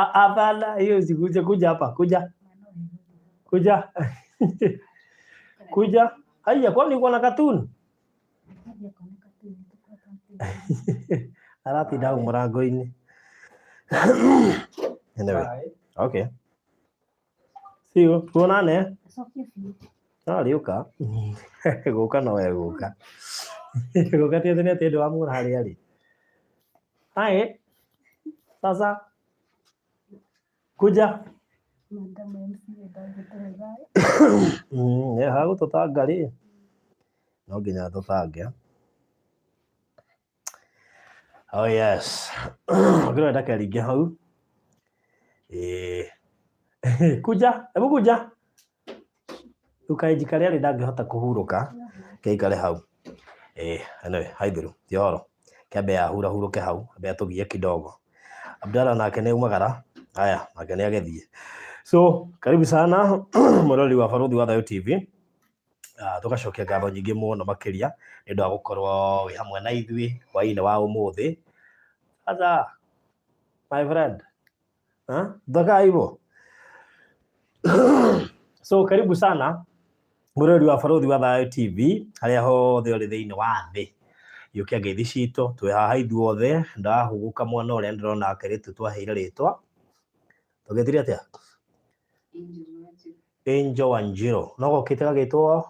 Hapana, hiyo usikuje, kuja hapa, kuja. Kuja. Kuja. Haya, kwani uko na cartoon? Aratinda hau mũrango-inĩ. Anyway, okay. See you. Tuonane. No rĩũka. Gũka no egũka. Gũka ti atĩ nĩ atĩ ndĩramuona harĩa arĩ. Hi. Sasa. Kuja. Nĩ hagũtũtanga rĩ, no nginya tũtange. Oh yes. Ũngĩrora ndakeringe hau. Ĩĩ. Kuja, hebu kuja. Rĩu kaĩ njikare arĩ ndangĩhota kũhurũka, keikare hau. Ĩĩ, anyway, haithũrũ, ti ũhoro. Kĩambe ahurahurũke hau, ambe atũgie kidogo. Abdalla nake nĩ aumagara, haya, nake nĩ agĩthiĩ. So, karibu sana mwĩroreri wa Barũthi wa Thayũ TV. Tũgacokia ngatho nyingĩ mũno makĩria nĩ ũndũ wa gũkorwo wĩ hamwe na ithuĩ hwaĩ-inĩ wa ũmũthĩ. Sasa, my friend, huh? Tutakaa hivyo. So karibu sana mwĩroreri wa Barũthi wa Thayũ TV harĩa hothe ũrĩ thĩinĩ wa thĩ. Yũkia ngeithi citũ, twĩ haha ithuothe, ndahũgũka mwena ũrĩa ndĩrona kairĩtu twaheire rĩtwa. Tũgĩtire atĩa? Angel Wanjiru. No gokĩte gagĩtwo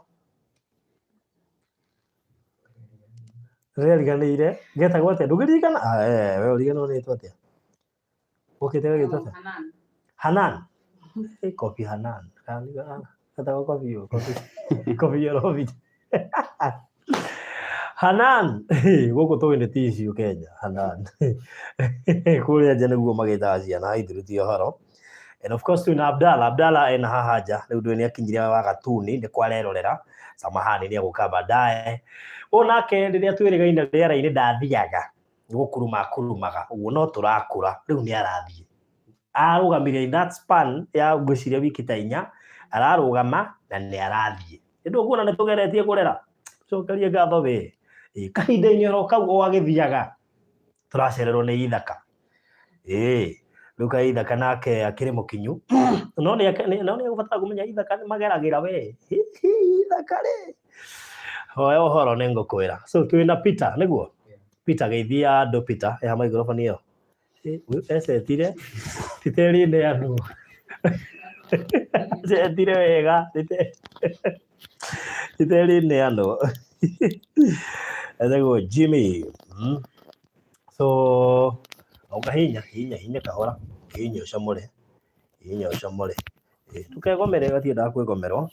rĩariganĩire getagwo atĩa? Ndũngĩririkana? Ah, eh, we ũriganĩrwo nĩ rĩtwa atĩa? Gokĩte gagĩtwo atĩa? Hanan. Eh, Kofi Hanan. Getagwo Kofi ũyũ, Kofi. Kofi Yorobi. Hanan. Gũkũ tũĩ nĩ tissue Kenya. Hanan. Kũrĩa nja nĩguo magĩtaga ciana haithũrũ ti ũhoro. And of course twĩna Abdalla. Abdalla ena haha nja. Rĩu ndũĩ nĩ akinyire wa gatuni nĩ kwarerorera. Samahani nĩ egũka baadaye. Ũyũ nake rĩrĩa twĩrĩgaine rĩera-inĩ ndathiaga. Nĩ gũkuruma akurumaga. Ũguo no tũrakũra. Rĩu nĩ arathiĩ. Arũgamire in that span ya ngwĩciria wiki ta 4 ararũgama na nĩ arathiĩ. Nĩ ndũkuona nĩ tũgeretie kũrera. Cokerie ngatho we. Kahinda-inĩ oro kau o agĩthiaga tũracererwo nĩ ithaka. Ĩĩ, rĩu kaĩ ithaka nake akĩrĩ mũkinyu. No nĩ no nĩ egũbatara kũmenya ithaka nĩ mageragĩra we. Ithaka rĩ. Hoya ũhoro nĩ ngũkwĩra. So twĩna Peter nĩguo? Peter geithia andũ Peter, ĩha microphone ĩyo. Ecetire titeri neanwo. Ecetire wega titeri neanwo. Etagwo Jimmy. So ũkahihinya hihinya hihinya kahora, hihinya ũcamũre, hihinya ũcamũre. Ndũkegomere gatiendaga kwĩgomerwo.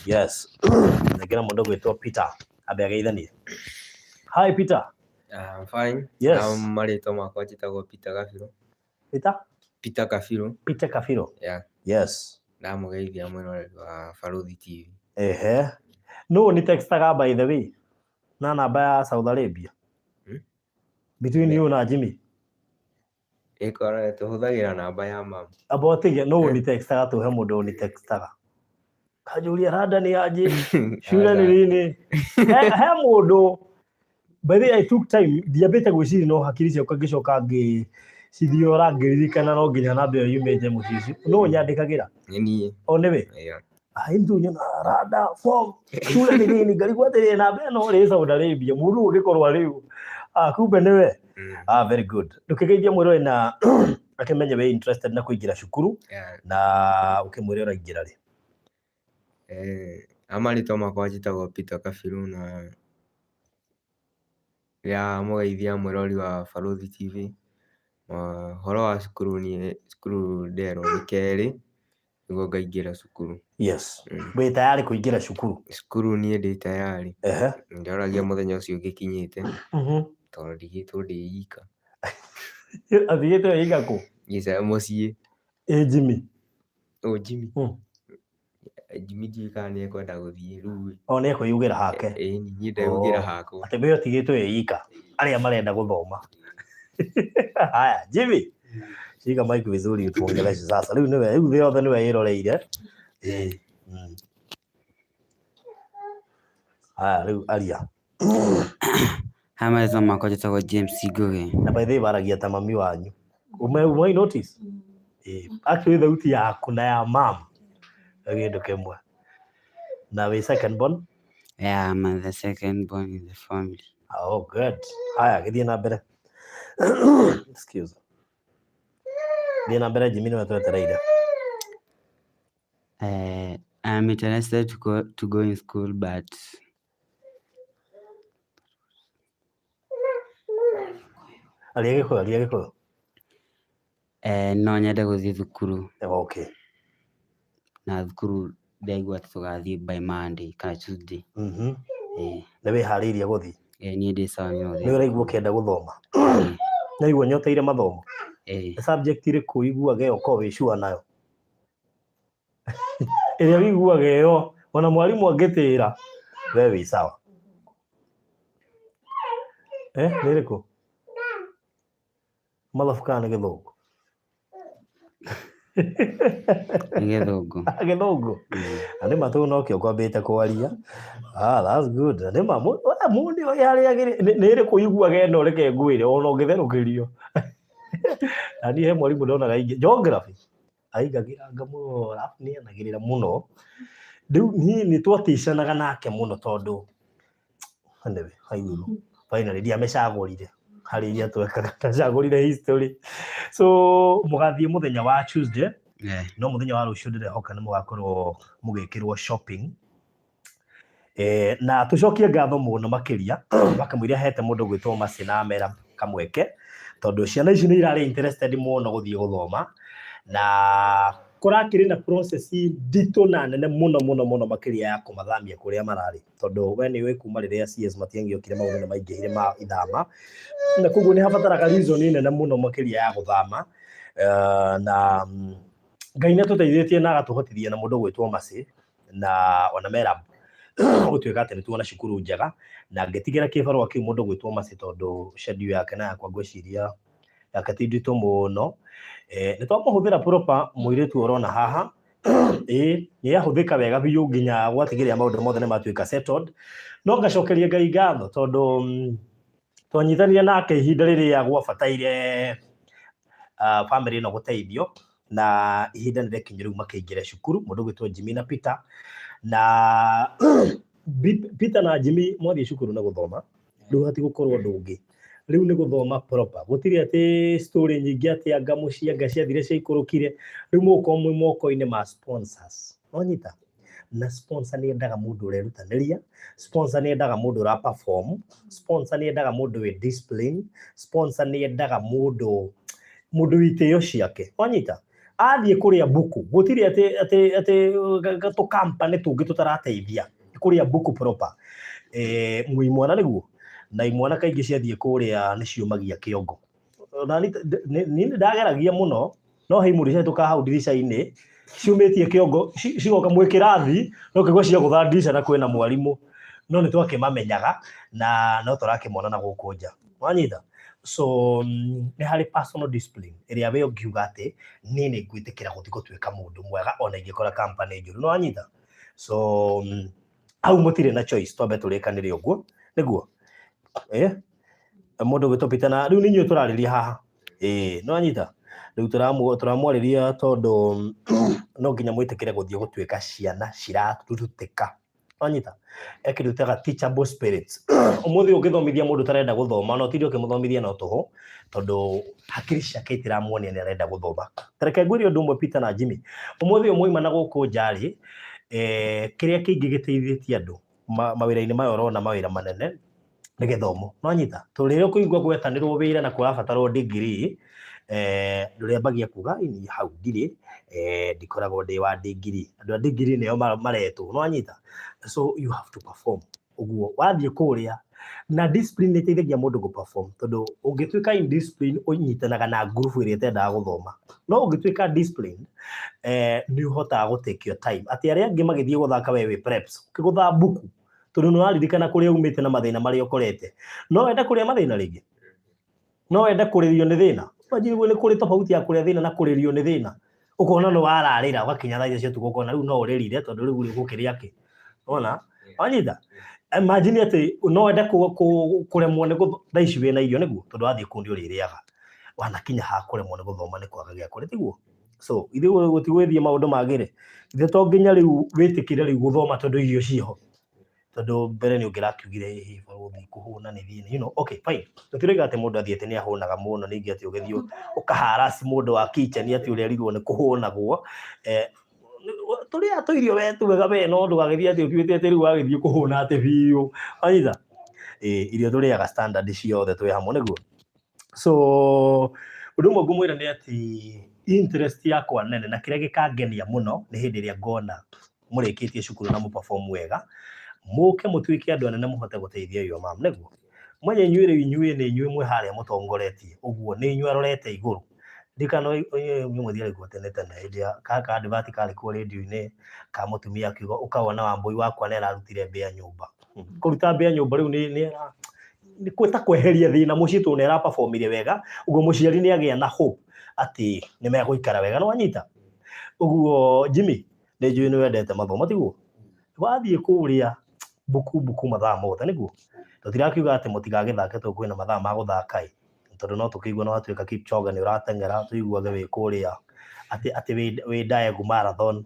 Yes. Nengera mũndũ ũgwĩtwo Peter ambe ageithanie. Hi Peter. I'm fine. Yes. Marĩtwa makwa njĩtagwo Peter Gabiru. Peter? Peter Kabiru. Peter Kabiru. Yeah. Yes. Ndamũgeithia mwĩroreri wa Barũthi TV. Ehe. Nũ ni textaga by the way na namba ya Saudi Arabia? Hmm? Between you na Jimmy. Ĩkorwo tũhũthagĩra namba ya mama. Amba ũtige nũ ni textaga tũhe mũndũ ni textaga. Kanjũria randa nĩ anjĩ shule ni lini. He mũndũ by the way I took time ndiambĩte gwĩciria no hakiri ciakwa ngĩcoka ngĩcithiora ngĩririkana no nginya namba ĩyo yumĩte mũciĩ ũcio. Nũ nyandĩkagĩra? Nĩ niĩ. O nĩwe? Yeah. Ai nyona randa form shule ni lini ngarigwo atĩrĩ namba ĩno rĩ Saudi Arabia mũndũ ũngĩkorwo arĩ ah kumbe nĩwe. Ah, very good. Ndũkĩgeithia mwĩrore na akĩmenye wĩ interested na kũingĩra cukuru na ũkĩmwĩre ũraingĩra rĩ. Marĩtwa makwa njĩtagwo Peter Kabiru na ndĩramũgeithia mwĩrori wa Barũthi TV. Ũhoro wa cukuru niĩ cukuru nderwo nĩ kerĩ nĩguo ngaingĩra cukuru. Yes. Wĩ tayari kũingĩra cukuru? Cukuru niĩ ndĩ tayari. Ehe. Ndoragia mũthenya ũcio ũgĩkinyĩte tondũ ndigĩtwo ndĩ ika. Athiyĩte wĩ ika kũ? Gĩca mũciĩ. Ĩ Jimmy? Ũ Jimmy? Jimmy ndiũĩ kana nĩ ekwenda gũthiĩ rĩu. O nĩ ekwĩyugĩra hake. Ĩĩ niĩ ndeyugĩra hakwa. Atĩ we ũtigĩtwo wĩ ika arĩa marenda gũthoma. Haya, Jimmy. Shika mic vizuri utuongeleshe sasa. Rĩu nĩwe, rĩu thĩ yothe nĩwe ĩroreire. Ĩĩ. Haya, rĩu aria. Haya marĩtwa makwa njĩtagwo James Ngugi. Na by the way waragia ta mami wanyu. Ume, ume notice? Actually thauti yaku na ya mam nĩ kĩndũ kĩmwe. Na wĩ second born? Yeah, I'm the second born in the family. Oh, good. Haya, gĩthiĩ na mbere. Excuse. Thiĩ na mbere Jimmy, nĩwe twetereire. I'm interested to go in school, but Aria Gĩkũyũ, aria Gĩkũyũ. No nyende gũthiĩ thukuru. Na thukuru ndaigua atĩ tũgathiĩ by Monday kana Tuesday. Nĩ wĩharĩirie gũthiĩ? Niĩ ndĩ sawa, no Nĩ ũraigua ũkĩenda gũthoma? Nĩ ũraigua nyoteire mathomo? Ĩĩ. Nĩ subject ĩrĩkũ ũiguaga ĩyo ũkorwo wĩ sure nayo? Ĩrĩa ũiguaga ĩyo ona mwarimũ angĩtĩra we wĩ sawa. Nĩ ĩrĩkũ? Mathabu kana nĩ Gĩthũngũ? Nĩ Gĩthũngũ. Gĩthũngũ. Na nĩ ma tũu nokĩo ngwambĩte kwaria. Ah, that's good. Na nĩ ma mũndũ ũyũ harĩa nĩ ĩrĩkũ ũiguaga ĩno, reke ngwĩre ona ũngĩtherũkĩrio. Na niĩ he mwarimũ ndonaga aingĩ geography aingagĩra ngamũrora arabu nĩ anagĩrĩra mũno. Rĩu niĩ nĩ twaticanaga nake mũno tondũ anyway, haiguru finally ndiamĩcagũrire harĩ iria twekaga, ndacagũrire history. So mũgathiĩ mũthenya wa Tuesday? Yeah. No mũthenya wa rũciũ ndĩrehoka nĩ mũgakorwo mũgĩkĩrwo shopping. Na tũcokie ngatho mũno makĩria makamũiria hete mũndũ gwĩtwo Mercy na amera kamweke, tondũ ciana ici nĩ irarĩ interested mũno gũthiĩ gũthoma, na kũrakĩrĩ na process nditũ na nene mũno mũno mũno makĩria ya kũmathamia kũrĩa mararĩ, tondũ we nĩ ũĩ kuma rĩrĩa CS Matiang'i okire maũndũ nĩ maingĩhire ma ithama, na koguo nĩ habataraga reason nene mũno makĩria ya gũthama. Na Ngai nĩ atũteithĩtie na agatũhotithia na mũndũ gwĩtwo Mercy na ona Merab gũtuĩka atĩ nĩ tuona cukuru njega, na ngĩtigĩra kĩbarũa kĩu mũndũ gwĩtwo Mercy tondũ schedule yake na yakwa ngwĩciria yake ti nditũ mũno. Nĩ twamũhũthĩra proper mũirĩtu ũrona haha, ĩĩ nĩ yahũthĩka wega biũ nginya gwatigĩrĩra maũndũ mothe nĩ matuĩka settled. No ngacokeria Ngai ngatho tondũ twanyitanire nake ihinda rĩrĩa gwabataire family ĩno gũteithio, na ihinda nĩ rĩkinyu rĩu makĩingĩre cukuru, mũndũ ũgwĩtwo Jimmy na Peter. Na Peter na Jimmy mwathiĩ cukuru na gũthoma, rĩu hatigũkorwo ũndũ ũngĩ, rĩu nĩ gũthoma proper, gũtirĩ atĩ story nyingĩ atĩ anga mũciĩ anga ciathire ciaikũrũkire, rĩu mũgũkorwo mwĩ moko-inĩ ma sponsors. Wanyita? Na sponsor nĩ endaga mũndũ ũrerutanĩria, sponsor nĩ endaga mũndũ ũra perform, sponsor nĩ endaga mũndũ wĩ discipline, sponsor nĩ endaga mũndũ wĩ itĩo ciake. Wanyita? Athiĩ kũrĩa mbuku, gũtirĩ atĩ tũkampani tũngĩ tũtarateithia, nĩ kũrĩa mbuku proper. Mwĩ imwana nĩguo, na imwana kaingĩ ciathiĩ kũrĩa nĩ ciũmagia kĩongo. Na niĩ nĩ ndageragia mũno, no he imũndũ ciahĩtũkaga hau ndirica-inĩ ciumĩtie kĩongo, cigoka mwĩ kĩrathi, no kĩigua ciagũtha ndirica na kwĩna mwarimũ, no nĩ twakĩmamenyaga na no tũrakĩmona na gũkũ nja. Wanyita? So nĩ harĩ personal discipline ĩrĩa we ũngiuga atĩ niĩ nĩ ngwĩtĩkĩra gũthiĩ gũtuĩka mũndũ mwega ona ingĩkora company njũru. Nĩ wanyita? So hau mũtirĩ na choice, twambe tũrĩkanĩre ũguo nĩguo. Mũndũ ũgwĩtwo Peter, na rĩu nĩ inyuĩ tũrarĩria haha. Nĩ wanyita? Rĩu tũramwarĩria tondũ no nginya mwĩtĩkĩre gũthiĩ gũtuĩka ciana cirarutĩka. Wanyita? He kĩndũ twĩtaga teachable spirits. Ũmũthĩ ũngĩthomithia mũndũ ũtarenda gũthoma, no ũtinde ũkĩmũthomithia no tũhũ, tondũ hakiri ciake itiramuonia nĩ arenda gũthoma. Ta reke ngwĩre ũndũ ũmwe Peter na Jimmy. Ũmũthĩ ũyũ mwauma na gũkũ nja rĩ, kĩrĩa kĩingĩ gĩteithĩtie andũ mawĩra-inĩ maya ũrona mawĩra manene nĩ gĩthomo. Nĩwanyita? Tondũ rĩrĩa ũkũigua gwetanĩrwo wĩra na kũrabatarwo degree, ndũrĩambagia kuga niĩ hau ndirĩ, ndikoragwo ndĩ wa degree. Andũ a degree nĩo maretwo. Nĩwanyita? So you have to perform. Ũguo wathiĩ kũrĩa na discipline nĩ ĩteithagia mũndũ gũ perform, tondũ ũngĩtuĩka indiscipline ũnyitanaga na ngurubu ĩrĩa ĩtendaga gũthoma. No ũngĩtuĩka discipline, nĩ ũhotaga gũ take your time. Atĩ arĩa angĩ magĩthiĩ gũthaka we wĩ preps, ũkĩgũtha mbuku, tondũ nĩ ũraririkana kũrĩa umĩte na mathĩna marĩa ũkorete. No wende kũrĩa mathĩna rĩngĩ? No wende kũrĩrio nĩ thĩna? Imagine nĩ kũrĩ tofauti ya kũrĩa thĩna na kũrĩrio nĩ thĩna. Ũkona nĩ wararĩra ũgakinya thaa inya cia ũtukũ ũkona rĩu no ũrĩrire tondũ rĩu rĩ ũgũkĩrĩa kĩ? Wona? Wanyita? Imagine atĩ no wende kũremwo nĩ thaa ici wĩna irio nĩguo, tondũ wathiĩ kũu nĩ ũrĩrĩaga. Wanakinya ha kũremwo nĩ gũthoma nĩ kwaga gĩa kũrĩa, tiguo? So ithuĩ gũtigwĩthiĩ maũndũ magĩre, ithe to nginya rĩu wĩtĩkĩre rĩu gũthoma tondũ irio ciĩho, tondũ mbere nĩ ũngĩrakiugire ĩhĩ gũthiĩ kũhũna nĩ thĩna. Okay, fine, tũtirauga atĩ mũndũ athiĩte nĩ ahũnaga mũno, ningĩ atĩ ũgĩthiĩ ũkaharasi mũndũ wa kitchen atĩ ũrerirwo nĩ kũhũnagwo. Tũrĩa tũirio we twega we, no ndũgagĩthiĩ atĩ ũtuĩte atĩ rĩu wagĩthiĩ kũhũna atĩ biũ, wanyita? Ĩĩ, irio tũrĩaga standard ciothe twĩ hamwe nĩguo. So ũndũ ũmwe ngũmwĩra nĩ atĩ interest yakwa nene na kĩrĩa gĩkangenia mũno nĩ hĩndĩ ĩrĩa ngona mũrĩkĩtie cukuru na mũperform wega, mũke mũtuĩke andũ anene mũhote gũteithia your mom, nĩguo mwenye inyuĩ rĩu inyuĩ nĩ inyuĩ mwĩ harĩa mũtongoretie, ũguo nĩ inyuĩ arorete igũrũ. Ndikano inyuĩ mũthiaga kuo tene tene hĩndĩ ya ka advert karĩ kuo rĩndiũ-inĩ ka mũtumia akiuga ũkawona Wambũi wakwa nĩ ararutire mbĩa nyũmba. Kũruta mbĩa nyũmba rĩu nĩ kwĩta kweheria thĩna mũciĩ tondũ nĩ araperformire wega, ũguo mũciari nĩ agĩa na hope atĩ nĩ megũikara wega, nĩ wanyita? Ũguo Jimmy, nĩ njũĩ nĩ wendete mathomo, tiguo? Wathiĩ kũrĩa mbuku mbuku mathaa mothe, nĩguo? Tũtirakiuga atĩ mũtigagĩthake tondũ kwĩna mathaa ma gũthaka ĩ, tondũ no tũkĩigue no watuĩka Kipchoge nĩ ũrateng'era, tũiguage wĩ kũrĩa atĩ wĩ Daegu Marathon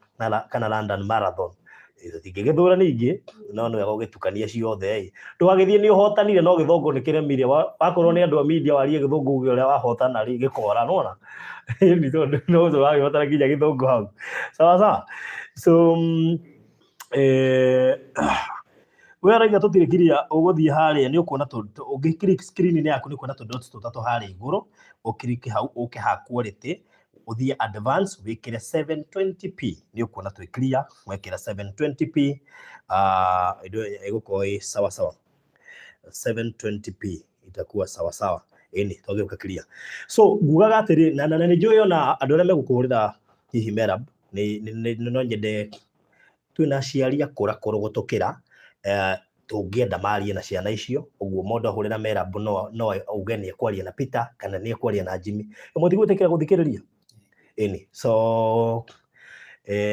kana London Marathon. Tũtingĩgĩthũra ningĩ, no nĩ wega ũgĩtukanie ciothe ĩ. Ndũgagĩthiĩ nĩ ũhotanire no gĩthũngũ nĩ kĩremire, wakorwo nĩ andũ a media warie gĩthũngũ uge ũrĩa wahotana rĩ, gĩkora, nĩwona? Ĩni tondũ no ũragĩbatara nginya gĩthũngũ hau. Sawa sawa. So we arauga tũtirĩ clear, ũgũthiĩ harĩa nĩ ũkuona, ũngĩ click screen-inĩ yaku nĩ ũkuona tũ dots tũtatũ harĩa igũrũ, ũkiriki hau ũke ha quality, ũthiĩ advance wĩkĩre 720p, nĩ ũkuona twĩ clear wekĩra 720p, indo ĩgũkorwo ĩ sawa sawa. 720p itakuwa sawa sawa, ĩni twagĩũka clear. So ngugaga atĩrĩ, na nĩ njũĩ ona andũ arĩa megũkũhũrĩra hihi Merab, nĩ no nyende twĩna aciari akũra kũrũ gũtũkĩra, tũngĩenda marie na ciana icio, ũguo mũndũ ahũrĩra Merab no auge nĩ ekwaria na Peter kana nĩ ekwaria na Jimmy, mũtigwĩtĩkĩra gũthikĩrĩria ĩni. So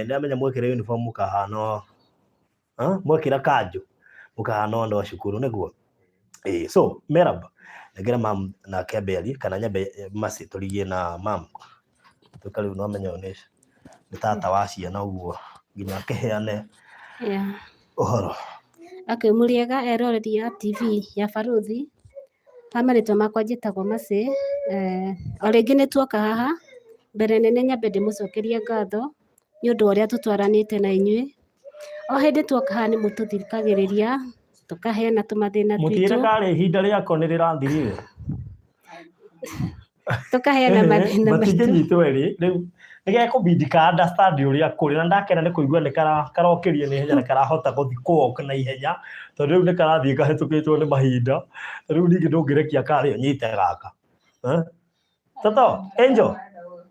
ndamenya mwekĩra uniform mũkahana, mwekĩra kanjũ mũkahana andũ a cukuru, nĩguo? Ĩĩ. So Merab, nengera mam nake ambe arie, kana nyambe Mercy tũrigie na mam, tuĩka rĩu no menya ũyũ nĩ tata wa ciana, ũguo nginya akĩheane ũhoro. Okay, mũrĩega eroreri a TV ya Barũthi. Ha marĩtwa makwa njĩtagwo Mercy. O rĩngĩ nĩ tuoka haha, mbere nene nyambe ndĩmũcokerie ngatho nĩ ũndũ wa ũrĩa tũtwaranĩte na inyuĩ. O hĩndĩ tuoka haha nĩ mũtũthikagĩrĩria, tũkaheana tũmathĩna Mũtigĩre twitũ, karĩ ihinda rĩako nĩ rĩrathirire. Tũkaheana mathĩna maitũ. Matingĩnyitwo erĩ rĩu nĩgekũbindi ka understand ũrĩa kũrĩ, na ndakena nĩ kũigua nĩ karokĩria na ihenya na karahota gũthiĩ kũwalk na ihenya, tondũ rĩu nĩ karathiĩ kahĩtũkĩtwo nĩ mahinda. Rĩu ningĩ ndũngĩrekia karĩa ũnyite gaka. Eh? Toto, Angel,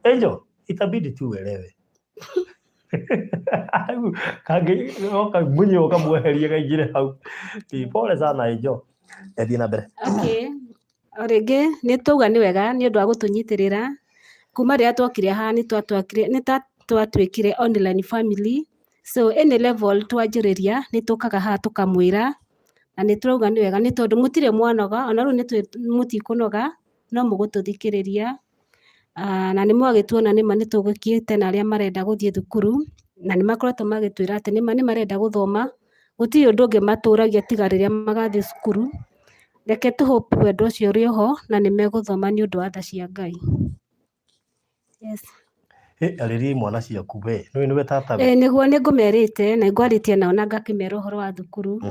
Angel, itabidi tu uelewe. Kangĩ goka munye ũkamweheria kaingĩre hau. Ĩ, pole sana Angel. Thiĩ na mbere. Okay. O rĩngĩ nĩ twauga nĩ wega nĩ ũndũ wa gũtũnyitĩrĩra kuma rĩrĩa twokire haha, nĩ ta twatuĩkire online family. So any level twanjĩrĩria nĩ tũkaga haha tũkamwĩra, na nĩ tũrauga nĩ wega nĩ tondũ mũtirĩ mwanoga, ona rĩu nĩ mũtikũnoga, no mũgũtũthikĩrĩria. Na nĩ mwagĩtuona nĩma nĩ tũgĩkĩte na arĩa marenda gũthiĩ thukuru, na nĩ makoretwo magĩtwĩra atĩ nĩma nĩ marenda gũthoma, gũtirĩ ũndũ ũngĩ matũragia tiga rĩrĩa magathiĩ cukuru. Reke tũ hope wendo ũcio ũrĩ oho na nĩ megũthoma nĩ ũndũ wa tha cia Ngai. Yes. Ĩ, arĩria imwana ciaku we. Nĩwe nĩwe tata we. Ĩĩ nĩguo, nĩ ngũmerĩte na ngwarĩtie nao na ngakĩmera ũhoro wa thukuru.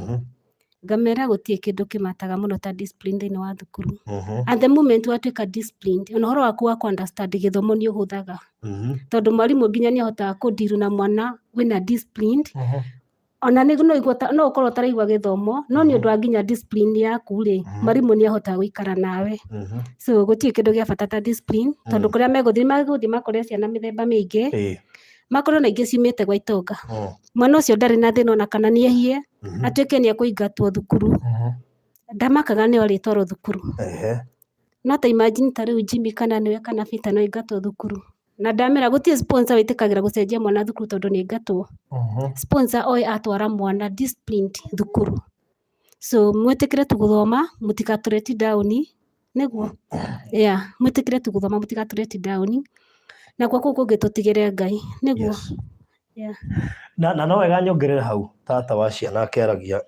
Ngamera gũtirĩ kĩndũ kĩmataga mũno ta discipline thĩinĩ wa thukuru. At the moment watuĩka disciplined, ona ũhoro waku wa kũ understand gĩthomo nĩ ũhũthaga. Tondũ mwarimũ nginya nĩ ahotaga kũ-deal na mwana wĩna disciplined. Ona nĩ no ũigue no ũkorwo ũtaraigua gĩthomo, no nĩ ũndũ wa nginya discipline yaku rĩ, mwarimũ nĩ ahotaga gũikara nawe. So gũtirĩ kĩndũ gĩa bata ta discipline, tondũ kũrĩa megũthiĩ, megũthiĩ makore ciana mĩthemba mĩingĩ, makorwo na ingĩ ciumĩte gwa itonga. Mwana ũcio ndarĩ na thĩna ona kana nĩ ehie, atuĩke nĩ ekũingatwo thukuru. Ndamakaga nĩ arĩtwarwo thukuru. No ta imagine ta rĩu Jimmy kana nĩwe kana Peter no aingatwo thukuru. Na ndamera gũtirĩ sponsor wĩtĩkagĩra gũcenjia mwana thukuru tondũ nĩ aingatwo. Sponsor oĩ atwara mwana disciplined thukuru. So mwĩtĩkĩre tu gũthoma, mũtigatũreti down, nĩguo? Yeah, mwĩtĩkĩre tu gũthoma, mũtigatũreti down. Nakuo kũu kũngĩ tũtigĩre Ngai nĩguo. Yes. Yeah. Na no wega nyongerere hau tata wa ciana akĩaragia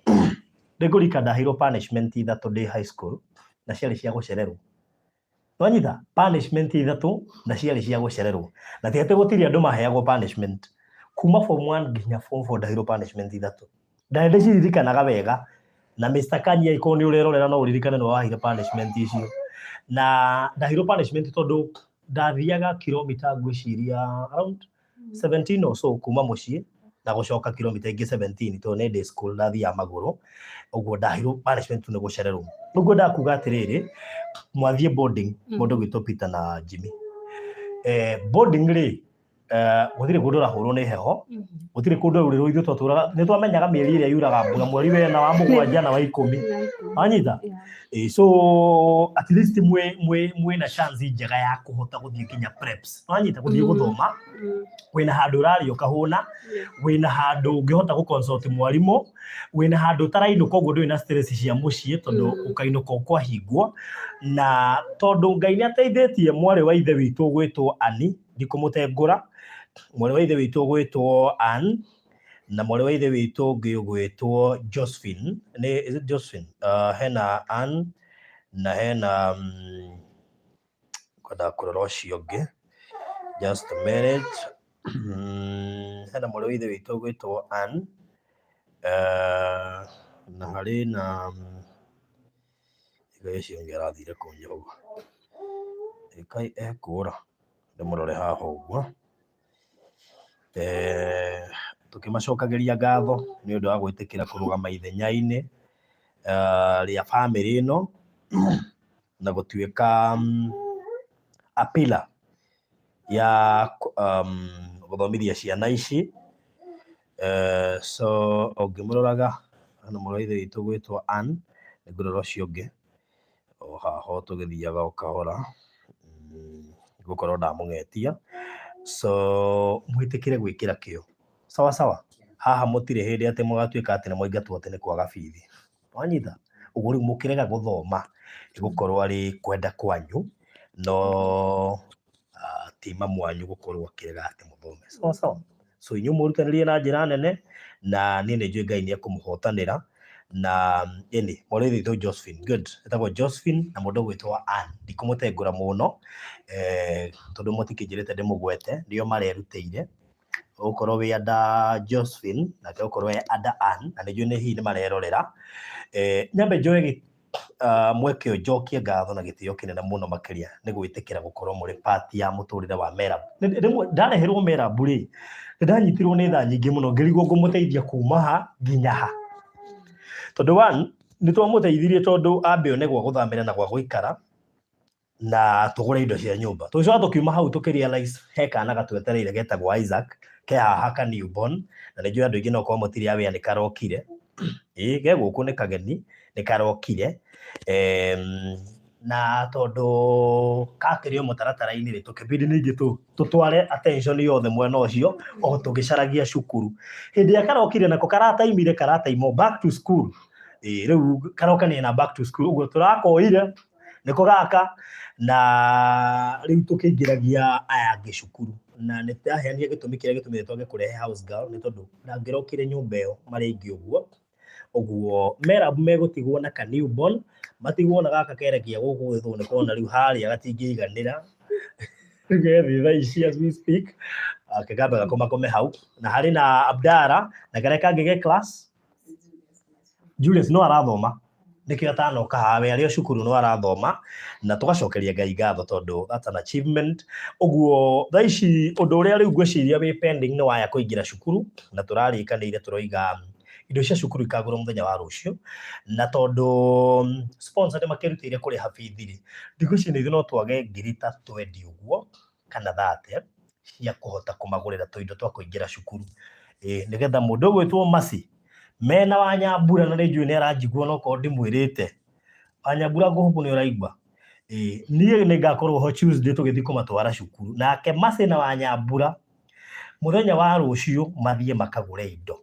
ndĩngũrika ndaheirwo punishment ithatũ ndĩ high school na ciarĩ cia gũcererwo. Wanyita punishment ithatũ na ciarĩ cia gũcererwo, na ti atĩ gũtirĩ andũ maheagwo punishment. Kuma form 1 nginya form 4 ndaheirwo punishment ithatũ na ndĩciririkanaga wega. Na Mr. Kanye, angĩkorwo nĩ ũrerorera, no ũririkane nĩ waheire punishment icio. Na ndaheirwo punishment tondũ ndathiaga kilomita ngwĩciria around 17 or so kuma mũciĩ na gũcoka kilomita ingĩ 17, tondũ nĩ day school, ndathiaga magũrũ. Ũguo ndaheirwo punishment tu nĩ gũcererwo. Ũguo ndakuga atĩrĩrĩ, mwathiĩ boarding, mũndũ gwĩtwo Peter na Jimmy, boarding rĩ, gũtirĩ kũndũ ũrahũrwo nĩ heho, gũtirĩ kũndũ ũraurĩrwo. Ithuĩ twatũraga nĩ twamenyaga mĩeri ĩrĩa yuraga mbura, mweri wena wa mũgwanja na wa 10. Wanyita? Yeah. So at least mwĩ na chance njega ya kũhota gũthiĩ nginya preps. Wanyita? Gũthiĩ gũthoma, wĩna handũ ũraria ũkahũna, wĩna handũ ũngĩhota gũ consult mwarimũ, wĩna handũ ũtarainũka, ũguo ndũrĩ na stress cia mũciĩ tondũ ũkainũka ũkwahingwo. Na tondũ Ngai nĩ ateithĩtie mwarĩ wa ithe witũ gwĩtwo Ani, ndikũmũtengũra, mwarĩ wa ithe witũ gwĩtwo Ann na mwarĩ wa ithe witũ ũngĩ ũgwĩtwo Josephine, nĩ is it Josephine? Hena Ann na hena kwendaga kũrora ũcio ũngĩ, just a minute. Hena mwarĩ wa ithe witũ ũgwĩtwo Ann, na harĩ na Ngai ũcio ũngĩ arathire kũnjoga ĩkai ekũra, ndĩmũrore haha ũguo. Tũkĩmacokagĩria ngatho nĩ ũndũ wa gwĩtĩkĩra kũrũgama ithenya-inĩ rĩa bamĩrĩ ĩno na gũtuĩka a pillar ya gũthomithia ciana ici. So ũngĩmũroraga hena mũrũ wa ithe witũ gwĩtwo Ann, nĩngũrora ũcio ũngĩ o haha o tũgĩthiaga o kahora, ngũkorwo ndamũng'etia. So mwĩtĩkĩre gwĩkĩra kĩo, sawa sawa. Haha mũtirĩ hĩndĩ atĩ mũgatuĩka atĩ nĩ mwaingatwo atĩ nĩ kwaga bithi. Wanyita? Ũguo rĩu mũkĩrega gũthoma ĩgũkorwo arĩ kwenda kwanyu, no ti mamu wanyu gũkorwo akĩrega atĩ mũthome, sawa sawa. So inyuĩ mũrutanĩrie na njĩra nene na niĩ nĩ njũĩ Ngai nĩ ekũmũhotanĩra. Na ĩni mwarĩ wa ithe witũ Josephine, good, etagwo Josephine, na mũndũ ũgwĩtwo Ann, ndikũmũtengũra mũno, tondũ mũtikĩnjĩrĩte ndĩmũgwete, nĩo marerutĩire ũgũkorwo wĩ anda Josephine nake ũkorwo wĩ anda Ann, na nĩ njũĩ nĩ hihi nĩ marerorera. Nyambe njoe mweke ũyũ njokie ngatho na gĩtĩo kĩnene mũno makĩria nĩ gwĩtĩkĩra gũkorwo mũrĩ part ya mũtũrĩre wa Merab. Rĩmwe ndareherwo Merab rĩ, nĩ ndanyitirwo nĩ thaa nyingĩ mũno ngĩrigwo ngũmũteithia kuma ha nginya ha, tondũ one nĩ twamũteithirie tondũ ambe one gwa gũthamĩra na gwa gũikara na tũgũre indo cia nyũmba. Tũgĩcoka tũkiuma hau tũkĩ realize he kana gatwetereire getagwo Isaac ke haha ka newborn, na nĩ njũĩ andũ aingĩ no korwo mũtirĩ aware nĩ karokire. Ĩĩ, ge gũkũ nĩ kageni, nĩ karokire. Na tondũ kakĩrĩ o mũtaratara-inĩ rĩ, tũkĩbidi ningĩ tũtware attention yothe mwena ũcio o tũgĩcaragia cukuru. Hĩndĩ ĩrĩa karokire nako karataimire karataimwo back to school. Ĩĩ, rĩu karokania na back to school, ũguo tũrakoire nĩko gaka na rĩu tũkĩingĩragia aya angĩ cukuru. Na nĩ ndaheanire gĩtũmi kĩrĩa gĩtũmĩte twage kũrehe house girl nĩ tondũ ndangĩrokire nyũmba ĩyo marĩ aingĩ ũguo. Ũguo Merab megũtigwo na ka newborn, matigwo na gaka keragia gũkũ gwĩtwo nĩ kona rĩu harĩa gatingĩiganĩra. Rĩu gethiĩ thaa ici as we speak, kegambe gakomakome hau. Na harĩ na Abdara na karĩa kangĩ ge class Julius no arathoma, nĩkĩo atanoka haha, we arĩ o cukuru no arathoma, na tũgacokeria Ngai ngatho tondũ that's an achievement. Ũguo thaa ici ũndũ ũrĩa rĩu ngwĩciria wĩ pending nĩ waya kũingĩra cukuru, na tũrarĩkanĩire tũroiga indo cia cukuru ikagũrwo mũthenya wa rũciũ. Na tondũ sponsor nĩ makĩrutĩire kũrĩha bithi rĩ, ndigwĩciria nĩ ithuĩ no twage ngiri ta 20 ũguo kana 30 cia kũhota kũmagũrĩra tũindo twa kũingĩra cukuru. Ĩĩ, nĩgetha mũndũ ũgwĩtwo Mercy mena Wanyambura, na nĩ njũĩ nĩ aranjigua no korwo ndimwĩrĩte, Wanyambura, ngũhũbũ nĩ ũraigua. Ĩĩ, niĩ nĩ ngakorwo ho Tuesday tũgĩthiĩ kũmatwara cukuru, nake Mercy na Wanyambura mũthenya wa rũciũ mathiĩ makagũre indo.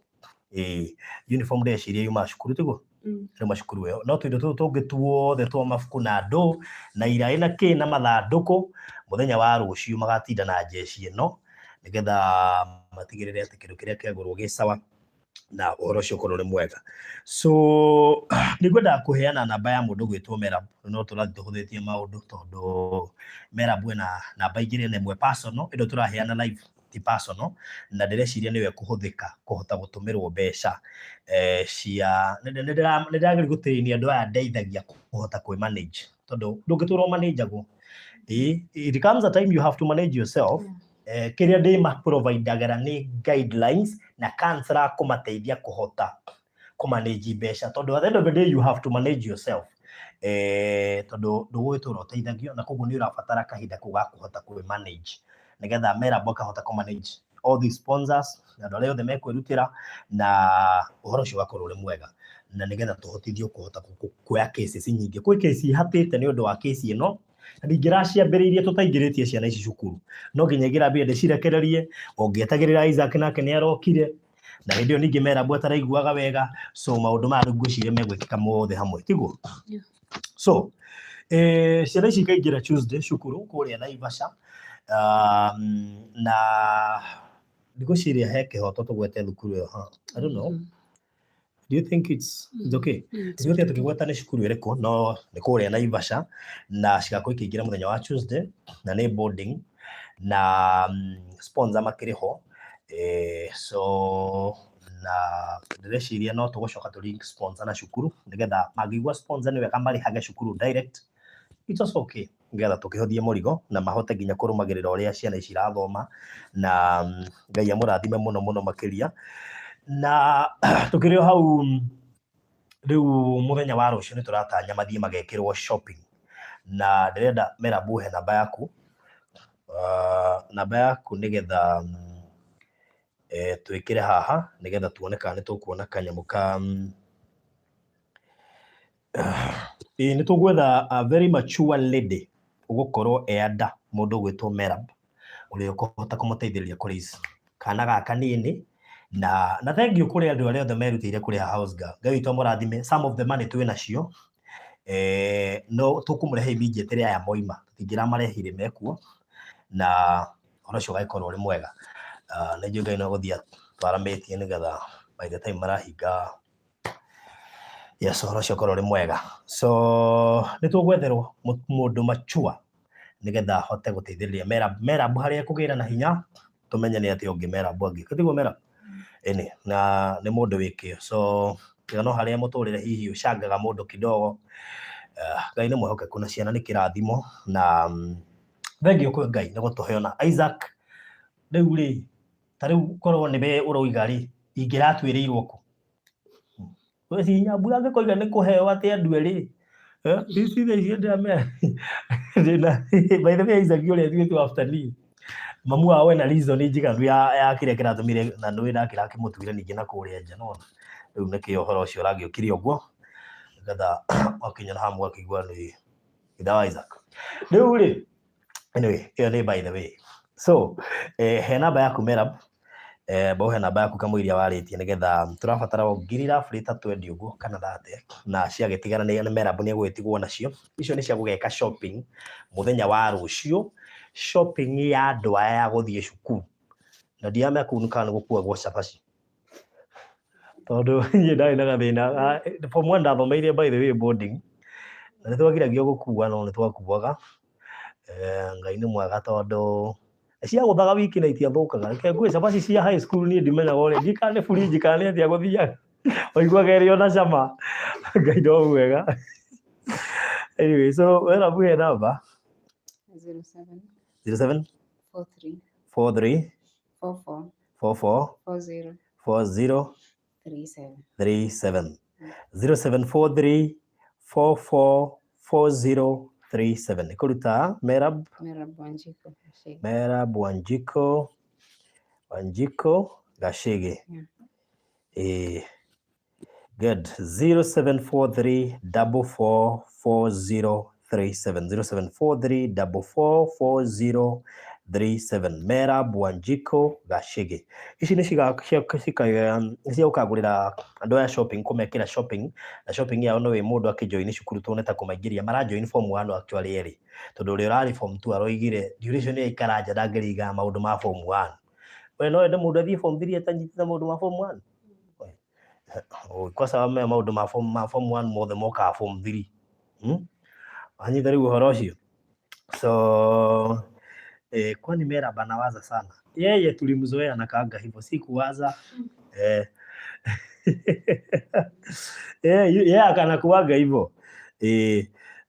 Ĩĩ, uniform ndeciria yumaga cukuru, tiguo? Rĩu macukuru ĩyo no tũindo tũtũ tũngĩ tuothe twa mabuku na ndũ na iraĩ na kĩ na mathandũkũ. Mũthenya wa rũciũ magatinda na jeshi ĩno nĩgetha matigĩrĩre atĩ kĩndũ kĩrĩa kĩagũrwo gĩ sawa na ũhoro ũcio ũkorwo ũrĩ mwega. So nĩ ngwendaga kũheana namba ya mũndũ gwĩtwo Merab, no tũrathiĩ tũhũthĩtie maũndũ tondũ Merab ena namba igĩrĩ, na ĩmwe personal, ĩno tũraheana live ti personal, na ndĩreciria nĩyo ĩkũhũthĩka kũhota gũtũmĩrwo mbeca cia nĩ ndĩrageria gũtrain andũ aya ndeithagia kũhota kwĩ manage, tondũ ndũngĩtũra ũmanĩnjagwo. It comes a time you have to manage yourself. Kĩrĩa ndĩmaprovidagĩra nĩ guidelines na counselor kũmateithia kũhota kũmanage mbeca, tondũ at the end of the day you have to manage yourself, tondũ ndũgũgĩtũra ũteithagio, na koguo nĩ ũrabatara kahinda kau ga kũhota kwĩ manage nĩgetha Merab akahota kũ manage all these sponsors na andũ arĩa othe mekwĩrutĩra, na ũhoro ũcio ũgakorwo ũrĩ mwega, na nĩgetha tũhotithio kũhota kuoya cases nyingĩ. Kwĩ case ihatĩte nĩ ũndũ wa case ĩno, na ndingĩraciambĩrĩirie tũtaingĩrĩtie ciana ici cukuru, no nginya ingĩrambire ndĩcirekererie o ngĩetagĩrĩra. Isaac nake nĩ arokire, na hĩndĩ ĩyo ningĩ Merab ataraiguaga wega, so maũndũ maya rĩu ngwĩciria megwĩkĩka mothe hamwe, tiguo? Yeah. So ciana ici ikaingĩra Tuesday cukuru kũrĩa Naivasha, na ndigwĩciria he kĩhoto tũgwete thukuru ĩyo, huh? I don't know. Do you think it's okay? Mm, it's Ithuĩ tũkĩgweta nĩ cukuru ĩrĩkũ, no nĩ kũrĩa Naivasha, na cigakorwo ikĩingĩra mũthenya wa Tuesday, na nĩ boarding, na sponsor makĩrĩ ho, so na ndĩreciria no tũgũcoka tũ link sponsor na cukuru nĩgetha mangĩigua sponsor nĩ wega marĩhage cukuru direct, it's also okay, nĩgetha tũkĩhũthie mũrigo na mahote nginya kũrũmagĩrĩra ũrĩa ciana ici irathoma, na Ngai amũrathime mũno mũno makĩria. Na tũkĩrĩ o hau, rĩu mũthenya wa rũciũ nĩ tũratanya mathiĩ magekĩrwo shopping, na ndĩrenda Merab ũhe namba yaku nĩgetha twĩkĩre haha nĩgetha tuone kana nĩ tũkuona kanyamũ ka ĩĩ, nĩ tũgwetha a very mature lady ũgũkorwo e anda mũndũ ũgwĩtwo Merab, ũrĩa ũkũhota kũmũteithĩrĩria kũ raise kana gaka nini. Na thank you kũrĩ andũ arĩa othe merutĩire kũrĩha house girl. Ngai witũ amũrathime. Some of the money twĩ nacio, no tũkũmũrehe immediately aya moima, tũtingĩramarehire mekuo, na ũhoro ũcio ũgagĩkorwo ũrĩ mwega. Nĩ njũĩ Ngai no gũthiĩ twaramĩtie nĩgetha by the time marahinga, yes, ũhoro ũcio ũkorwo ũrĩ mwega. So nĩ tũgwetherwo mũndũ mature nĩgetha ahote gũteithĩrĩria Merab. Merab harĩa ekũgĩra na hinya tũmenye nĩ atĩa ũngĩ Merab angĩka, tiguo Merab? Ĩni, na nĩ mũndũ wĩ kĩo, so tiga no harĩa mũtũrĩre hihi ũcangaga mũndũ kidogo. Ngai nĩ mwĩhokeku na ciana nĩ kĩrathimo, na thengiũ kwĩ Ngai nĩ gũtũhe ona Isaac. Rĩu rĩ, ta rĩu korwo nĩwe ũroiga rĩ, ingĩratuĩrĩirwo kũ? Weci Nyambura angĩkoiga nĩ kũheo atĩ andũ erĩ. Ici thaa ici ndĩramera ndĩna, by the way, Isaac ũrĩa atuĩtwo after me, mamu wao ena reason njiganu ya kĩrĩa kĩratũmire, na nĩwe ndakĩra akĩmũtuire ningĩ na kũrĩa nja, nona rĩu nĩkĩo ũhoro ũcio ũragĩũkire ũguo, nĩgetha wakinya na hamu akĩigua nĩ ithe wa Isaac rĩu rĩ. Anyway, ĩyo nĩ by the way. So he namba yaku Merab, mbohe namba yaku kamũiria warĩtie, nĩgetha tũrabatara o ngiri roughly ta 20 ũguo kana 30, na ciagĩtigara nĩ Merab nĩ egũgĩtigwo nacio. Icio nĩ cia gũgeka shopping mũthenya wa rũciũ, shopping ya andũ aya ya gũthiĩ cukuru, na ndiramenya kũu kana nĩ gũkuagwo cabaci, tondũ niĩ ndarĩ na gathĩna. Form 1 ndathomeire, by the way, boarding, na nĩ twagiragio gũkua, no nĩ twakuaga. Ngai nĩ mwega tondũ ciagũthaga wiki na itiathũkaga. Reke ngwĩ cabaci cia high school, niĩ ndimenyaga ũrĩa, ndiũĩ kana nĩ burinji kana nĩ atĩa gũthiaga, waiguaga ĩrĩ ona cama. Ngai no mwega. Anyway, so wera he namba. 07 07 43 43 44 44 40 40 37. 37. 0743 44 40 37 nĩ kũruta Merab. Merab Wanjiku Gachege. Merab Wanjiku Gachege. Yeah. Good. 0743 44 40 37, 0743 44 40. 37. Mera Bwanjiko Gachege. Ici nĩ cia gũkagũrĩra andũ aya shopping, kũmekĩra shopping, na shopping yao no wĩ mũndũ akĩjoin cukuru tuone ta kũmaingĩria marajoin form 1 actually erĩ, tondũ ũrĩa ũrarĩ form 2 aroigire duration ĩyo aikara nja ndangĩringa maũndũ ma form 1. We no wende mũndũ athiĩ form 3 atanyitĩte maũndũ ma form 1? Kwa sababu maya maũndũ ma form 1 mothe mokaga form 3. Anyita rĩu ũhoro ũcio. So kwani Merab anawaza sana? Yeye tulimzoea anakaanga hivyo, si kuwaza. Yeye anakuwaga hivyo.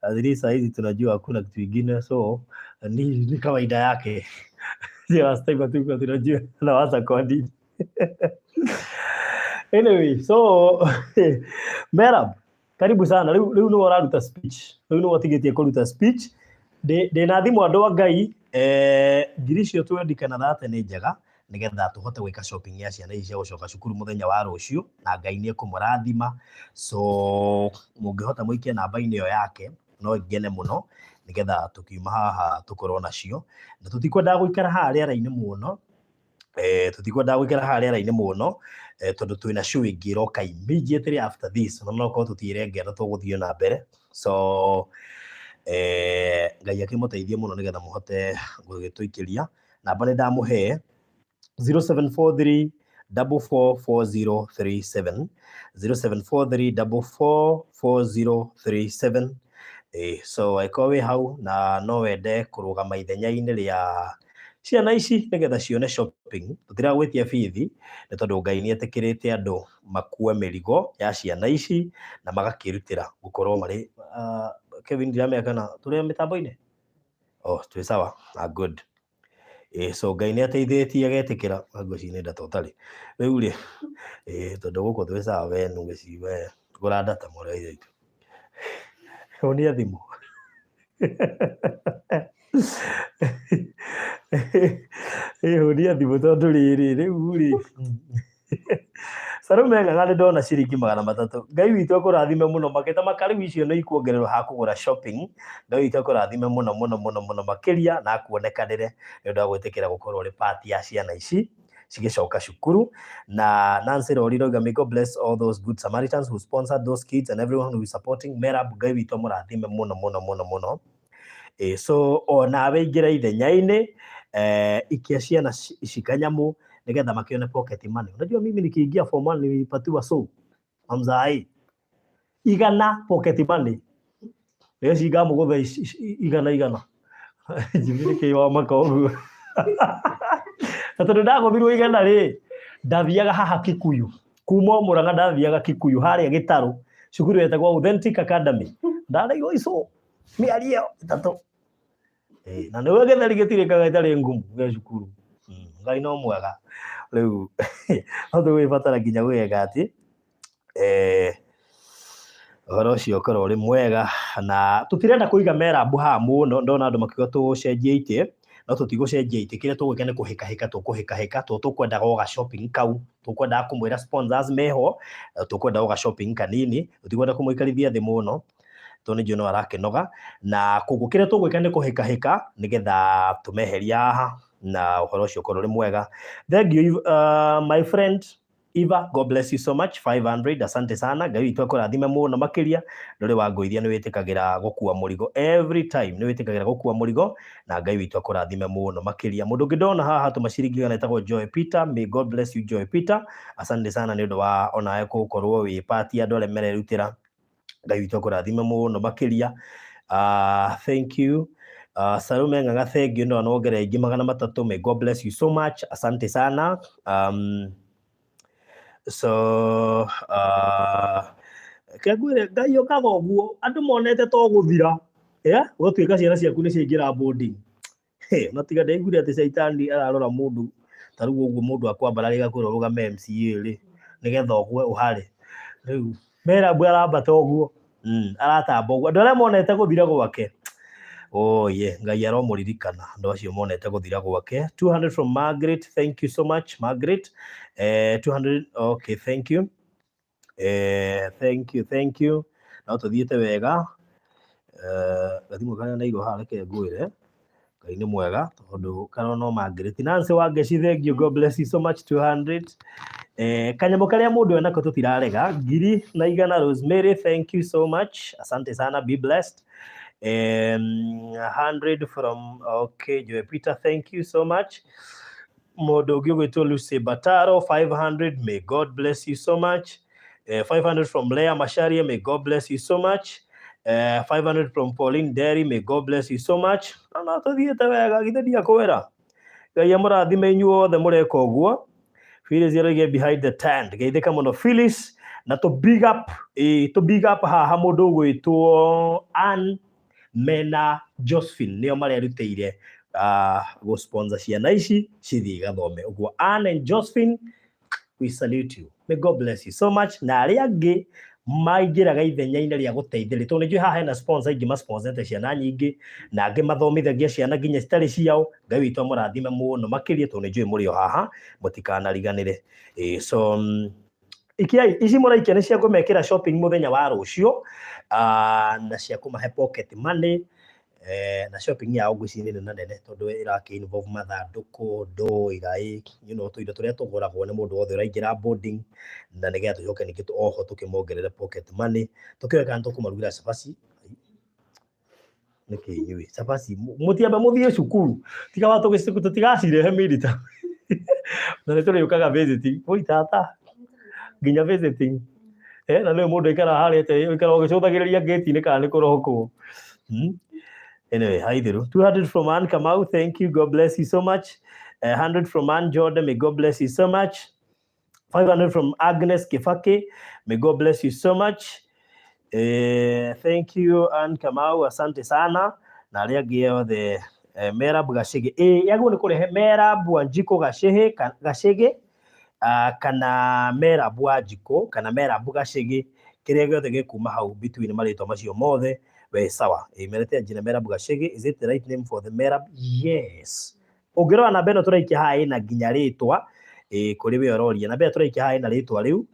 At least saa hizi tunajua hakuna kitu ingine, so ni kawaida yake. Sio last time hatukuwa tunajua anawaza kwa nini. Anyway, so Merab, karibu sana. Rĩu nĩwe ũraruta speech. Rĩu nĩwe ũtigĩtie kũruta speech. Ndĩna thimũ andũ a Ngai, ngiri icio twendikana thate nĩ njega nĩgetha tũhote gwĩka shopping ya ciana ici cia gũcoka cukuru mũthenya wa rũciũ, na Ngai nĩ ekũmũrathima. So mũngĩhota mũikie namba-inĩ ĩyo yake no ngene mũno, nĩgetha tũkiuma haha tũkorwo nacio, na tũtikwendaga gũikara haha rĩera-inĩ mũno, tũtikwendaga gũikara haha rĩera-inĩ mũno, tondũ twĩna show ĩngĩ ĩroka immediately after this, na no korwo tũtirengera tũgũthiĩ na mbere. So Ngai akĩmũteithie mũno nĩgetha mũhote gũgĩtũikĩria namba. Nĩ ndamũhe 0743 444037, 0743 444037. So angĩkorwo wĩ hau na no wende kũrũgama ithenya-inĩ rĩa ciana ici nĩgetha cione shopping, tũtiragwĩtia bithi, nĩ tondũ Ngai nĩ etĩkĩrĩte andũ makue mĩrigo ya ciana ici na magakĩrutĩra gũkorwo marĩ Kevin, ndiramenya kana tũrĩ mĩtambo-inĩ. Oh, twĩ sawa. Ah, good. So Ngai nĩ ateithĩtie agetĩkĩra ngwĩciria nĩ data ũtarĩ rĩu rĩ, tondũ gũkũ twĩ sawa. We ngwĩciria we gũra data, mũrũ wa ithe witũ, honia thimũ. Honia thimũ, tondũ rĩrĩ rĩu rĩ, Salome Ng'ang'a, nĩ ndona ciringi 300. Ngai witũ akũrathime mũno makĩta maka. Rĩu icio nĩ ikuongererwo ha kũgũra shopping. Ngai witũ akũrathime mũno mũno mũno mũno makĩria na akuonekanĩre nĩ ũndũ wa gwĩtĩkĩra gũkorwo ũrĩ part ya ciana ici cigĩcoka cukuru. Na Nancy Rori rauga, "May God bless all those good Samaritans who sponsored those kids and everyone who is supporting Merab." Ngai witũ amũrathime mũno mũno mũno mũno. So onawe ingĩra ithenya-inĩ, ikia ciana ici kanyamũ nĩgetha makĩone pocket money. Unajua mimi nikiingia form 1 nilipatiwa so amzai igana pocket money, nĩyo cingamũgũtha igana igana njimi nĩkĩ wa maka ũguo, na tondũ ndagũthirwo igana rĩ, ndathiaga haha Kikuyu, kuma o Mũrang'a ndathiaga Kikuyu harĩa Gĩtarũ, cukuru yetagwo Authentic Academy. Ndarĩirwo ico mĩeri ĩyo 3. Na nĩwe gĩtheri gĩtirĩkaga ĩtarĩ ngumu gĩa cukuru. Ngai no mwega. Rĩu no tũgũgĩbatara nginya gwĩka atĩ ũhoro ũcio ũkorwo ũrĩ mwega, na tũtirenda kũiga Merabu haha mũno. Ndona andũ makiuga tũcenjie itĩ, no tũtigũcenjia itĩ. Kĩrĩa tũgwĩka nĩ kũhĩkahĩka, tũkũhĩkahĩka tondũ tũkwendaga o ga shopping kau, tũkwendaga kũmwĩra sponsors meho, tũkwendaga o ga shopping kanini, tũtikwenda kũmũikarithia thĩ mũno tondũ nĩ njũĩ no arakĩnoga. Na koguo kĩrĩa tũgwĩka nĩ kũhĩkahĩka nĩgetha tũmeherie haha na ũhoro ũcio ũkorwo ũrĩ mwega. Thank you, my friend Eva, God bless you so much. 500, asante sana. Ngai witũ akũrathime mũno makĩria. Ndũrĩ wa ngũithia, nĩ wĩtĩkagĩra gũkua mũrigo every time, nĩ wĩtĩkagĩra gũkua mũrigo, na Ngai witũ akũrathime mũno makĩria. Mũndũ ũngĩ ndona haha tũma ciringi 100 etagwo Joy Peter. May God bless you, Joy Peter. Asante sana nĩ ũndũ wa onawe gũkorwo wĩ part ya andũ arĩa mererutĩra. Ngai witũ akũrathime mũno makĩria. Thank you. Salome Ng'ang'a, thank you. No wongerera ingĩ 300. May God bless you so much. Asante sana. So kengwĩre Ngai ũkaga ũguo andũ monete to gũthira, yeah? Gũtuĩka ciana ciaku nĩ ciaingĩra boarding. Hey, no tiga ndaiguire atĩ caitani ararora mũndũ ta rĩu ũguo, mũndũ akwambararĩga kwĩra ũrũgame MCA rĩ, nĩgetha ũgwe ũhare. Rĩu Merabu arambata ũguo, aratamba ũguo, andũ arĩa monete gũthira gwake. Oh yeah, Ngai aromũririkana andũ acio monete gũthira gwake. 200 from Margaret, thank you so much, Margaret. 200, okay, thank you. Thank you, thank you. No tũthiĩte wega. Gathimũ karĩa ndaigua haha, reke ngwĩre. Ngai nĩ mwega tondũ karona no mangĩrĩti. Nancy Wangeci, thank you, God bless you so much, 200. Kanyamũ karĩa mũndũ enako tũtirarega, 1,100. Rosemary, thank you so much, asante sana, be blessed. 100 from, okay, Joy Peter, thank you so much. Mũndũ ũngĩ ũgwĩtwo Lucy Bataro, 500, may God bless you so much. 500 from Leah Masharia, may God bless you so much. 500 from Pauline Derry, may God bless you so much. No tũthiĩte wega, githĩ ndiakwĩra Ngai amũrathime inyuothe mũreka ũguo. Phyllis aroiga behind the tent, geithĩka mũno Phyllis, na tũ big up, tũ big up haha mũndũ ũgwĩtwo Ann mena Josephine, nĩo marerutĩire gũ sponsor ciana ici cithiĩ igathome. Ũguo Ann and Josephine, we salute you, may God bless you so much. Na arĩa angĩ maingĩraga ithenya-inĩ rĩa gũteithĩrĩria, tondũ nĩnjũĩ haha hena sponsor ingĩ masponsete ciana nyingĩ na angĩ mathomithagia ciana nginya citarĩ ciao. Ngai witũ amũrathime mũno makĩria, tondũ nĩnjũĩ mũrĩ o haha, mũtikanariganĩre. So ikiai ici mũraikia nĩ cia kũmekĩra shopping mũthenya wa rũciũ, na cia kũmahe pocket money, na shopping yao ngwĩciria nĩ nene nene, tondũ ĩrakĩ involve mathandũkũ, ndoo, iraĩ, tũindo tũrĩa tũgũragwo nĩ mũndũ wothe ũraingĩra boarding, na nĩgetha tũcoke ningĩ oho tũkĩmongerere pocket money, tũkĩoe kana tũkũmarugĩra cabaci. Nĩkĩ inyuĩ cabaci mũtiambe mũthiĩ cukuru, tiga wa tũtigacirehe mĩrita, na nĩ tũrĩũkaga visiting. Oi tata, nginya visiting, na nĩwe mũndũ aikara harĩa aikara ũgĩcũthagĩrĩria gate-inĩ kana nĩ kũrokwo. Anyway, hi there. 200 from Ann Kamau, thank you, God bless you so much. 100 from Ann Jordan, may God bless you so much. 500 from Agnes Kifaki, may God bless you so much. Thank you Ann Kamau, asante sana. Na arĩa angĩ othe, Merab Gacĩgĩ, yagwo nĩ kũrehe Merab Wanjikũ Gacĩhĩ, Gacĩgĩ, kana Merab Wanjikũ kana Merab Gacĩgĩ, kĩrĩa gĩothe gĩkuma hau between marĩtwa macio mothe, we sawa. Merete njina Merab Gacĩgĩ, is it the right name for the Merab? Yes. Ũngĩrora namba ĩno tũraikia haha ĩna nginya rĩtwa, kũrĩ we ũroria namba ĩyo tũraikia haha ĩna rĩtwa rĩu,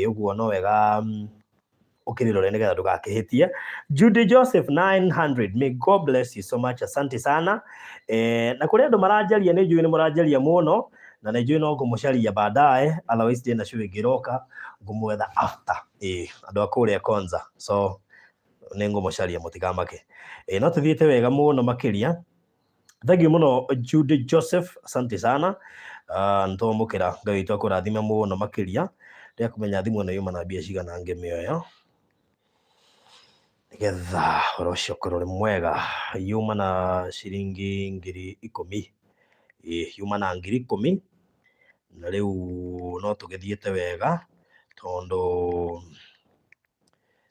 ũguo no wega ũkĩrĩrore nĩgetha ndũgakĩhĩtie. Judy Joseph, 900, may God bless you so much, asante sana. Na kũrĩ andũ maranjaria, nĩ njũĩ nĩ mũranjaria mũno, na nĩ njũĩ no ngũmũcaria baadaye, otherwise ndĩna show ĩngĩroka ngũmwetha after. Andũ a kũrĩa Konza, so nĩ ngũmũcaria, mũtikamake. No tũthiĩte wega mũno makĩria. Thank you mũno Judy Joseph, asante sana. Nĩtwamũkĩra, Ngai witũ akũrathime mũno makĩria. Ndĩrenda kũmenya thimũ ĩno yuma na mbia cigana ngĩmĩoya, nĩgetha ũhoro ũcio ũkorwo ũrĩ mwega. Yuma na ciringi 10,000. Yuma na 10,000, na rĩu no tũgĩthiĩte wega tondũ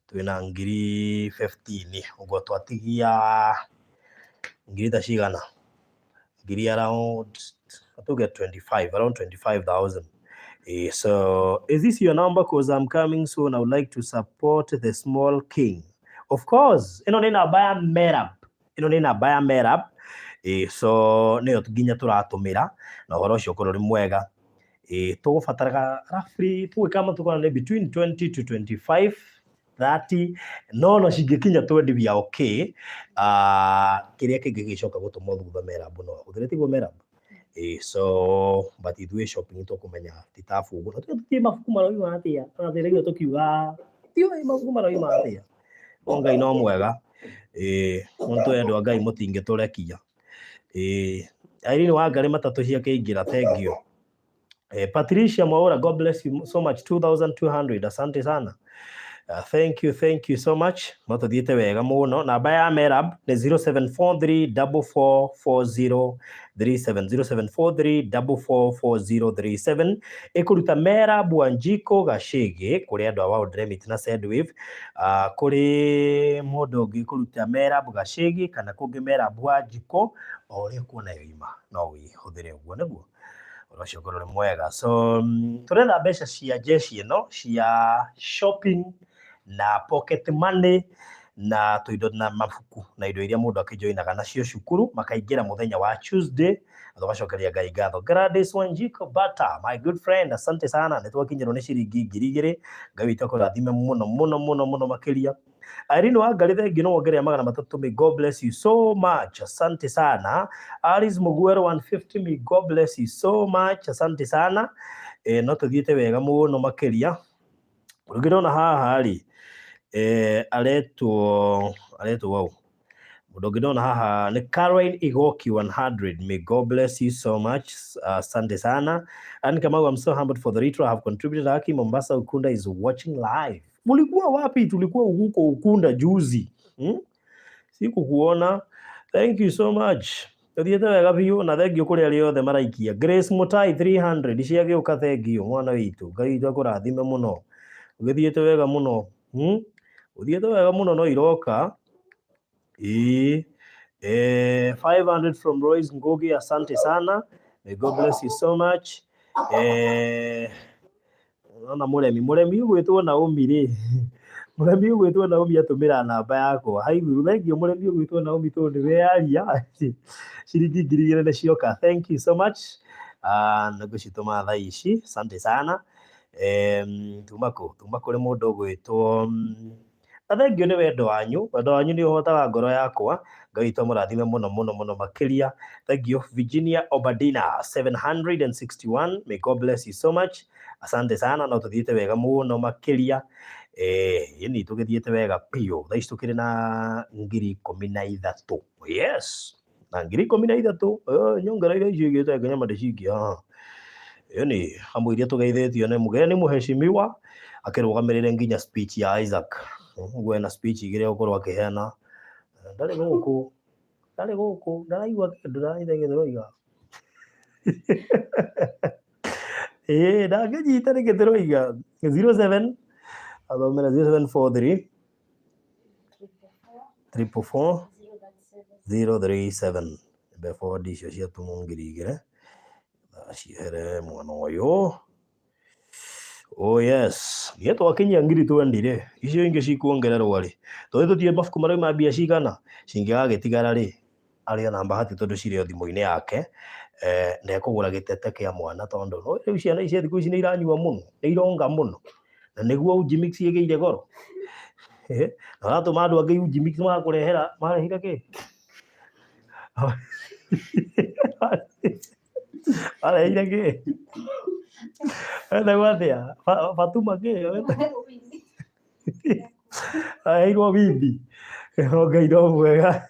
twĩna 15,000, ũguo twatigia ngiri ta cigana, ngiri around tuge 25, around 25,000. So is this your number? 'Cause I'm coming soon. I would like to support the small king. Of course, ĩno nĩ namba ya Merab, ĩno nĩ namba ya Merab. So nĩyo nginya tũratũmĩra na ũhoro ũcio ũkorwo ũrĩ mwega. Tũgũbataraga roughly tũgwĩka matũkona nĩ between 20 to 25, 30, no cingĩkinya 20 we are okay. Kĩrĩa kĩngĩ gĩcoka gũtũmwo thutha Merab no ahũthĩre, tiguo Merab? So but ithuĩ shopping tũkũmenya ti ta bungu na tũtiĩ mabuku maroima atĩa, ona tĩrĩgio tũkiuga tiũĩ mabuku maroima atĩa, no Ngai no mwega. Mũntũ andũ a Ngai mũtingĩtũrekia. Irene Wangari matatũ ciakĩingĩra, thank you. Patricia Mwaura, God bless you so much, 2200, asante sana. Thank you, thank you so much. No tũthiĩte wega mũno. Namba ya Merab nĩ 0743444037, 0743444037, ĩkũruta Merab Wanjikũ Gacĩgĩ kũrĩ andũ a World Remit na Sendwave. Kũrĩ mũndũ ũngĩ kũruta Merab Gacĩgĩ kana kũngĩ Merab Wanjikũ, o ũrĩa ũkuona yoima no wĩhũthĩre, ũguo nĩguo ũhoro ũcio ũkorwo ũrĩ mwega. So tũretha mbeca cia jeshi ĩno cia shopping na pocket money na tũindo na mabuku na indo iria mũndũ akĩjoinaga nacio cukuru, makaingĩra mũthenya wa Tuesday, na tũgacokeria Ngai ngatho. Gladys Wanjiko Bata, my good friend, asante sana, nĩ twakinyĩrwo nĩ ciringi 2,000. Ngai witũ akũrathime mũno mũno mũno mũno makĩria. Irene Wangari, thengiũ nĩ wongerera 300. May God bless you so much, asante sana. Alice Muguero 150, may God bless you so much, asante sana. No tũthiĩte wega mũno makĩria. Ũngĩ ndona haha rĩ, aretwo au mũndũ ũngĩ ndona haha nĩ Caroline Igoki 100, may God bless you so much, asante sana. Anne Kamau, I'm so humbled for the ritual I have contributed. Haki Mombasa Ukunda is watching live. Mulikuwa wapi? Tulikuwa huko Ukunda juzi. Sikukuona. Thank you so much. Tũthiĩte wega biũ na thengiũ kũrĩ arĩa othe maraikia. Grace Mutai 300 ciagĩũka, thengiũ mwana witũ. Ngai witũ akũrathime mũno. Ũgĩthiĩte wega mũno. Ũthiĩte wega mũno no iroka. Ĩĩ. 500 from Royce Ngugi, asante sana. May God bless you so much. Ona mũremi ũgwĩtwo Naomi rĩ, mũremi ũgwĩtwo Naomi atũmĩra namba yakwa haiguru. Thengiũ mũremi ũgwĩtwo Naomi tondũ nĩwe yaria ciringi 2000 nĩ cioka. Thank you so much. Na ngũcitũma thaa ici, asante sana. Tuma kũ? Tuma kũrĩ mũndũ ũgwĩtwo na thengiũ nĩ wendo wanyu. Wendo wanyu nĩ ũhotaga ngoro yakwa. Ngai witũ amũrathime mũno mũno mũno makĩria. Thank you. Virginia Obadina 761, may God bless you so much, asante sana. No tũthiĩte wega mũno makĩria. Ĩni tũgĩthiĩte wega biũ. Thaa ici tũkĩrĩ na 13,000. Yes, na 13,000 nyongerera icio igĩte nginya ndĩcikie haha. Ĩni hamwe iria tũgeithĩtio nĩ mũgeni mũheshimiwa akĩrũgamĩrĩre nginya speech ya Isaac. Ũguo ena speech igĩrĩ egũkorwo akĩheana. Ndarĩ gũkũ, ndarĩ gũkũ, ndaraigua kĩndũ, ndaranyita kĩndũ tũroiga. Ĩĩ ndangĩnyita nĩkĩ tũroiga. 07 athomera 0743 444 037. Mbe forward icio ciatũmwo 2000 ciehere mwana ũyũ. Oh yes, niĩ twakinyia 20,000 rĩ, icio ingĩ cikuongererwo rĩ, tondũ tũtiũĩ mabuku marauma mbia cigana, cingĩgagĩtigara rĩ, arĩ ona bahati tondũ cirĩ o thimũ-inĩ yake, na ekũgũra gĩtete kĩa mwana tondũ no rĩu ciana ici thikũ ici nĩ iranyua mũno, nĩ ironga mũno, na nĩguo Uji Mix ĩgĩire goro. Na ũratũma andũ angĩ Uji Mix magakũrehera, marehire kĩ? Marehire kĩ? Wetagwo atĩa? Fatuma kĩ? Aheirwo wimbi. Ngai no mwega.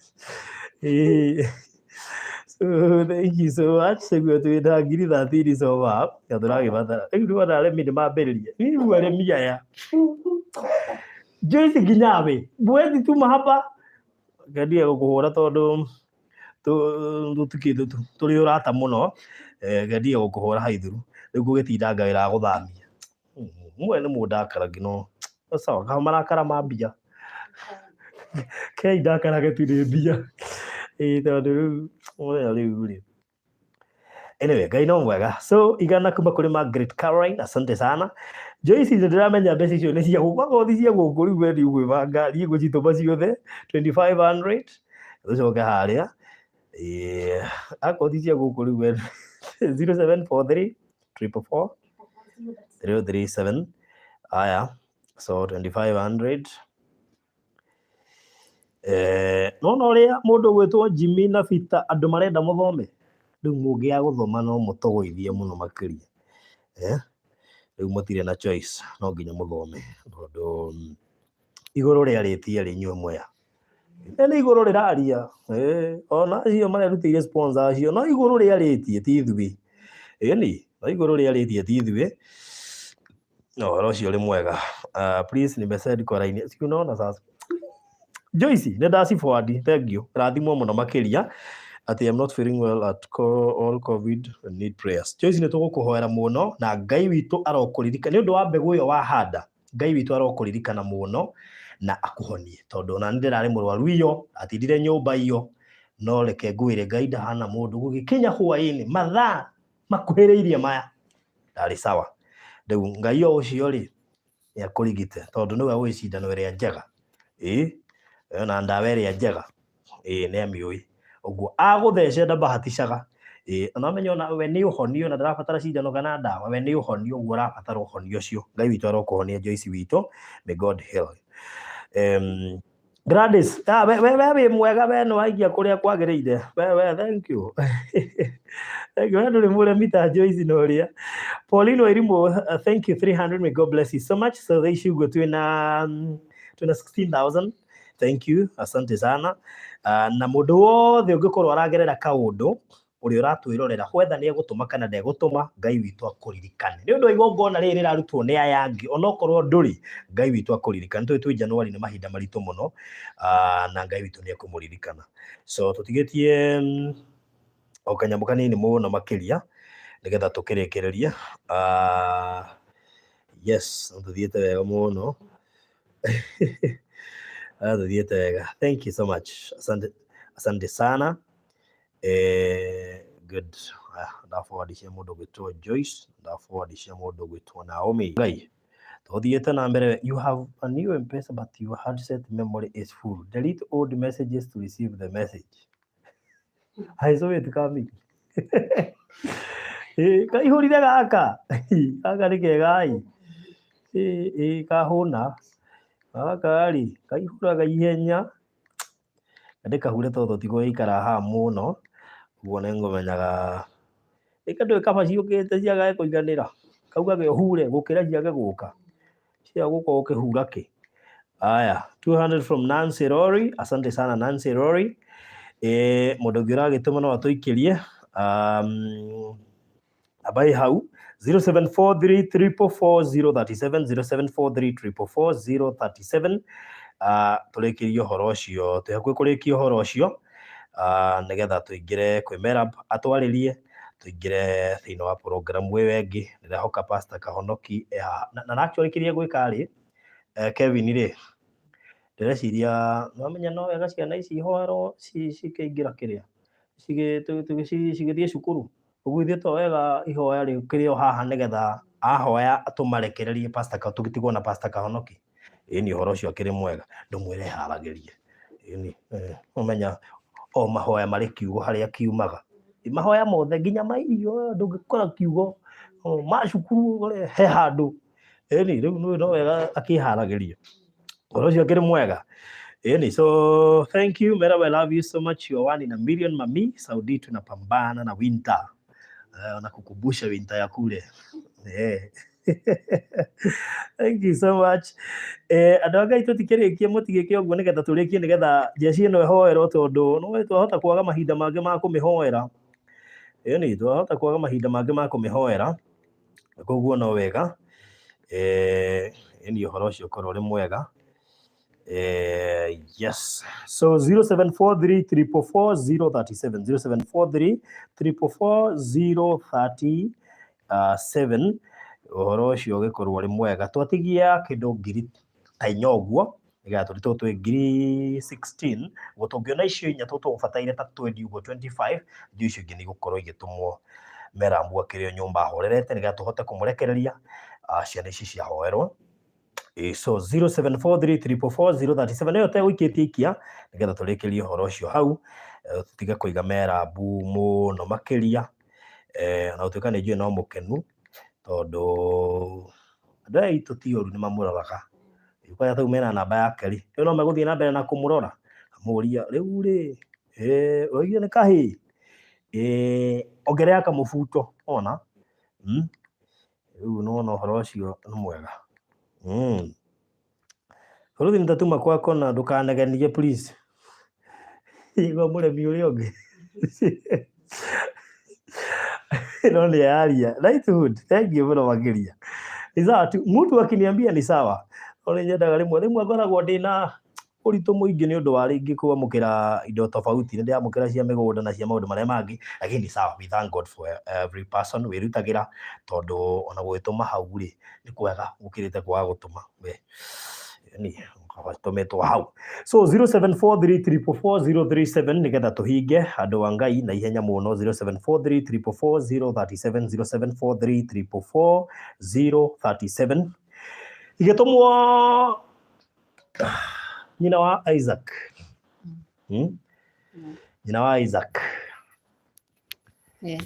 So thank you so much. Nĩguo twĩna 13,000 so far. Na tũragĩbatara. Rĩu nĩwona arĩmi nĩ mambĩrĩria. Rĩu arĩmi aya. Joyce Nginyawe, mwezi tuma hapa. Ngendia gũkũhũra tondũ tũrĩ ũrata mũno. Ngendia gũkũhũra haithuru. Rĩu ngũgĩtinda ngawĩra gũthamia. Mwe nĩ mũndakaragia no sawa, kaba marakara ma mbia. Kei ndakarage tu nĩ mbia. Ĩĩ tondũ rĩu mũthenya rĩu rĩ. Anyway, Ngai no mwega. So 100 kuma kũrĩ Margaret Caroline, asante sana. Joyce nĩ ndĩramenya mbeca icio nĩ cia gũkũ, akorwo ti cia gũkũ rĩu we nĩ ũgwĩbanga, niĩ ngũcitũma ciothe 2500 tũcoke harĩa. Akorwo ti cia gũkũ rĩu we 0743 444 037. Aya, so 2500. Nona ũrĩa mũndũ ũgwĩtwo Jimmy na Peter andũ marenda mũthome, rĩu mũngĩaga gũthoma no mũtũgũithie mũno makĩria. Rĩu mũtirĩ na choice, no nginya mũthome tondũ igũrũ rĩarĩtie rĩ inyuĩ mwea. Nĩ igũrũ rĩraria. Ona acio marerutĩire sponsor acio, no igũrũ rĩarĩtie ti ithuĩ. Ĩni, no igũrũ rĩarĩtie ti ithuĩ. No ũhoro ũcio ũrĩ mwega. Please nimesend kwa line. Si unaona sasa. Joyce, nĩ ndaci forward, thank you. Rathimwo mũno makĩria. Ati I'm not feeling well at all COVID and need prayers. Joyce, nĩ tũgũkũhoera mũno na Ngai witũ arokũririkana nĩ ũndũ wa mbegũ ĩyo wahanda. Ngai witũ arokũririkana mũno na akũhonie tondũ ona nĩ ndĩrarĩ mũrwaru iyo, atindire nyũmba iyo, no reke ngwĩre Ngai ndahana mũndũ gũgĩkinya hwaĩ-inĩ mathaa makuhĩrĩirie maya ndarĩ sawa. Rĩu Ngai o ũcio rĩ nĩ akũrigite tondũ nĩwe ũĩ cindano ĩrĩa njega. Ĩĩ na ndawa ĩrĩa njega. Ĩĩ nĩ amĩũĩ. Ũguo agũthece ndabahaticaga. Ĩĩ ona ũmenye ona we nĩ ũhonio na ndarabatara cindano kana ndawa, we nĩ ũhonio ũguo ũrabatara ũhonio ũcio. Ngai witũ arokũhonia Joyce witũ. May God heal you. Gladys, we wĩ mwega, we nĩ waikia kũrĩa kwagĩrĩire. We thank you. Thank you. We ndũrĩ mũremi ta Joyce na ũrĩa. Pauline Wairimu, thank you 300. May God bless you so much. So thaa ici ũguo twĩna 16,000. Thank you. Asante sana. Na mũndũ wothe ũngĩkorwo aragerera kaũndũ ũrĩa ũratwĩrorera, whether nĩ egũtũma kana ndegũtũma, Ngai witũ akũririkane. Nĩ ũndũ wa igongona rĩrĩ rĩrarutwo nĩ aya angĩ, onokorwo ndũrĩ, Ngai witũ akũririkane. Tũĩ twĩ January nĩ mahinda maritũ mũno, na Ngai witũ nĩ ekũmũririkana. So tũtigĩtie o kanyamũ kanini mũno makĩria nĩgetha tũkĩrĩkĩrĩrie. Yes, tũthiĩte wega mũno. Tũthiĩte wega. Thank you so much. Asante, asante sana. Good. Ndaforward cia mũndũ ũgwĩtwo Joyce, ndaforward cia mũndũ ũgwĩtwo Naomi. Ngai, tũthiĩte na mbere. You have a new M-Pesa but your handset memory is full. Delete old messages to receive the message. I saw it coming. Kaihũrire gaka. Gaka nĩ kega ĩ. Kahũna. Gaka rĩ, kaihũraga ihenya. Ndĩkahure tondũ tũtigũgĩikara haha mũno. Ũguo nĩngũmenyaga. Ĩka ndũĩ kaba ciũkĩte ciagae kũiganĩra. Kaugage ũhure gũkĩra ciage gũka. Cia gũka ũkĩhura kĩ. Aya, 200 from Nancy Rory. Asante sana Nancy Rory. Mũndũ ũngĩ ũragĩtũma no atũikĩrie. Namba ĩ hau 0743444037, 0743444037. Tũrĩkĩrie ũhoro ũcio, twĩ hakuhĩ kũrĩkia ũhoro ũcio, nĩgetha tũingĩre kwĩ Merab atwarĩrie, tũingĩre thĩinĩ wa program ĩyo ĩngĩ. Ndĩrehoka Pastor Kahonoki e haha. Na actually kĩrĩa gwĩka rĩ, Kevin rĩ, ndĩreciria nwamenya no wega ciana ici ihoerwo cikĩingĩra kĩrĩa cigĩthiĩ cukuru. Ũguo ithuĩ to wega ihoya rĩkĩrĩ o haha nĩgetha ahoya tũmarekererie Pastor tũgĩtigwo na Pastor Kahonoki. Ĩni ũhoro ũcio akĩrĩ mwega, ndũmwĩre haragĩrie. Ĩni ũmenya o mahoya marĩ kiugo harĩa kiumaga. Mahoya mothe nginya ma irio ndũngĩkora kiugo, ma cukuru ũkore he handũ. Ĩni rĩu no wega akĩharagĩria. Ũhoro ũcio akĩrĩ mwega. Ĩni, so thank you Mera, I love you so much. You are one in a million mami. Saudi tunapambana na winter. Nakukumbusha winter ya kule. Thank you so much. Andũ a Ngai tũtikĩrĩkie, mũtigĩke ũguo nĩgetha tũrĩkie, nĩgetha jeshi ĩno ĩhoerwo, tondũ no twahota kwaga mahinda mangĩ ma kũmĩhoera. Ĩni twahota kwaga mahinda mangĩ ma kũmĩhoera, koguo no wega. Ĩni ũhoro ũcio ũkorwo ũrĩ mwega. Yes. So 0743444037, 0743444037. Ũhoro ũcio ũgĩkorwo ũrĩ mwega. Twatigia kĩndũ ngiri ta inya ũguo, nĩgetha tũrĩ tũtũ twĩ ngiri 16, ũguo tũngĩona icio inya tũgũbataire ta 20 ũguo, 25, ngiri icio ingĩ nĩ igũkorwo igĩtũmwo Meramu akĩrĩ o nyũmba ahorerete, nĩgetha tũhote kũmũrekereria, ciana ici ciahoerwo. So 0743444037 nĩyo tegũikĩtie ikia, nĩgetha tũrĩkĩrie ũhoro ũcio hau, tũtige kũiga Merabu mũno makĩria. Ona gũtuĩka nĩ njũĩ no mũkenu, tondũ andũ aya aitũ ti ũru, nĩ mamũroraga. Kwanja tau mena namba yake rĩ, rĩu no megũthiĩ na mbere na kũmũrora, amũria rĩu rĩ, ũraugire nĩ kahĩĩ? Ongerera kamũbuto wona. Rĩu nĩwona ũhoro ũcio nĩ mwega. Bũrũri nitatuma kwako na ndũkanegenie please. Igua mũremi ũrĩa ũngĩ. No nĩ yaria. Knighthood, thank you mũno makĩria. Ni sawa tu. Mtu akiniambia ni sawa. No nĩ nyendaga rĩmwe rĩmwe ngoragwo ndĩna ũritũ mũingĩ nĩ ũndũ wa rĩngĩ kwamũkĩra indo tofauti, nĩ ndĩramũkĩra cia mĩgũnda na cia maũndũ marĩa mangĩ, lakini ni sawa, we thank God for every person wĩrutagĩra, tondũ ona gũgĩtũma hau rĩ, nĩ kwega gũkĩrĩte kwaga gũtũma. We ni tũmĩtwo hau. So 0743444037 nĩgetha tũhinge andũ a Ngai na ihenya mũno, 0743444037, 0743444037. Igĩtũmwo nyina wa Isaac. Nyina wa Isaac. Nĩ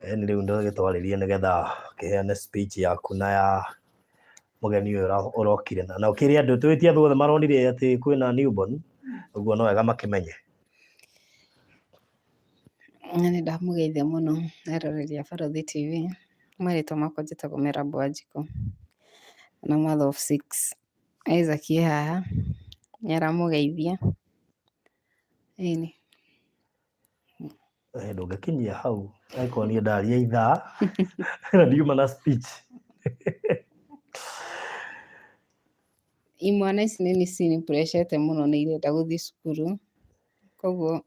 rĩu ndagĩtwarĩrie nĩgetha kĩheane speech yaku na ya Mũgeni ũyũ ũrokire na ũkĩrĩ andũ twĩtie andũ othe maronire atĩ kwĩna newborn, ũguo no wega makĩmenye. Na nĩ ndamũgeithia mũno eroreri a Barũthi TV. Marĩtwa makwa njĩtagwo Merab Wanjikũ na mother of six. Isaac e haha nĩ aramũgeithia. Ĩni. Ndũngĩkinyia hau angĩkorwo niĩ ndaria ithaa na ndiuma na speech. Imwana ici nĩ nĩcinipureshete mũno nĩ irenda gũthiĩ cukuru, koguo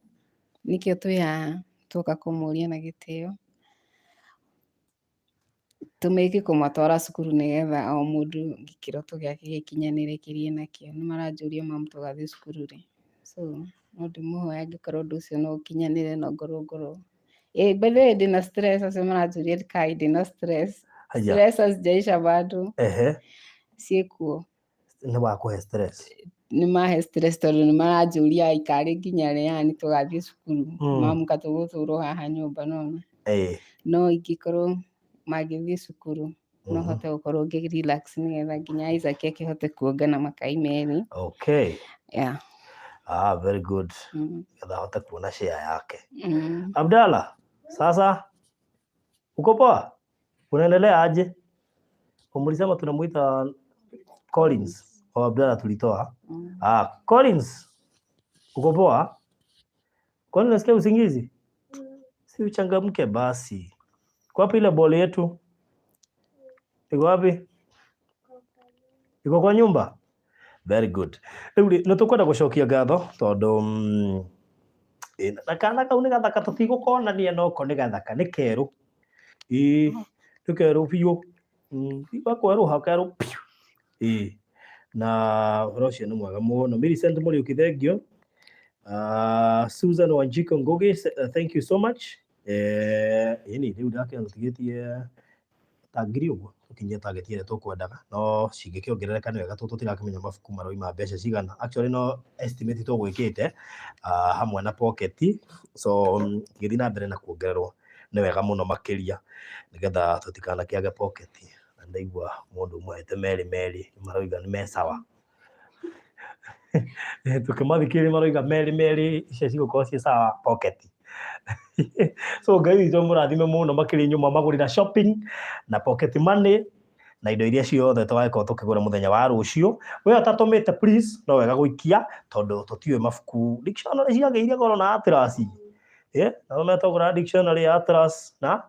nĩkĩo twĩ haha twoka kũmũria na gĩtĩo, tũmĩke kũmatwara cukuru nĩgetha o mũndũ kĩroto gĩake gĩkinyanĩre kĩrĩa enakĩo. Nĩ maranjũria mamu tũgathiĩ cukuru rĩ, so no ndĩmũhoe angĩkorwo ũndũ ũcio no ũkinyanĩre no ngorwo ngorwo. Ĩ by the way ndĩna stress, acio maranjũria kai ndĩna stress. Haya. Stress hazijaisha bado. Ciĩkuo. Nĩ wakũhe stress. Nĩ mahe stress tondũ nĩ maranjũria ikarĩ nginya rĩ yani tũgathiĩ cukuru. Mamu ka tũgũtũrwo haha nyũmba nona. No ingĩkorwo mangĩthiĩ cukuru no hote gũkorwo ngĩ relax nĩgetha nginya Isaac akĩhote kuonga na makai merĩ. Okay. Yeah. Ah, very good. Nĩgetha ahote kuona share yake. Abdalla, sasa uko poa? Unaendelea aje? Mulisema tunamuita Collins. O Abdalla tulitoa. Ah, Collins. Uko poa? Kwani unasikia usingizi? Si uchangamke basi. Iko wapi ile boli yetu? Iko wapi? Iko kwa nyumba? Very good. Rĩu rĩ, nĩ tũkwenda gũcokia ngatho tondũ na kana kau nĩ gathaka tũtigũkonania no ko nĩ gathaka nĩ kerũ. Ĩĩ, nĩ kerũ biũ. Gakwerũha kerũ biũ. Ĩĩ. Na ũhoro ũcio nĩ mwega mũno. Millicent Mũriũki, thank you. Susan Wanjiko Ngugi, thank you so much. Ĩni rĩu ndakĩona tũtigĩtie ta ngiri ũguo tũkinyie target ĩrĩa tũkwendaga, no cingĩkĩongerereka nĩ wega tondũ tũtirakĩmenya mabuku maroima mbeca cigana. Actually no estimate tũgwĩkĩte hamwe na pocket, so ngĩthiĩ na mbere na kuongererwo nĩ wega mũno makĩria nĩgetha tũtikanakĩage pocket. Na ndaigua mũndũ ũmwe ahete merĩ merĩ maroiga nĩ me sawa. Tũkĩmathikĩrĩria maroiga merĩ merĩ icio cigũkorwo ciĩ sawa pocket. So Ngai witũ mũrathime mũno makĩria inyuĩ mwamagũrĩra shopping na pocket money na indo iria ciothe tũgagĩkorwo tũkĩgũra mũthenya wa rũciũ. We ũtatũmĩte please no wega gũikia tondũ tũtiũĩ mabuku dictionary ciagĩire goro na atlas. Na metagũra dictionary ya atlas na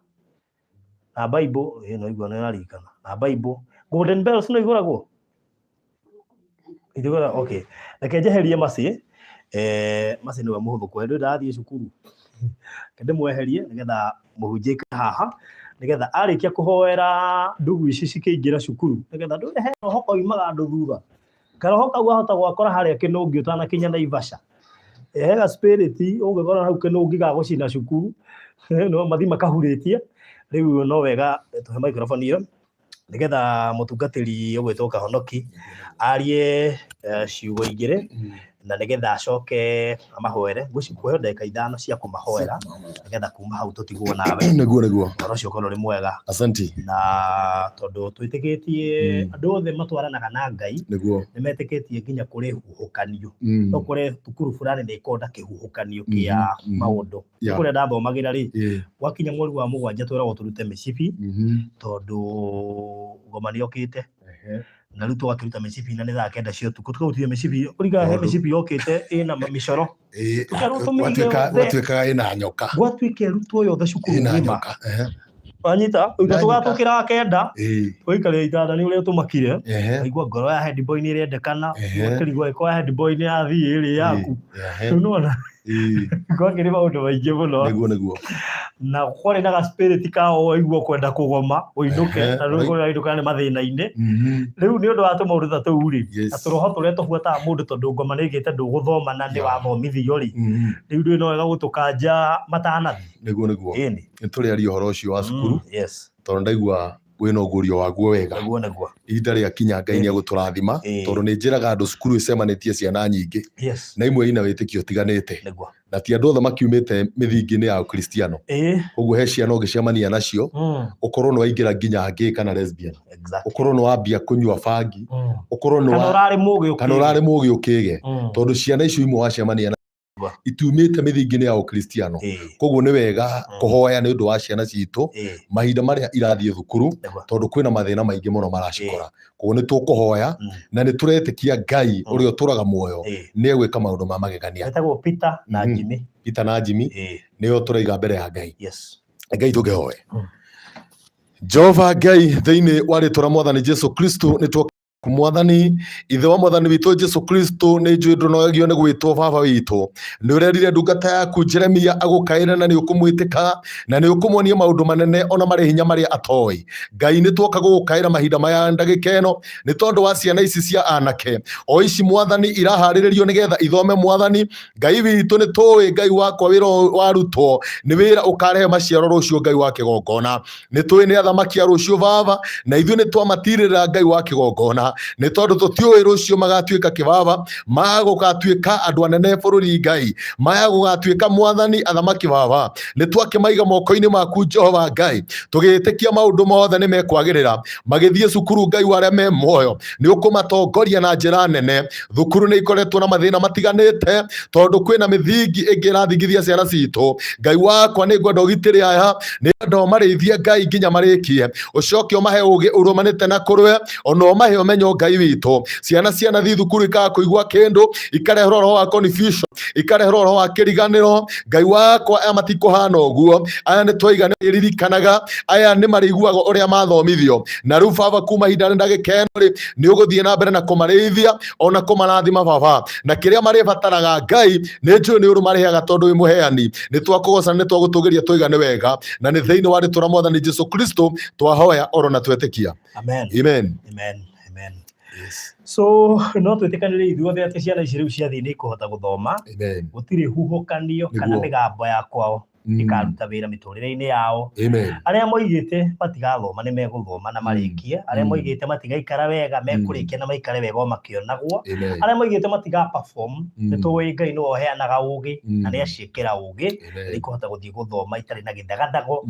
Bible, no igua nĩ ũraririkana na Bible. Golden Bells no igũragwo? Itigũra, okay. Reke njeherie Mercy. Mercy nĩwe mũhũthũ kweheria, ndathiĩ cukuru. Reke ndĩmweherie nĩgetha mũhunjia aikare haha nĩgetha arĩkia kũhoera ndugu ici cikĩingĩra cukuru nĩgetha ndũre he roho koimaga andũ thutha. Karoho kau wahota gwakora harĩa Kĩnũngĩ ũtanakinya Naivasha. He ga spirit ũngĩkora hau Kĩnũngĩ ga gũcina cukuru no mathi makahurĩtie. Rĩu no wega tũhe microphone ĩyo nĩgetha mũtungatĩri ũgwĩtwo Kahonoki arie ciugo igĩrĩ na nĩgetha acoke amahoere. Ngũhe ndagĩka ithano cia kũmahoera nĩgetha kuma hau tũtigwo nawe. Nĩguo, nĩguo. Ũhoro ũcio ũkorwo ũrĩ mwega. Asanti. Na tondũ twĩtĩkĩtie andũ othe matwaranaga na Ngai, nĩ metĩkĩtie nginya kũrĩ huhũkanio. No kũrĩ thukuru fulani nĩ ĩkoragwo na kĩhuhũkanio kĩa maũndũ. Kũrĩa ndathomagĩra rĩ, gwakinya mweri wa mũgwanja twĩragwo tũrute mĩcibi tondũ ngoma nĩ yokĩte. Na rĩu tũgakĩruta mĩcibi na nĩ thaa kenda cia ũtukũ tũkarutithia mĩcibi kũringana he mĩcibi yokĩte ĩna mĩcoro. Tũkerwo tũmĩige yothe. Gwatuĩkaga ĩna nyoka. Gwatuĩka ĩrutwo yothe cukuru Ĩna ng'ima. nyoka. Wanyita, ũika Ndanyita. tũgatũkĩra wa kenda, tũgaikarĩra itanda nĩ ũrĩa tũmakire. Waigua ngoro ya head boy nĩ ĩrendekana, ũkĩrigwo ĩko ya head boy nĩ yathiĩ ĩrĩ yaku. Rĩu nĩwona, gwakĩrĩ maũndũ maingĩ mũno. Nĩguo, nĩguo. Na kwarĩ na ga spirit ka waigua kwenda kũgoma, ũinũke, na rĩu ũrainũka nĩ mathĩna-inĩ. Rĩu nĩ ũndũ wa tũmaũndũ ta tũu rĩ, na tũroho tũrĩa tũbuataga mũndũ tondũ ngoma nĩ ĩgĩte ndũgũthoma na nĩ wathomithio rĩ, rĩu ndũĩ no wega gũtũkanja matanathiĩ. Nĩguo, nĩguo. Ĩni. Nĩ tũrĩaria ũhoro ũcio wa cukuru. Tondũ ndaigua Wĩna ũguũrio waguo wega. Nĩguo nĩguo. Ihinda rĩakinya Ngai nĩ egũtũrathima, tondũ nĩ njĩraga andũ cukuru ĩcemanĩtie ciana nyingĩ na imwe ina wĩtĩkio ũtiganĩte, na ti andũ othe makiumĩte mĩthingi-inĩ ya Ũkristiano. Koguo he ciana ũngĩcemania nacio, ũkorwo nĩ waingĩra nginya gay kana lesbian, ũkorwo nĩ wambia kũnyua bangi, ũkorwo nĩ Kana ũrarĩ mũgĩ kana ũrarĩ mũgĩ ũkĩge, tondũ ciana icio imwe wacemania na itiumĩte mĩthingi-inĩ ya Ũkristiano. Koguo nĩ wega kũhoya nĩ ũndũ wa ciana citũ mahinda marĩa irathiĩ thukuru, tondũ kwĩna mathĩna maingĩ mũno maracikora. Koguo nĩ tũkũhoya na nĩ tũretĩkia Ngai ũrĩa ũtũraga muoyo nĩ egwĩka maũndũ ma magegania. Metagwo Peter na Jimmy. Peter na Jimmy nĩo tũraiga mbere ya Ngai. Ngai tũkĩhoe. Jehova Ngai, thĩinĩ wa rĩtwa rĩa Mwathani Jesu Kristo, nĩ tuoka Mwathani, Ithe wa Mwathani witũ Jesu Kristo, nĩ njũĩ ndũnogagio nĩ gwĩtwo baba witũ. Nĩ ũrerire ndungata yaku Jeremia agũkaĩre na nĩ ũkũmwĩtĩka na nĩ ũkũmuonia maũndũ manene ona marĩ hinya marĩa atoĩ. Ngai, nĩ tuoka gũgũkaĩra mahinda maya ndagĩka ĩno nĩ tondũ wa ciana ici cia anake o ici Mwathani iraharĩrĩrio nĩgetha ithome. Mwathani Ngai witũ, nĩ tũĩ Ngai wakwa wĩra ũyũ warutwo nĩ wĩra ũkarehe maciaro rũciũ. Ngai wa kĩgongona, nĩ tũĩ nĩ athamaki a rũciũ baba, na ithuĩ nĩ twamatirĩrĩra Ngai wa kĩgongona, nĩ tondũ tũtiũĩ rũciũ magatuĩka kĩbaba, maya gũgatuĩka andũ anene bũrũri Ngai, maya gũgatuĩka Mwathani athamaki baba. Nĩ twakĩmaiga moko-inĩ maku Jehova Ngai, tũgĩtĩkia maũndũ mothe nĩ mekwagĩrĩra magĩthiĩ cukuru. Ngai wa arĩa me muoyo, nĩ ũkũmatongoria na njĩra nene. Thukuru nĩ ikoretwo na mathĩna matiganĩte tondũ kwĩna mĩthingi ĩngĩ ĩrathingithia ciana citũ. Ngai wakwa, nĩ ngwenda ũgitĩre aya, nĩ ngwenda ũmarĩithie Ngai nginya marĩkie, ũcoke ũmahe ũgĩ ũrũmanĩte na kũrwe, ona ũmahe ũmenyo. Ngai witũ, ciana cianathiĩ thukuru ikaga kũigua kĩndũ, ikareherwo roho wa confusion, ikareherwo roho wa kĩriganĩro. Ngai wakwa, aya matikũhana ũguo. Aya nĩ twaiga nĩ ririkanaga, aya nĩ marĩiguaga ũrĩa mathomithio. Na rĩu baba, kuma ihinda rĩ ndagĩka ĩno rĩ, nĩ ũgũthiĩ na mbere na kũmarĩithia ona kũmarathima baba, na kĩrĩa marĩbataraga Ngai nĩ njũĩ nĩ ũrũ marĩheaga, tondũ wĩ mũheani. Nĩ twakũgoca, nĩ twagũtũgĩria, twaiga nĩ wega, na nĩ thĩinĩ wa rĩtwa rĩa Mwathani Jesu Kristo twahoya oro na twetĩkia. Amen. Amen. Amen. Amen. So no twĩtĩkanĩre ithuothe atĩ ciana ici rĩu ciathiĩ nĩ ikũhota gũthoma. Amen. Gũtirĩ huhũkanio kana Nĩguo. mĩgambo ya kwao ĩkaruta wĩra mĩtũrĩre-inĩ yao. Amen. Arĩa moigĩte matigathoma nĩ megũthoma na marĩkie. Arĩa moigĩte matigaikara wega mekũrĩkia na maikare wega o makĩonagwo. Amen. Arĩa moigĩte matiga perform, nĩ tũĩ Ngai nĩwe ũheanaga ũgĩ na nĩ aciĩkĩra ũgĩ, Amen. nĩ ikũhota gũthiĩ gũthoma itarĩ na gĩthagathago.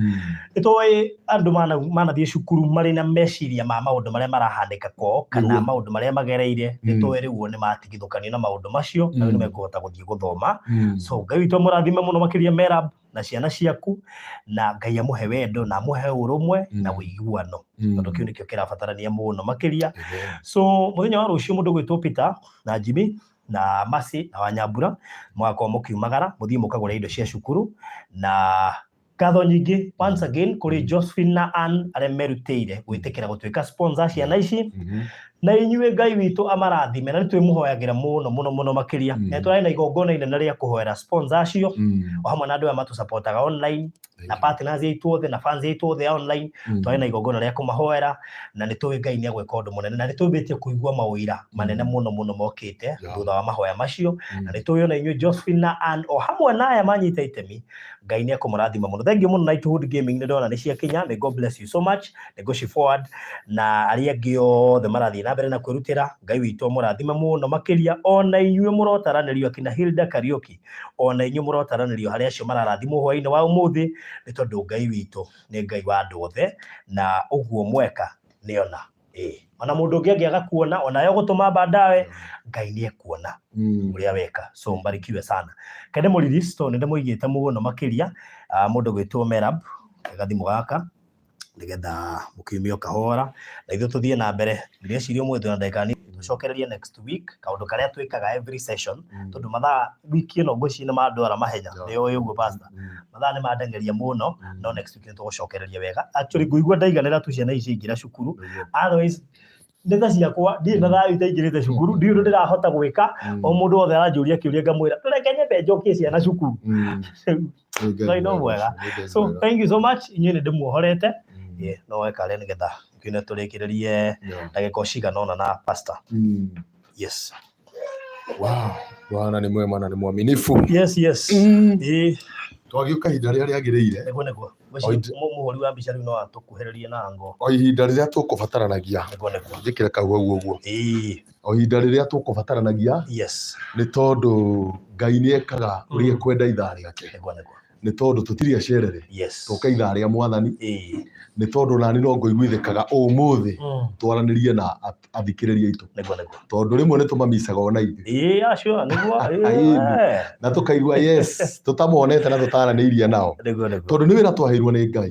Nĩ tũĩ andũ manathiĩ cukuru marĩ na meciria ma maũndũ marĩa marahanĩka kwao kana maũndũ marĩa magereire, nĩ tũĩ rĩu o nĩ matigithũkanio na maũndũ macio na rĩu nĩ mekũhota gũthiĩ gũthoma. So Ngai witũ amũrathime mũno makĩria, Merab na ciana ciaku, na Ngai amũhe wendo na amũhe ũrũmwe na ũiguano, tondũ kĩu nĩkĩo kĩrabatarania mũno makĩria. So mũthenya wa rũciũ mũndũ gwĩtwo Peter na Jimmy na Mercy na Wanyambura mũgakorwo mũkiumagara mũthiĩ mũkagũre indo cia cukuru, na ngatho nyingĩ once again kũrĩ Josephine na Ann arĩa merutĩire gwĩtĩkĩra gũtuĩka sponsor ciana ici. Na inyuĩ Ngai witũ amarathime, na nĩ twĩmũhoyagĩra mũno mũno mũno makĩria. Na tũrarĩ na igongona inene rĩa kũhoera sponsor acio o hamwe na andũ aya matũsupportaga online na partners aitũ othe na fans aitũ othe online. Twarĩ na igongona rĩa kũmahoera na nĩ tũĩ Ngai nĩ egwĩka ũndũ mũnene, na nĩ tũmbĩtie kũigua maũira manene mũno mũno mokĩte thutha wa mahoya macio. Na nĩ tũĩ ona inyuĩ Josephine na Ann o hamwe na aya manyita itemi, Ngai nĩ ekũmũrathima mũno. Thank you mũno. Knighthood Gaming nĩ ndona nĩ ciakinya. May God bless you so much. Nĩ ngũci forward na arĩa angĩ othe marathiĩ na mbere na kwĩrutĩra, Ngai witũ amũrathime mũno makĩria. Ona inyuĩ mũrotaranĩrio, akina Hilda Kariũki, ona inyuĩ mũrotaranĩrio harĩ acio mararathimwo hwaĩ-inĩ wa ũmũthĩ, nĩ tondũ Ngai witũ nĩ Ngai wa andũ othe, na ũguo mweka nĩona. Ĩĩ, ona mũndũ ũngĩ angĩaga kuona ona yo gũtũma baadaye, Ngai nĩ ekuona ũrĩa weka. So mbarikiwe sana. Kende mũrelease tondũ nĩ ndĩmũigĩte mũno makĩria. Mũndũ gwĩtwo Merab, gathimũ gaka nĩgetha mũkiumio kahora na ithuĩ tũthiĩ na mbere. Ndĩreciria ũmũthĩ twĩna ndagĩka nini, tũcokererie next week kaũndũ karĩa twĩkaga every session, tondũ mathaa wiki ĩno ngwĩciria nĩ mandwara mahenya. Nĩ ũĩ ũguo, pastor, mathaa nĩ mandengeria mũno, no next week nĩ tũgũcokereria wega. Actually ngũigua ndaiganĩra tu ciana ici ciaingĩra cukuru, otherwise nĩ ta ciakwa ndirĩ na thayũ itaingĩrĩte cukuru, ndirĩ ũndũ ndĩrahota gwĩka. O mũndũ wothe aranjũria kĩũria ngamwĩra reke nyambe njokie ciana cukuru. Ngai no mwega. So thank you so much. Inyuĩ nĩ ndĩmuohorete. Yeah, no wekare nĩgetha nginya tũrĩkĩrĩrie ndagĩka o cigana ũna na pastor. Yes. Wow. Bwana ni mwema na ni mwaminifu. Yes. Ĩĩ. Twagĩũka ihinda rĩrĩa rĩagĩrĩire. Nĩguo nĩguo. O ihinda- Mũhũri wa mbica rĩu no atũkuhĩrĩrie na ngo. O ihinda rĩrĩa tũkũbataranagia. Nĩguo nĩguo. Njĩkĩre kau hau ũguo. Ĩĩ. O ihinda rĩrĩa tũkũbataranagia. Yes. Nĩ tondũ Ngai nĩ ekaga ũrĩa ekwenda ithaa rĩake. Nĩguo nĩguo. Nĩ tondũ tũtirĩ acerere. Yes. Tũka ithaa rĩa Mwathani. Ĩĩ. Nĩ tondũ nani no ngũiguithĩkaga ũmũthĩ twaranĩrie na athikĩrĩria aitũ. Nĩguo nĩguo. Tondũ rĩmwe nĩ tũmamicaga ona ithuĩ. Ĩĩ acio nĩguo. Ĩĩ. Na tũkaigua yes tũtamonete na tũtaranĩirie nao. Nĩguo nĩguo. Tondũ nĩ wĩra twaheirwo nĩ Ngai.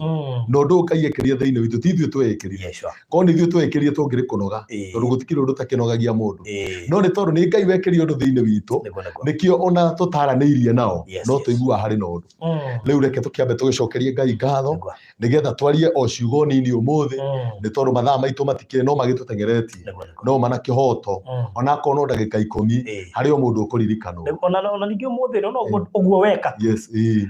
Na ũndũ ũyũ Ngai ekĩrire thĩinĩ witũ ti ithuĩ tweyĩkĩrire. Yes, sure. Korwo nĩ ithuĩ tweyĩkĩrire tũngĩrĩ kũnoga. Ĩĩ. Tondũ gũtikĩrĩ ũndũ ũtakĩnogagia mũndũ. Ĩĩ. No nĩ tondũ nĩ Ngai wekĩrire ũndũ thĩinĩ witũ. Nĩguo nĩguo. Nĩkĩo ona tũtaranĩirie nao Yes, no yes. tũiguaga harĩ na ũndũ. Rĩu reke tũkĩambe tũgĩcokerie Ngai ngatho Nĩguo. nĩgetha twarie o ciugo nini ũmũthĩ nĩ tondũ mathaa maitũ matikĩrĩ no magĩtũteng'eretie Nĩguo nĩguo. no mana kĩhoto onakorwo no ndagĩka ikũmi Ĩĩ. harĩ o mũndũ ũkũririkanwo. Nĩguo, ona ona ningĩ ũmũthĩ rĩ, ona ũguo ũguo weka Yes, ĩĩ.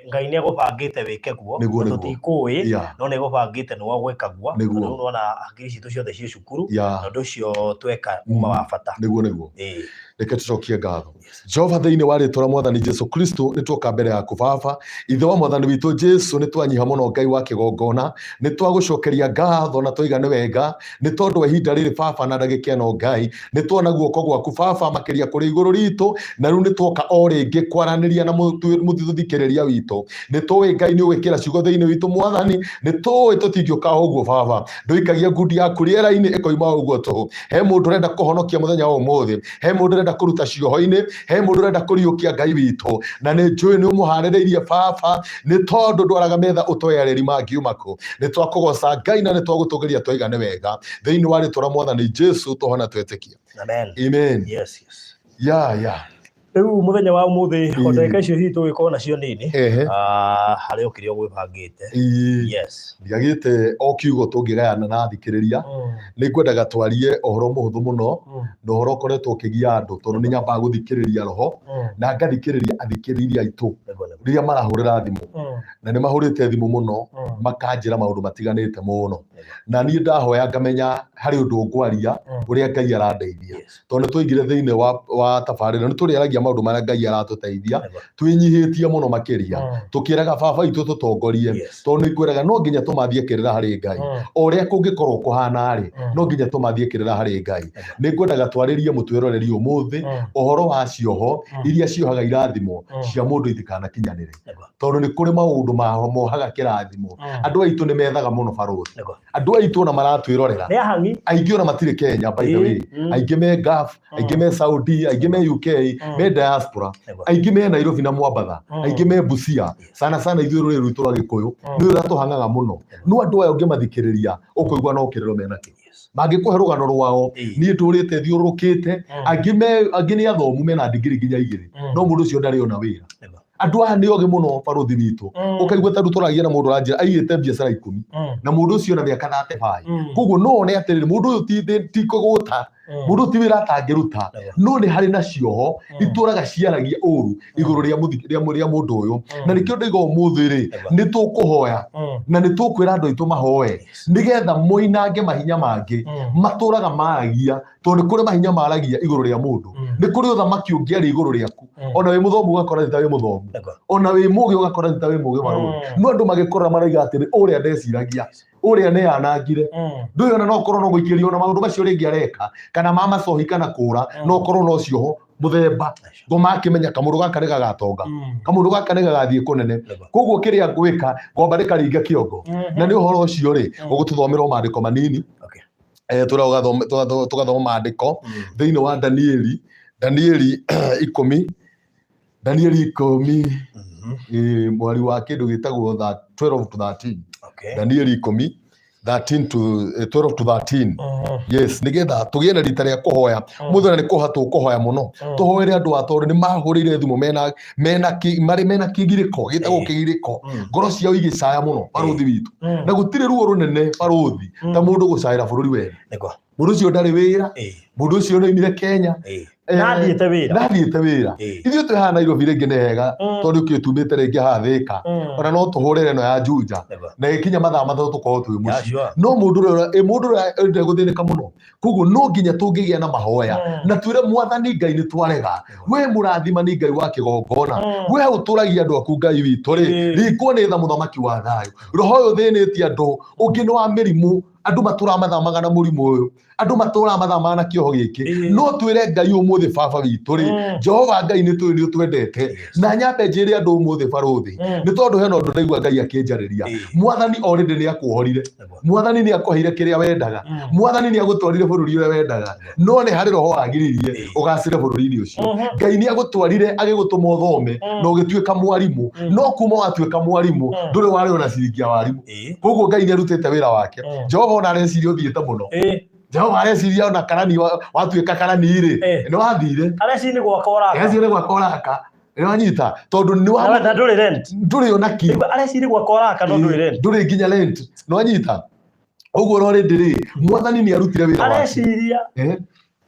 Ngai nĩ agũbangĩte wĩke guo Nĩguo, na nĩguo. tũtikũĩ Yeah. no nĩ agũbangĩte nĩ wagwĩka guo. Nĩguo. Tondũ rĩu nĩwona hakiri citũ ciothe ciĩ cukuru Yeah. na ũndũ ũcio tweka uma wa bata. Nĩguo nĩguo. Ĩĩ. Reke tũcokie ngatho. Jehova thĩinĩ wa rĩtwa rĩa Mwathani Jesu Kristo nĩ tuoka mbere yaku Baba. Ithe wa Mwathani witũ Jesu nĩ twanyiha mũno Ngai wa kĩgongona. Nĩ twagũcokeria ngatho na twaiga nĩ wega nĩ tondũ wa ihinda rĩrĩ Baba na ndagĩka ĩno Ngai. Nĩ tuona guoko gwaku Baba makĩria kũrĩ igũrũ ritũ na rĩu nĩ tuoka o rĩngĩ kwaranĩria na mũthikĩrĩria witũ. Nĩ tũĩ Ngai nĩ ũgwĩkĩra ciugo thĩinĩ witũ Mwathani. Nĩ tũĩ tũtingĩũka o ũguo Baba. Ndũikagia ngundi yaku rĩera-inĩ ĩkoima o ũguo tũhũ. He mũndũ ũrenda kũhonokia mũthenya wa ũmũthĩ. He mũndũ ũrenda kũruta cioho-inĩ. He mũndũ ũrenda kũriũkia Ngai witũ. Na nĩ njũĩ nĩ ũmũharĩrĩirie Baba nĩ tondũ ndwaraga metha ũtoe arĩri mangiuma kũ. Nĩ twakũgoca Ngai na nĩ twagũtũgĩria twaiga nĩ wega. Thĩinĩ wa rĩtwa rĩa Mwathani Jesu tũhona twetĩkia. Amen. Amen. Yes, yes. Yeah, yeah. Rĩu mũthenya wa ũmũthĩ o Ĩĩ. ndagĩka icio hihi tũgĩkorwo nacio nini Ehe. harĩ o kĩrĩa ũgwĩbangĩte. Ĩĩ. Yes. Ndiagĩte o kiugo tũngĩgayana na athikĩrĩria. Nĩ ngwendaga twarie ũhoro mũhũthũ mũno na ũhoro ũkoretwo ũkĩgia andũ tondũ nĩ nyambaga gũthikĩrĩria roho na ngathikĩrĩria athikĩrĩria aitũ Nĩguo nĩguo. rĩrĩa marahũrĩra thimũ na nĩ mahũrĩte thimũ mũno makanjĩra maũndũ matiganĩte mũno na niĩ ndahoya ngamenya harĩ ũndũ ngwaria ũrĩa Ngai arandeithia. Yes. Tondũ nĩ twaingire thĩinĩ wa tabarĩra nĩ tũrĩaragia maũndũ marĩa Ngai aratũteithia Nĩguo. twĩnyihĩtie mũno makĩria tũkĩraga baba itũ tũtongorie Yes. tondũ nĩ ngwĩraga no nginya tũmathie kĩrĩra harĩ Ngai o ũrĩa kũngĩkorwo kũhana rĩ no nginya tũmathie kĩrĩra harĩ Ngai. Nĩ ngwendaga twarĩrie mũtwĩroreri ũmũthĩ ũhoro wa cioho iria ciohaga irathimo cia mũndũ itikanakinyanĩre. Nĩguo. Tondũ nĩ kũrĩ maũndũ mohaga kĩrathimo. Andũ aitũ nĩ methaga mũno barũthi. Nĩguo. Andũ aitũ ona maratwĩrorera. Nĩ ahang'i. Aingĩ ona matirĩ Kenya by the way. Aingĩ me Gulf, aingĩ me Saudi, aingĩ me UK, me diaspora. Nĩguo. Aingĩ me Nairobi na Mwambatha, aingĩ me Busia. Sana sana ithuĩ rũrĩrĩ rwitũ rwa Gĩkũyũ nĩ ũrĩa tũhang'aga mũno. No andũ aya ũngĩmathikĩrĩria ũkũigua no kĩrĩro menakĩo. Mangĩkũhe rũgano rwao niĩ ndũrĩte thiũrũrũkĩte angĩ nĩ athomu mena ndigiri nginya igĩrĩ no mũndũ ũcio ndarĩ ona wĩra. Nĩguo. Andũ aya nĩ ogĩ mũno barũthi witũ. Ũkaigua ta rĩu tũragia na mũndũ ũranjĩra aigĩte biacara ikũmi na mũndũ ũcio na mĩaka 35. Koguo no one atĩrĩrĩ mũndũ ũyũ ti kũgũta mũndũ ũyũ ti wĩra atangĩruta no nĩ harĩ na cioho itũraga ciaragia ũru igũrũ rĩa mũndũ ũyũ. Na nĩkĩo ndaiga ũmũthĩ rĩ nĩ tũkũhoya na nĩ tũkwĩra andũ aitũ mahoe nĩgetha moinange mahinya mangĩ matũraga maragia tondũ nĩ kũrĩ mahinya maragia igũrũ rĩa mũndũ. Nĩ kũrĩ ũthamaki ũngĩaria igũrũ rĩaku. Ona wĩ mũthomu ũgakora nĩ ta wĩ mũthomu. Ona wĩ mũgĩ ũgakora nĩ ta wĩ mũgĩ barũthi. No andũ magĩkora marauga atĩrĩ ũrĩa ndeciragia ũrĩa nĩ anangire. Ndũĩ ona no ũkorwo no gũikĩrio ona maũndũ macio rĩngĩ areka kana ma macohi kana kũra no ũkorwo no cioho mũthemba ngoma akĩmenya kamũndũ gaka nĩ gagatonga kamũndũ gaka nĩ gagathiĩ kũnene. Koguo kĩrĩa ngwĩka ngomba ndĩkaringe kĩongo. Na nĩ ũhoro ũcio rĩ ũgũtũthomera o maandĩko manini. Okay. Tũgathoma maandĩko thĩinĩ wa Danieli, Danieli ikũmi, Danieli ikũmi, mweri wa kĩndũ gĩtagwo 12 to 13. Okay. Danieli ikũmi, 13 to 12 to 13. Yes, nĩgetha tũgĩe na rita rĩa kũhoya. Mũthenya nĩ kũhoya tũkũhoya mũno. Tũhoere andũ a tondũ nĩ mahũrĩire thimũ marĩ mena kĩgirĩko, gĩtagwo kĩgirĩko. Ngoro ciao igĩcaya mũno barũthi witũ. Na gũtirĩ ruo rũnene barũthi ta mũndũ gũcaĩra bũrũri wene. Nĩguo. Mũndũ ũcio ndarĩ wĩra. Mũndũ ũcio nĩ oimire Kenya. Na athiĩte wĩra. Na athiĩte wĩra. Ithuĩ twĩ haha Nairobi rĩngĩ nĩ hega tondũ kĩ tumĩte rĩngĩ haha Thĩka. Ona no tũhũrĩre ĩno ya Juja na ĩkinya mathaa 3 tũkorwo twĩ mũciĩ. No mũndũ ũrĩa mũndũ ũrĩa ndegũthĩnĩka mũno. Koguo no nginya tũngĩgĩa na mahoya na twĩre Mwathani Ngai nĩ twarega. We mũrathimani Ngai wa kĩgongona. We ũtũragia andũ aku Ngai witũ rĩ. Rikwo nĩ tha mũthamaki wa thayũ. Roho ũyũ ũthĩnĩtie andũ ũngĩ nĩ wa mĩrimũ. Andũ matũraga mathamaga na mũrimũ ũyũ. Andũ matũraga mathamaga na kĩoho gĩkĩ. No twĩre Ngai ũmũthĩ baba witũ rĩ, Jehova Ngai nĩ tũĩ nĩ ũtwendete. Na nyambe njĩre andũ ũmũthĩ barũthi, nĩ tondũ hena ũndũ ndaigua Ngai akĩnjarĩria. Mwathani already nĩ akuohorire. Mwathani nĩ akũheire kĩrĩa wendaga. Mwathani nĩ agũtwarire bũrũri ũrĩa wendaga. No nĩ harĩ roho wagiririe ũgacĩre bũrũri-inĩ ũcio. Ngai nĩ agũtwarire agĩgũtũma ũthome na ũgĩtuĩka mwarimũ. No kuma watuĩka mwarimũ ndũrĩ warĩhwo na ciringi ya warimũ. Koguo Ngai nĩ arutĩte wĩra wake. Jehova ona areciria ũthiĩte mũno. Jehova areciria ona karani watuĩka karani rĩ, nĩ wathire. Areciria nĩ gwaka ũraka. Areciria nĩ gwaka ũraka. Nĩ wanyita tondũ nĩ wa Na ndũrĩ rent. Ndũrĩ ona kĩ. Areciria gwaka ũraka no ndũrĩ rent. Ndũrĩ nginya rent. Nĩ wanyita. Ũguo already rĩ, Mwathani nĩ arutire wĩra wake. Areciria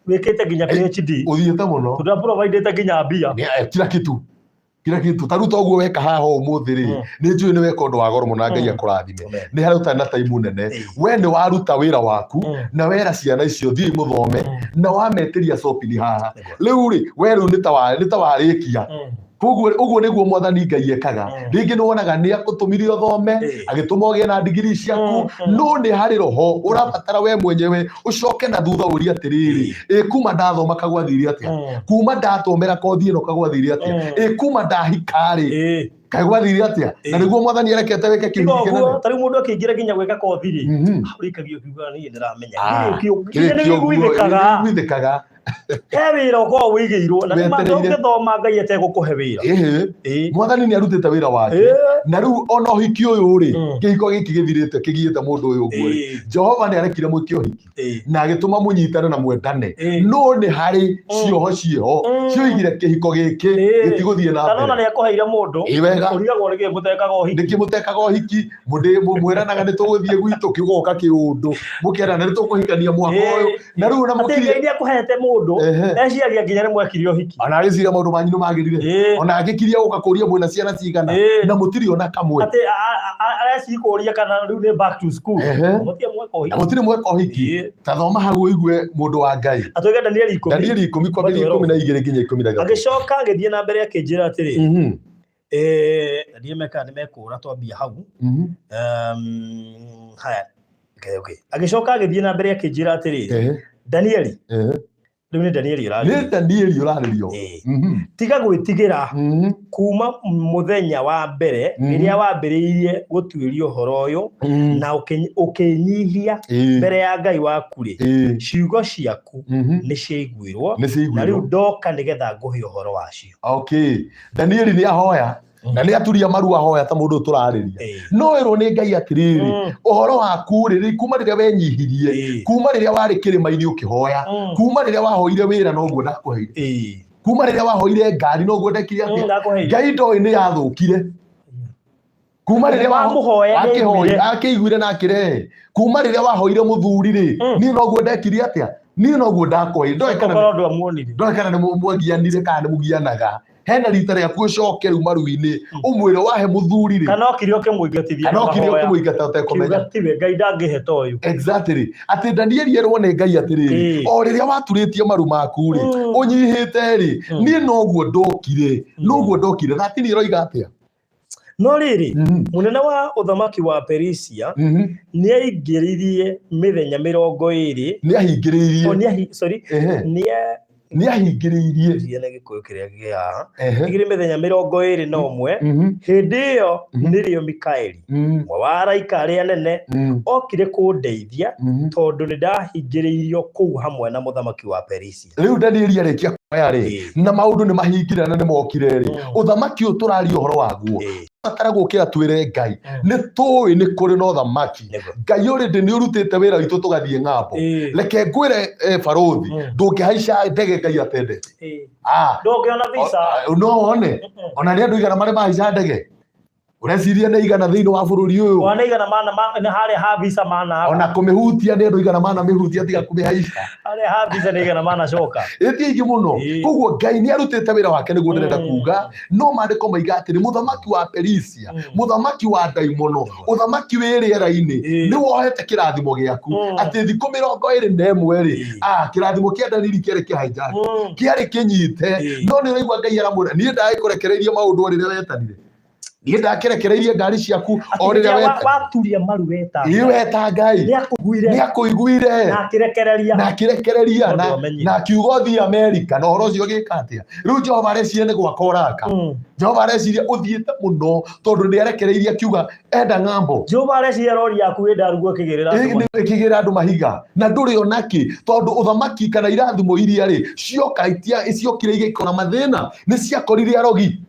wĩkĩte nginya PhD. Ũthiĩte mũno. Tondũ aprovidĩte nginya mbia. Kila kitu. Kila kitu. Ta rĩu toguo weka haha ũmũthĩ rĩ, nĩ njũĩ nĩ weka ũndũ wa goro mũno na Ngai akũrathime. Nĩ harĩa ũtarĩ na time nene. We nĩ waruta wĩra waku na wera ciana icio thiĩ mũthome na wametĩria shopping haha. Rĩu rĩ, we rĩu nĩ ta warĩkia. Koguo ũguo nĩguo Mwathani Ngai ekaga. Rĩngĩ nĩ wonaga nĩ agũtũmire ũthome, agĩtũma ũgĩe na ndigiri ciaku, no nĩ harĩ roho ũrabatara we mwenyewe ũcoke na thutha ũrie atĩrĩrĩ, ĩ kuma ndathoma kagwathire atĩa? Kuma ndathomera kothi ĩno kagwathire atĩa? Ĩ kuma ndahika rĩ, kagwathire atĩa? Na nĩguo Mwathani arekete wĩke kĩndũ kĩnene. Ta rĩu mũndũ akĩingĩra nginya gwĩka kothi rĩ, ũrĩkagia ũkiugaga niĩ ndĩramenya. Nĩ wĩiguithĩkaga. He wĩra ũkoragwo wĩigĩirwo na nĩma ndũngĩthoma Ngai ategũkũhe wĩra. Mwathani nĩ arutĩte wĩra wake. Na rĩu ona ũhiki ũyũ rĩ, kĩhiko gĩkĩ gĩthirĩte kĩgiĩte mũndũ ũyũ ũguo rĩ, Jehova nĩ arekire mwĩke ũhiki na agĩtũma mũnyitane na mwendane. No nĩ harĩ cioho ciĩho cioigire kĩhiko gĩkĩ gĩtigũthiĩ na mbere. Kana ona nĩ akũheire mũndũ, ũrigagwo nĩkĩ mũtekaga ũhiki. Nĩkĩ mũtekaga ũhiki? Mwĩranaga nĩ tũgũthiĩ gwitũ kĩgoka kĩũndũ, mũkerana nĩ tũkũhikania mwaka ũyũ. Na rĩu ona mũkirie. Atĩ Ngai nĩ akũhete mũndũ, eciragia nginya nĩ mwekire ũhiki. Ona areciria maũndũ manyu nĩ magĩrire. Ona agĩkiria gũka kũria mwĩna ciana cigana na mũtirĩ ona kamwe. Atĩ areciria kũria kana rĩu nĩ back to school. Mũtirĩ mweka ũhiki. Na mũtirĩ mweka ũhiki. Ta thoma hau ũigue mũndũ wa Ngai. Atwĩke Danieli 10. Danieli 10 kwambĩrĩria 12 nginya 13. Agĩcoka agĩthiĩ na mbere akĩnjĩra atĩrĩ, ndiĩ mekaga nĩ mekũra twambia hau. Haya. Okay, okay. Agĩcoka agĩthiĩ na mbere akĩnjĩra atĩrĩ, Danieli, rĩu nĩ Danieli ũrarĩrio. Nĩ Danieli ũrarĩrio. Tiga gwĩtigĩra kuma mũthenya wa mbere rĩrĩa wambĩrĩirie gũtuĩria ũhoro ũyũ na ũkĩnyihia mbere ya Ngai waku rĩ, ciugo ciaku nĩ ciaiguirwo na rĩu ndoka nĩgetha ngũhe ũhoro wacio. Okay. Danieli nĩ ahoya na nĩ aturia maru ahoya ta mũndũ tũrarĩria. No ĩrwo nĩ Ngai atĩrĩrĩ, ũhoro waku rĩ, kuma rĩrĩa wenyihirie, kuma rĩrĩa warĩ kĩrĩma-inĩ ũkĩhoya, kuma rĩrĩa wahoire wĩra noguo ndakũheire, kuma rĩrĩa wahoire ngari noguo ndekire atĩa, Ngai ndoĩ nĩ yathũkire. Kuma rĩrĩa akĩiguire na akĩrehe, kuma rĩrĩa wahoire mũthuri rĩ, niĩ noguo ndekire atĩa, niĩ noguo ndakũheire. Ndoĩ kana nĩ mwagianire kana nĩ mũgianaga. Hena rita rĩaku ũcoke rĩu maru-inĩ ũmwĩre wahe mũthuri rĩ, kana okire ũkĩmũingatithia kana okire ũkĩmũingata ũtekũmenya, tiwe Ngai ndangĩhe ta ũyũ. Exactly. Atĩ Danieli erwo nĩ Ngai atĩrĩrĩ, o rĩrĩa waturĩtie maru maku rĩ, ũnyihĩte rĩ, niĩ noguo ndokire, noguo ndokire. Thatini ĩroiga atĩa? No rĩrĩ, mũnene wa ũthamaki wa Perisia nĩ aingĩririe mĩthenya 20. Nĩ ahingĩrĩirie. Sorry. Nĩ ahingĩrĩirie. Nĩ Gĩkũyũ kĩrĩa kĩ haha. Igĩrĩ mĩthenya 21. Hĩndĩ ĩyo nĩrĩo Mikaeli, ũmwe wa araika arĩa anene, okire kũndeithia, tondũ nĩ ndahingĩrĩirio kũu hamwe na mũthamaki wa Perisia. Rĩu Danieli arĩkia kuoya rĩ, na maũndũ nĩ mahingire na nĩ mokire rĩ, ũthamaki ũyũ tũraria ũhoro waguo, batara gũkĩra twĩre Ngai nĩ tũĩ nĩ kũrĩ na ũthamaki. Ngai already nĩ ũrutĩte wĩra witũ tũgathiĩ ng'ambo. Reke ngwĩre barũthi, ndũngĩhaica ndege Ngai atendete. Ndũngĩona visa. No wone ona nĩ andũ igana marĩ mahaica ndege. Ũreciria nĩ igana thĩinĩ wa bũrũri ũyũ? Ona igana mana nĩ harĩa ha visa mana. Ona kũmĩhutia nĩ andũ igana manamĩhutia tiga kũmĩhaica. Harĩa ha visa nĩ igana manacoka. Ĩti aingĩ mũno. Koguo Ngai nĩ arutĩte wĩra wake nĩguo ndĩrenda kuga. No maandĩko maiga atĩrĩ, mũthamaki wa Perisia, mũthamaki wa ndaimono, ũthamaki wĩ rĩera-inĩ, nĩ wohete kĩrathimo gĩaku. Atĩ thikũ 21 rĩ, kĩrathimo kĩa Danieli kĩarĩ kĩ hijack, kĩarĩ kĩnyite. No nĩ ũraigua Ngai aramwĩra, niĩ ndagĩkũrekereirie maũndũ o rĩrĩa wetanire. Niĩ ndakĩrekereirie ngari ciaku o rĩrĩa wetanire. Waturia maru weta. Ĩ weta Ngai. Nĩ akũiguire. Nĩ akũiguire. Na akĩrekereria. Na akĩrekereria. Na akiuga ũthiĩ Amerika. Na ũhoro ũcio ũgĩka atĩa? Rĩu Jehova areciria nĩ gwaka ũraka. Jehova areciria ũthiĩte mũno tondũ nĩ arekereirie akiuga enda ng'ambo. Jehova areciria rori yaku ĩ ndarugu ĩkĩgĩrĩra andũ mahiga. Ĩkĩgĩrĩra andũ mahiga. Na ndũrĩ ona kĩ, tondũ ũthamaki kana irathimo iria rĩ, cioka ciokire igĩkora mathĩna, nĩ ciakorire arogi.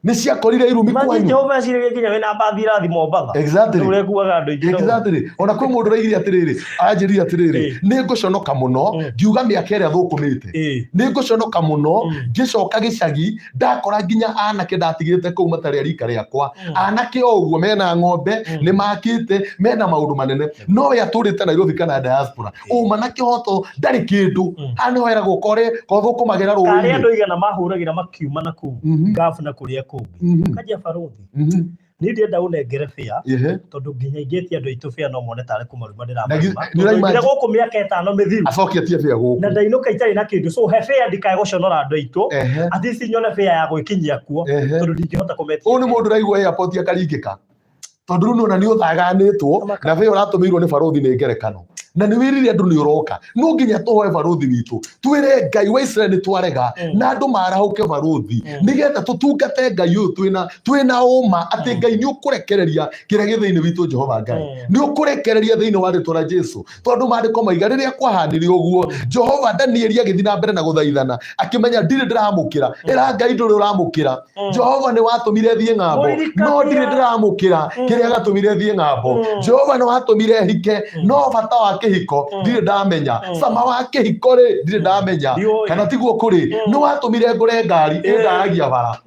Nĩ ciakorire irumi Imagine kwanyu. Jehova eciragia nginya wĩna mbathi irathi Mombatha. Exactly. Rĩu ũrekuaga andũ aingĩ. Exactly. Ona kwĩ mũndũ ũraigire atĩrĩrĩ, aranjĩrire atĩrĩrĩ, nĩ ngũconoka mũno ngiuga mĩaka ĩrĩa thũkũmĩte. Nĩ ngũconoka mũno ngĩcoka gĩcagi ndakora nginya anake ndatigĩte kũu matarĩ a rika rĩakwa. Anake o ũguo mena ng'ombe, nĩ makĩte, mena maũndũ manene. No we atũrĩte Nairobi kana diaspora. Ũma na kĩhoto ndarĩ kĩndũ. Haha nĩho eragwo kore kothũkũmagĩra Karĩ rũĩ-inĩ. andũ igana mahũragĩra makiuma na kũu ngabuna kũrĩa kũngĩ. Kanjia barũthi. Niĩ ndĩrenda ũnengere bĩa tondũ nginya ingĩtia andũ aitũ bĩa no mone tarĩ kũmaruma ndĩramaruma. Nĩ ũraima- Tondũ oimire gũkũ mĩaka 5 mĩthiru. Acoke atie bĩa gũkũ. Na ndainũka itarĩ na kĩndũ. So he bĩa ndikae gũconora andũ aitũ. At least nyone bĩa ya gwĩkinyia kuo tondũ ndingĩhota kũmetia. Ũyũ nĩ mũndũ ũraigua airport akaringĩka. Tondũ rĩu nĩwona nĩ ũthaganĩtwo na bĩa ũratũmĩirwo nĩ barũthi nĩ ngerekano. Na nĩ wĩrire andũ nĩ ũroka. No nginya tũhoe barũthi witũ. Twĩre Ngai wa Israeli nĩ twarega na andũ marahũke barũthi. Nĩgetha tũtungate Ngai ũyũ twĩna ũma atĩ Ngai nĩ ũkũrekereria kĩrĩa gĩ thĩinĩ witũ Jehova Ngai. Nĩ ũkũrekereria thĩinĩ wa rĩtwa rĩa Jesu. Tondũ maandĩko maiga rĩrĩa kwahanire ũguo, Jehova Danieli agĩthiĩ na mbere na gũthaithana, akĩmenya ndirĩ ndĩramũkĩra. Ĩra Ngai ndũrĩ ũramũkĩra. Jehova nĩ watũmire thiĩ ng'ambo, no ndirĩ ndĩramũkĩra kĩrĩa gatũmire thiĩ ng'ambo. Jehova nĩ watũmire hike, no bata wa kĩhiko ndirĩ ndamenya. Cama wa kĩhiko rĩ ndirĩ ndamenya. Kana tiguo kũrĩ, nĩ watũmire ngũre ngari ĩndaragia bara.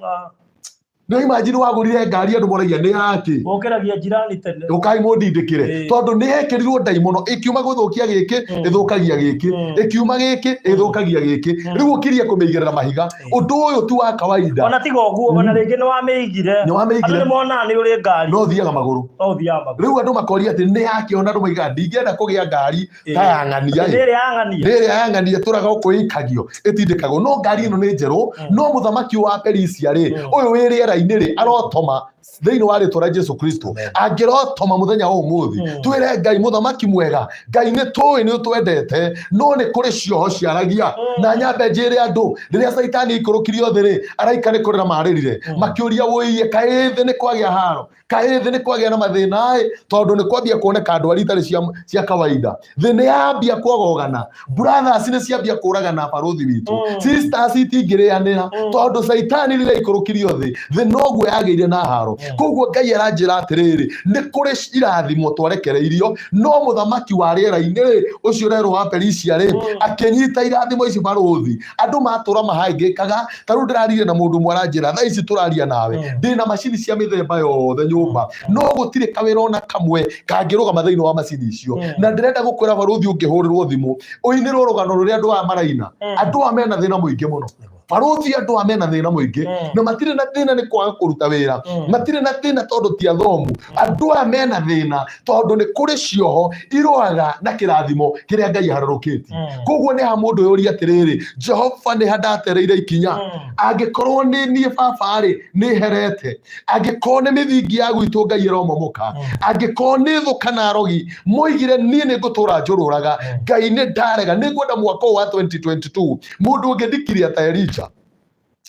Nĩ imagine wagũrire ngari andũ moragia nĩ yake. Ũkĩragia jirani tene. Ũkai mũndindĩkĩre. Tondũ nĩ yekĩrirwo ndaimono ĩkiuma gũthũkia gĩkĩ, ĩthũkagia gĩkĩ, ĩkiuma gĩkĩ, ĩthũkagia gĩkĩ. Rĩu ũkirie kũmĩigĩrĩra mahiga. Ũndũ ũyũ ti wa kawaida. Ona tiga ũguo, ona rĩngĩ nĩ wamĩigire. Nĩ wamĩigire. Andũ nĩ monaga nĩ ũrĩ ngari. No ũthiaga magũrũ. No ũthiaga magũrũ. Rĩu andũ makoria atĩ nĩ yake, ona andũ moigaga ndingĩenda kũgĩa ngari ta ya ng'ania. Nĩ ĩrĩa ya ng'ania. Nĩ ĩrĩa ya ng'ania ĩtũraga gũkũ ĩikagio, ĩtindĩkagwo. No ngari ĩno nĩ njerũ, no mũthamaki wa Perisia rĩ, ũyũ wĩ rĩera-inĩ rĩ, arotoma thĩinĩ wa rĩtwa rĩa Jesu Kristo. Angĩrotoma mũthenya wa ũmũthĩ, twĩre Ngai mũthamaki mwega, Ngai nĩ tũĩ nĩ ũtwendete, no nĩ kũrĩ cioho ciaragia. Na nyambe njĩre andũ, rĩrĩa Caitani aikũrũkirio thĩ rĩ, araika nĩ kũrĩra marĩrire, makĩũria wũiye, kaĩ thĩ nĩ kwagĩa haro, kaĩ thĩ nĩ kwagĩa na mathĩna ĩ, tondũ nĩ kwambia kuoneka ndwari itarĩ cia kawaida. Thĩ nĩ yambia kuogogana, brothers nĩ ciambia kũragana barũthi witũ, sisters itingĩrĩanĩra, tondũ Caitani rĩrĩa aikũrũkirio thĩ, thĩ noguo yagĩire na haro. Koguo Ngai aranjĩra atĩrĩrĩ, nĩ kũrĩ irathimo twarekereirio, no mũthamaki wa rĩera-inĩ rĩ, ũcio ũrerwo wa Perisia rĩ, akĩnyita irathimo ici barũthi. Andũ matũra mahangĩkaga, ta rĩu ndĩraririe na mũndũ ũmwe aranjĩra, thaa ici tũraria nawe, ndĩna macini cia mĩthemba yothe nyũmba, no gũtirĩ kawĩra ona kamwe kangĩrũgama thĩinĩ wa macini icio. Na ndĩrenda gũkwĩra barũthi ũngĩhũrĩrwo thimũ, ũinĩrwo rũgano rũrĩa andũ aya maraina. Andũ aya mena thĩna mũingĩ mũno. Barũthi andũ aya mena thĩna mũingĩ. Na matirĩ na thĩna nĩ kwaga kũruta wĩra. Matirĩ na thĩna tondũ ti athomu. Andũ aya mena thĩna tondũ nĩ kũrĩ cioho irũaga na kĩrathimo kĩrĩa Ngai aharũrũkĩtie. Koguo nĩ ha mũndũ ũyũria atĩrĩrĩ, Jehova nĩ ha ndatereire ikinya? Angĩkorwo nĩ niĩ baba rĩ, nĩ herete. Angĩkorwo nĩ mĩthingi ya gwitũ Ngai ĩromomoka. Angĩkorwo nĩ thũ kana arogi moigire niĩ nĩ ngũtũra njũrũraga, Ngai nĩ ndarega. Nĩ ngwenda mwaka ũyũ wa 2022 mũndũ ũngĩ ndikiria ta Elijah.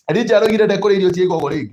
Elijah aroigire ndekũrĩa irio cia igogo rĩngĩ.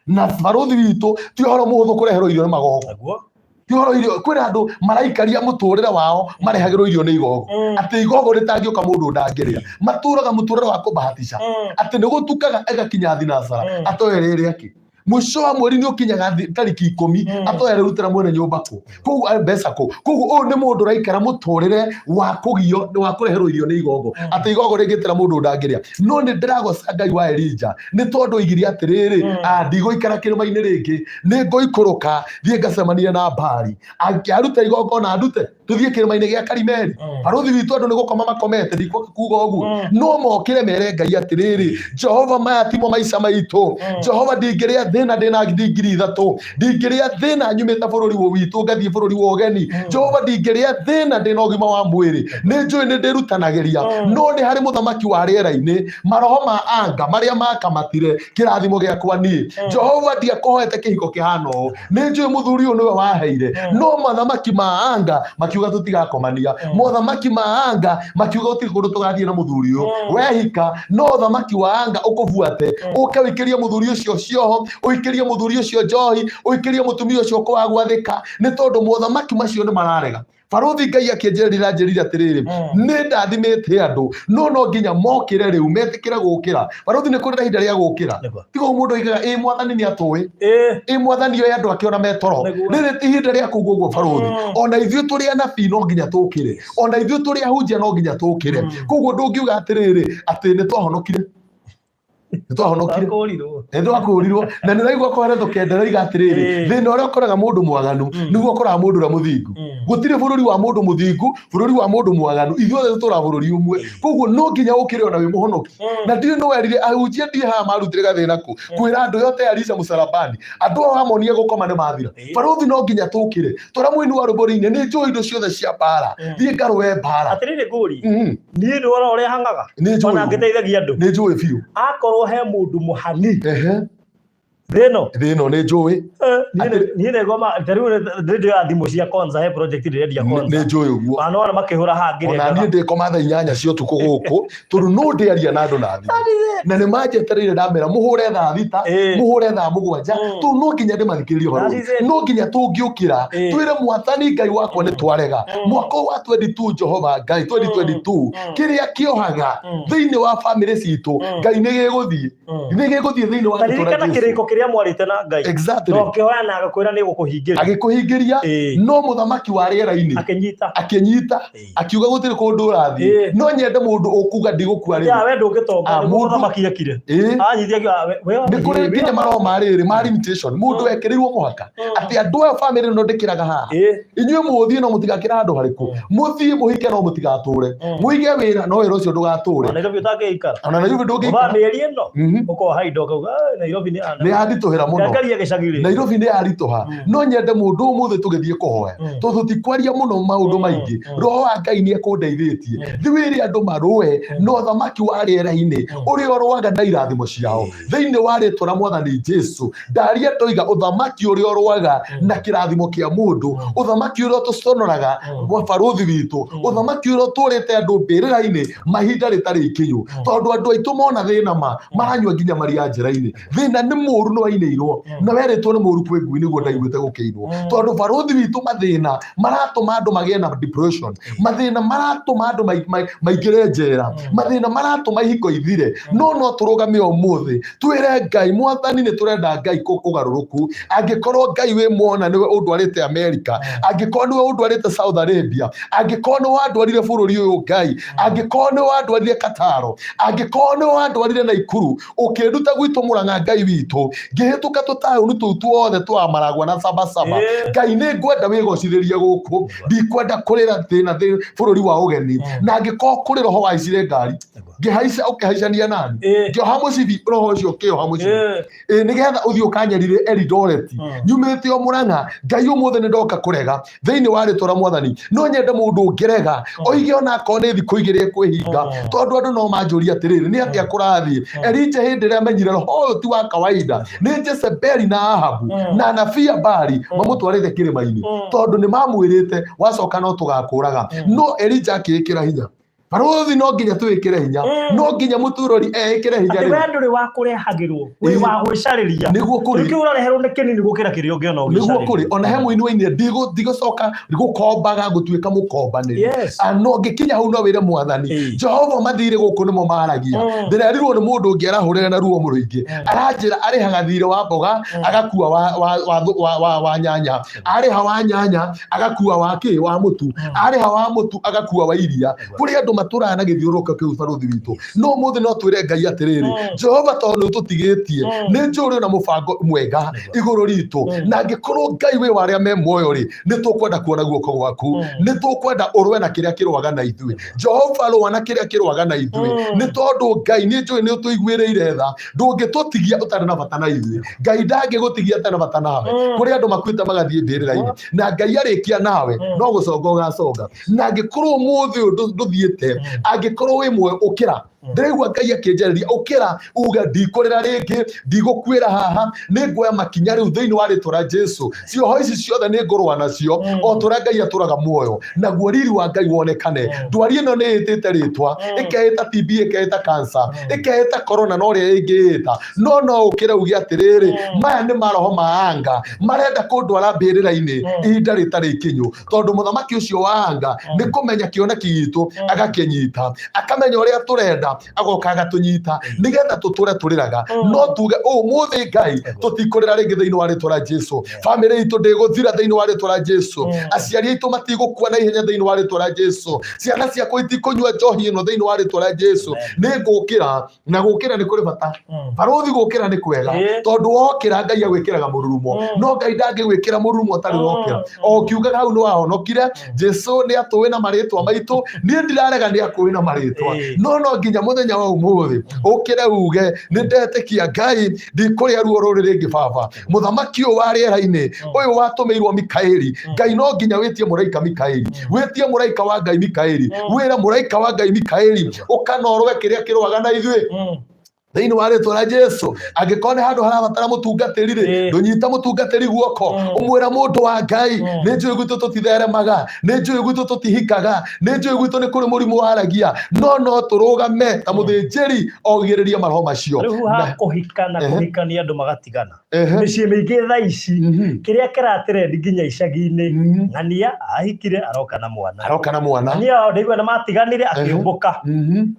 Na barũthi witũ ti ũhoro mũhũthũ kũreherwo irio nĩ magogo. Ti ũhoro irio, kwĩna andũ maraikaria mũtũrĩre wao marehagĩrwo irio nĩ igogo. Atĩ igogo rĩtangĩũka mũndũ ndangĩrĩa. Matũraga mũtũrĩre wa kũbahatisha. Atĩ nĩ gũtukaga ĩgakinya thinacara. Atoe rĩrĩ akĩ. Mũico wa mweri nĩ ũkinyaga tariki 10, atoe arĩrutĩra mwene nyũmba kũ koguo mbeca kũ. Koguo ũyũ nĩ mũndũ ũraikara mũtũrĩre wa kũgio wa kũreherwo irio nĩ igongo, atĩ igongo rĩngĩtĩra mũndũ ndangĩrĩa. No nĩ ndĩragoca Ngai wa Elija nĩ tondũ oigire atĩrĩrĩ, ndigũikara kĩrĩma-inĩ rĩngĩ, nĩ ngũikũrũka thiĩ ngacemanie na Baali. Angĩaruta igongona ndute, tũthiĩ kĩrĩma-inĩ gĩa Karimeli. Barũthi witũ andũ nĩ gũkoma makomete, ndikũka kuga ũguo, no mokĩre mere Ngai atĩrĩrĩ, Jehova, maya timo maica maitũ. Jehova, ndingĩrĩa thĩna ndĩna 3,000, ndingĩrĩa thĩna nyumĩte bũrũri witũ ngathiĩ bũrũri wa ũgeni. Jehova, ndingĩrĩa thĩna ndĩna ũgima wa mwĩrĩ. Nĩ njũĩ nĩ ndĩrutanagĩria, no nĩ harĩ mũthamaki wa rĩera-inĩ, maroho ma anga marĩa makamatire kĩrathimo gĩakwa niĩ. Jehova, ndiakũhoete kĩhiko kĩhana ũũ. Nĩ njũĩ mũthuri ũyũ nĩwe waheire, no mathamaki ma anga makiuga tũtigakomania. Mothamaki ma anga makiuga gũtirĩ kũndũ tũgathiĩ na mũthuri ũyũ. Wehika no ũthamaki wa anga ũkũbuate, ũke ũikĩrie mũthuri ũcio cioho, ũikĩrie mũthuri ũcio njohi, ũikĩrie mũtumia ũcio kwaga gwathĩka, nĩ tondũ mothamaki macio nĩ mararega. Barũthi, Ngai akĩnjĩrĩra njĩrire atĩrĩrĩ, nĩ ndathimĩte andũ, no nginya mokĩre rĩu, metĩkĩre gũkĩra. Barũthi, nĩ kũrĩ na ihinda rĩa gũkĩra. Tiga ũguo mũndũ oigaga ĩ Mwathani nĩ atũĩ, ĩ Mwathani oĩ andũ ake ona metoro. Rĩrĩ ti ihinda rĩa kuga ũguo, barũthi. Ona ithuĩ tũrĩ anabii no nginya tũkĩre, ona ithuĩ tũrĩ ahunjia no nginya tũkĩre. Koguo ndũngiuga atĩrĩrĩ atĩ nĩ twahonokire, nĩ twahonokire, Twakũũrirwo. Nĩ twakũũrirwo na nĩ ũraigua kũheretwo kĩendera iga atĩrĩrĩ, thĩna ũrĩa ũkoraga mũndũ mwaganu nĩguo ũkoraga mũndũ ũrĩa mũthingu. Gũtirĩ bũrũri wa mũndũ mũthingu, bũrũri wa mũndũ mwaganu, ithuothe tũtũraga bũrũri ũmwe. Koguo no nginya ũkĩre ona wĩ mũhonoki. Na ndirĩ nĩ werire ahunjia ndiĩ haha marutire gathĩna kũ kwĩra andũ yote Elisha mũcarabani, andũ ao amonie gũkoma nĩ mathira. Barũthi, no nginya tũkĩre twara mũini wa rwĩmbo rĩine, nĩ njũĩ indo ciothe cia mbara, thiĩ ngarũe mbara. Atĩrĩrĩ, ngũri niĩ nĩ wona ũrĩa hang'aga Nĩ njũĩ. Ona ngĩteithagia andũ. Nĩ njũĩ biũ. Akorwo he mũndũ mũhani thĩ ĩno. Thĩ ĩno nĩ njũĩ. Niĩ nĩ ngoma ta rĩu ndĩrĩ thimũ cia Konza, he project ndĩrendia Konza. Nĩ njũĩ ũguo. Ona wona makĩhũra haha Ona ngĩrengaga. niĩ ndĩkoma thaa 8 cia ũtukũ gũkũ tondũ no ndĩaria na andũ na thimũ na nĩ manjetereire, ndamera mũhũre thaa 6, mũhũre thaa 7, tondũ no nginya ndĩmathikĩrĩrie. That Barũthi, is it. no nginya tũngĩũkĩra twĩre Mwathani Ngai wakwa nĩ twarega mwaka ũyũ wa 22, Jehova Ngai, 2022, kĩrĩa kĩohaga thĩinĩ wa bamĩrĩ citũ, Ngai nĩ gĩgũthiĩ, nĩ gĩgũthiĩ thĩinĩ wa Ta rĩtwa rĩa ririkana Jesu. kĩrĩko kĩrĩa mwarĩte na Ngai. Na ũkĩhoya na agakwĩra nĩ gũkũhingĩria. Agĩkũhingĩria, no mũthamaki wa rĩera-inĩ Akĩnyita. Akĩnyita, akiuga gũtirĩ kũndũ ũrathiĩ. No nyende mũndũ ũkuga ndigũkua Ya rĩu. we ndũngĩtonga Ah, nĩguo mũthamaki ekire. Anyitire akiuga, we Nĩ kũrĩ nginya maroho ma rĩrĩ ma limitation, mũndũ wekĩrĩirwo mũhaka atĩ andũ aya bamĩrĩ ĩno ndĩkĩraga haha, inyuĩ mũthiĩ no mũtigakĩra handũ harĩkũ, mũthiĩ mũhike no mũtigatũre, mũige wĩra no wĩra ũcio ndũgatũre. Ona Nairobi ũtangĩikara. Ona Nairobi Ũbaa ndũngĩikara. mĩeri ĩno ũkoha indo ũkauga, "Ah, Nairobi nĩ Nĩ yanditũhĩra mũno." Ngaria gĩcagi rĩ. Nairobi nĩ yaritũha. No nyende mũndũ ũmũthĩ tũgĩthiĩ kũhoya, tondũ tũtikwaria mũno maũndũ maingĩ, roho wa Ngai nĩ ekũndeithĩtie. Thi wĩre andũ marũe na ũthamaki wa rĩera-inĩ ũrĩa ũrũaga na irathimo ciao thĩinĩ wa rĩtwa rĩa Mwathani Jesu. Ndaria ndoiga ũthamaki ũrĩa ũrũaga na kĩrathimo kĩa mũndũ, ũthamaki ũrĩa ũtũconoraga gwa barũthi witũ, ũthamaki ũrĩa ũtũrĩte andũ mbĩrĩra-inĩ mahinda rĩtarĩ ikinyu, tondũ andũ aitũ mona thĩna ma maranyua nginya maria njĩra-inĩ. Thĩna nĩ mũru nĩ wainĩirwo na werĩtwo nĩ mũru kwĩ ngui, nĩguo ndaiguĩte gũkĩinwo, tondũ barũthi witũ mathĩna maratũma andũ magĩe na depression, mathĩna maratũma andũ maingĩre njera, mathĩna maratũma ihiko ithire. No tũrũgame ũmũthĩ twĩre Ngai, Mwathani, nĩ tũrenda Ngai ũgarũrũku. Angĩkorwo Ngai wĩ mwona nĩwe ũndwarĩte Amerika, angĩkorwo nĩwe ũndwarĩte Saudi Arabia, angĩkorwo nĩwe wandwarire bũrũri ũyũ Ngai, angĩkorwo nĩwe wandwarire Kataro, angĩkorwo nĩwe wandwarire Naikuru, ũkĩnduta gwitũ Mũrang'a, Ngai witũ, ngĩhĩtũka tũtaũni tũu tuothe twa Maragwa na Sabasaba, Ngai, nĩ ngwenda wĩgocithĩrie gũkũ. Ndikwenda kũrĩra thĩna bũrũri wa ũgeni. Na angĩkorwo kũrĩ roho waicire ngari ngĩhaica ũkĩhaicania nani, ngĩoha mũcibi, roho ũcio ũkĩoha mũcibi, ĩ nĩgetha ũthiĩ ũkanyarire Eldoret nyumĩte o Mũrang'a. Ngai, ũmũthĩ nĩ ndoka kũrega thĩinĩ wa rĩtwa rĩa Mwathani. No nyende mũndũ ũngĩrega oige ona akorwo nĩ thikũ 2 ekwĩhinga, tondũ andũ no manjũrie atĩrĩrĩ, nĩ atĩa kũrathiĩ? Elija hĩndĩ ĩrĩa amenyire roho ũyũ ti wa kawaida, nĩ Jezebeli na Ahabu na anabii a Baali mamũtwarĩte kĩrĩma-inĩ, tondũ nĩ mamwĩrĩte wacoka no tũgakũraga. No Elija akĩĩkĩra hinya. Barũthi no nginya twĩkĩre hinya, no nginya mũtũrori eĩkĩre hinya. Atĩ rĩu we ndũrĩ wa kũrehagĩrwo, wĩ Ĩĩ. wa gwĩcarĩria. Nĩguo kũrĩ. Kĩu ũrareherwo nĩ kĩnini gũkĩra kĩrĩa ũngĩona Nĩguo kũrĩ ũgĩcarĩria. Ona he mũini wainire, ndigũcoka gũkombaga gũtuĩka mũkombanĩri. No ngĩkinya hau no wĩre Mwathani, Jehova, mathirĩ gũkũ nĩmo maragia. Ndĩrerirwo nĩ mũndũ ũngĩ arahũrĩra na ruo mũrũingĩ, aranjĩra arĩhaga thirĩ wa mboga, agakua wa nyanya, arĩha wa nyanya agakua wa kĩ wa mũtu, arĩha wa mũtu agakua wa iria. Kũrĩ andũ matũraga na gĩthiũrũrũko kĩu, barũthi witũ. No ũmũthĩ no twĩre Ngai atĩrĩrĩ, Jehova, tondũ nĩ ũtũtigĩtie, nĩ njũĩ ũrĩ na mũbango mwega igũrũ ritũ, na angĩkorwo Ngai wĩ wa arĩa me muoyo rĩ, nĩ tũkwenda kuona guoko gwaku, nĩ tũkwenda ũrũe na kĩrĩa kĩrũaga na ithuĩ. Jehova, rũa na kĩrĩa kĩrũaga na ithuĩ, nĩ tondũ Ngai nĩ njũĩ nĩ ũtũiguĩrĩire tha. Ndũngĩtũtigia ũtarĩ na bata na ithuĩ. Ngai ndangĩgũtigia atarĩ na bata nawe. Kũrĩ andũ makuĩte magathiĩ mbĩrĩra-inĩ, na Ngai arĩkia nawe no gũconga ũgaconga. Na angĩkorwo ũmũthĩ ũyũ ndũthiĩte, angĩkorwo wĩ muoyo, ũkĩra. Ndĩraigua Ngai akĩnjarĩria, ũkĩra uge, ndikũrĩra rĩngĩ, ndigũkuĩra haha, nĩ nguoya makinya rĩu thĩinĩ wa rĩtwa rĩa Jesu. Cioho ici ciothe nĩ ngũrũa nacio o tũrĩa Ngai atũraga muoyo, naguo riri wa Ngai wonekane. Ndwari ĩno nĩ ĩtĩte rĩtwa, ĩkeĩta TB, ĩkeĩta cancer, ĩkeĩta corona, na ũrĩa ĩngĩĩta, no ũkĩre uge atĩrĩrĩ, maya nĩ maroho ma anga marenda kũndwara mbĩrĩra-inĩ ihinda rĩtarĩ ikinyu, tondũ mũthamaki ũcio wa anga nĩ kũmenya kĩoneki gitũ agakĩnyita, akamenya ũrĩa tũrenda, agoka agatũnyita nĩgetha tũtũre tũrĩraga. No tuge ũmũthĩ, Ngai, tũtikũrĩra rĩngĩ thĩinĩ wa rĩtwa rĩa Jesu. Bamĩrĩ itũ ndĩgũthira thĩinĩ wa rĩtwa rĩa Jesu. Aciari aitũ matigũkua na ihenya thĩinĩ wa rĩtwa rĩa Jesu. Ciana ciakwa itikũnyua njohi ĩno thĩinĩ wa rĩtwa rĩa Jesu. Nĩ ngũkĩra, na gũkĩra nĩ kũrĩ bata, barũthi. Gũkĩra nĩ kwega, tondũ wokĩra Ngai agwĩkĩraga mũrurumo, no Ngai ndangĩgwĩkĩra mũrurumo ũtarĩ wokĩra. O ũkiugaga hau nĩ wahonokire. Jesu nĩ atũĩ na marĩtwa maitũ. Niĩ ndirarega nĩ akũĩ na marĩtwa, no nginya mũthenya wa ũmũthĩ ũkĩre uge, nĩ ndetĩkia Ngai, ndikũrĩa ruo rũrĩ rĩngĩ. Baba mũthamaki ũyũ wa rĩera-inĩ, ũyũ watũmĩirwo Mikaeli, Ngai, no nginya wĩtie mũraika Mikaeli, wĩtie mũraika wa Ngai Mikaeli, wĩre mũraika wa Ngai Mikaeli, ũkanorwe kĩrĩa kĩrũaga na ithuĩ thĩinĩ wa rĩtwa rĩa Jesu. Angĩkorwo nĩ handũ harabatara mũtungatĩri rĩ, ndũnyita mũtungatĩri guoko, ũmwĩra, mũndũ wa Ngai, nĩ njũĩ gwitũ tũtitheremaga, nĩ njũĩ gwitũ tũtihikaga, nĩ njũĩ gwitũ nĩ kũrĩ mũrimũ waragia, no tũrũgame ta mũthĩnjĩri ogirĩrie maroho macio. Rĩu ha kũhika na kũhikania andũ magatigana, mĩciĩ mĩingĩ thaa ici, kĩrĩa kĩratrend nginya icagi-inĩ, ng'ania ahikire aroka na mwana. Aroka na mwana. Ng'ania wao ndaigua nĩ matiganire, akĩũmbũka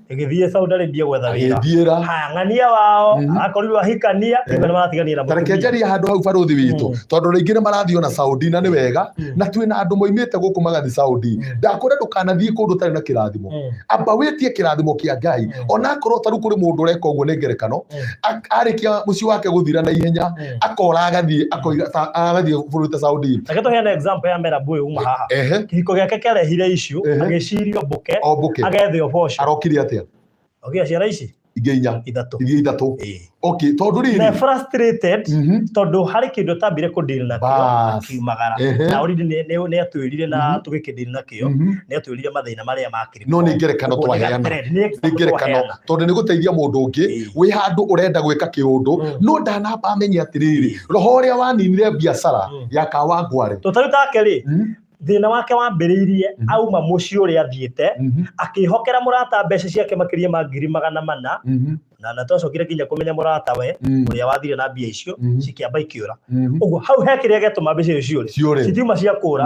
ĩgĩthiĩ Saudi Arabia gwetha wĩra. Agĩthiĩra. Haya, ng'ania wao akorirwo ahikania, ndaigua nĩ matiganire na Ta reke mũtumia. njarie handũ hau, barũthi witũ, tondũ rĩngĩ nĩ marathiĩ ona Saudi, na nĩ wega, na twĩna andũ moimĩte gũkũ magathiĩ Saudi. Ndakwĩra ndũkanathiĩ kũndũ ũtarĩ na kĩrathimo. Amba wĩtie kĩrathimo kĩa Ngai. Onakorwo tarĩu kũrĩ mũndũ ũreka ũguo, nĩ ngerekano, arĩkia mũciĩ wake gũthira na ihenya, akora agathiĩ, akoiga agathiĩ bũrũri ta Saudi. Reke tũheane example ya Merabu ũyũ uma haha. Kĩhiko gĩake kĩarehire issue, agĩciria mbũke Ombũke. Agethe ũboco. Arokire atĩa? Ogĩa ciana ici Ingĩ inya. Ithatũ. Ingĩ ithatũ, okay, tondũ Na rĩrĩ frustrated tondũ harĩ kĩndũ atambire kũdeal nakĩo, Bas. akiumagara. Na already nĩ atwĩrire na tũgĩkĩdeal nakĩo, nĩ atwĩrire mathĩna marĩa makĩrĩ. No nĩ ngerekano Ũguo nĩ twaheana. ga-trend, nĩ Nĩ example ngerekano, twaheana. tondũ nĩ gũteithia mũndũ ũngĩ wĩ handũ ũrenda gwĩka kĩũndũ, no ndanamba amenye atĩrĩrĩ, roho ũrĩa waninire biacara ya Kawangware. Tũtarĩ take rĩ, thĩna wake wambĩrĩirie auma mũciĩ ũrĩa athiĩte, akĩhokera mũrata mbeca ciake makĩria ma 400,000, na twacokire nginya kũmenya mũrata we ũrĩa wathire na mbia icio, cikĩamba ikĩũra. Ũguo hau he kĩrĩa gĩatũma mbeca icio ciũre. Ciũre. Citiuma cia kũra.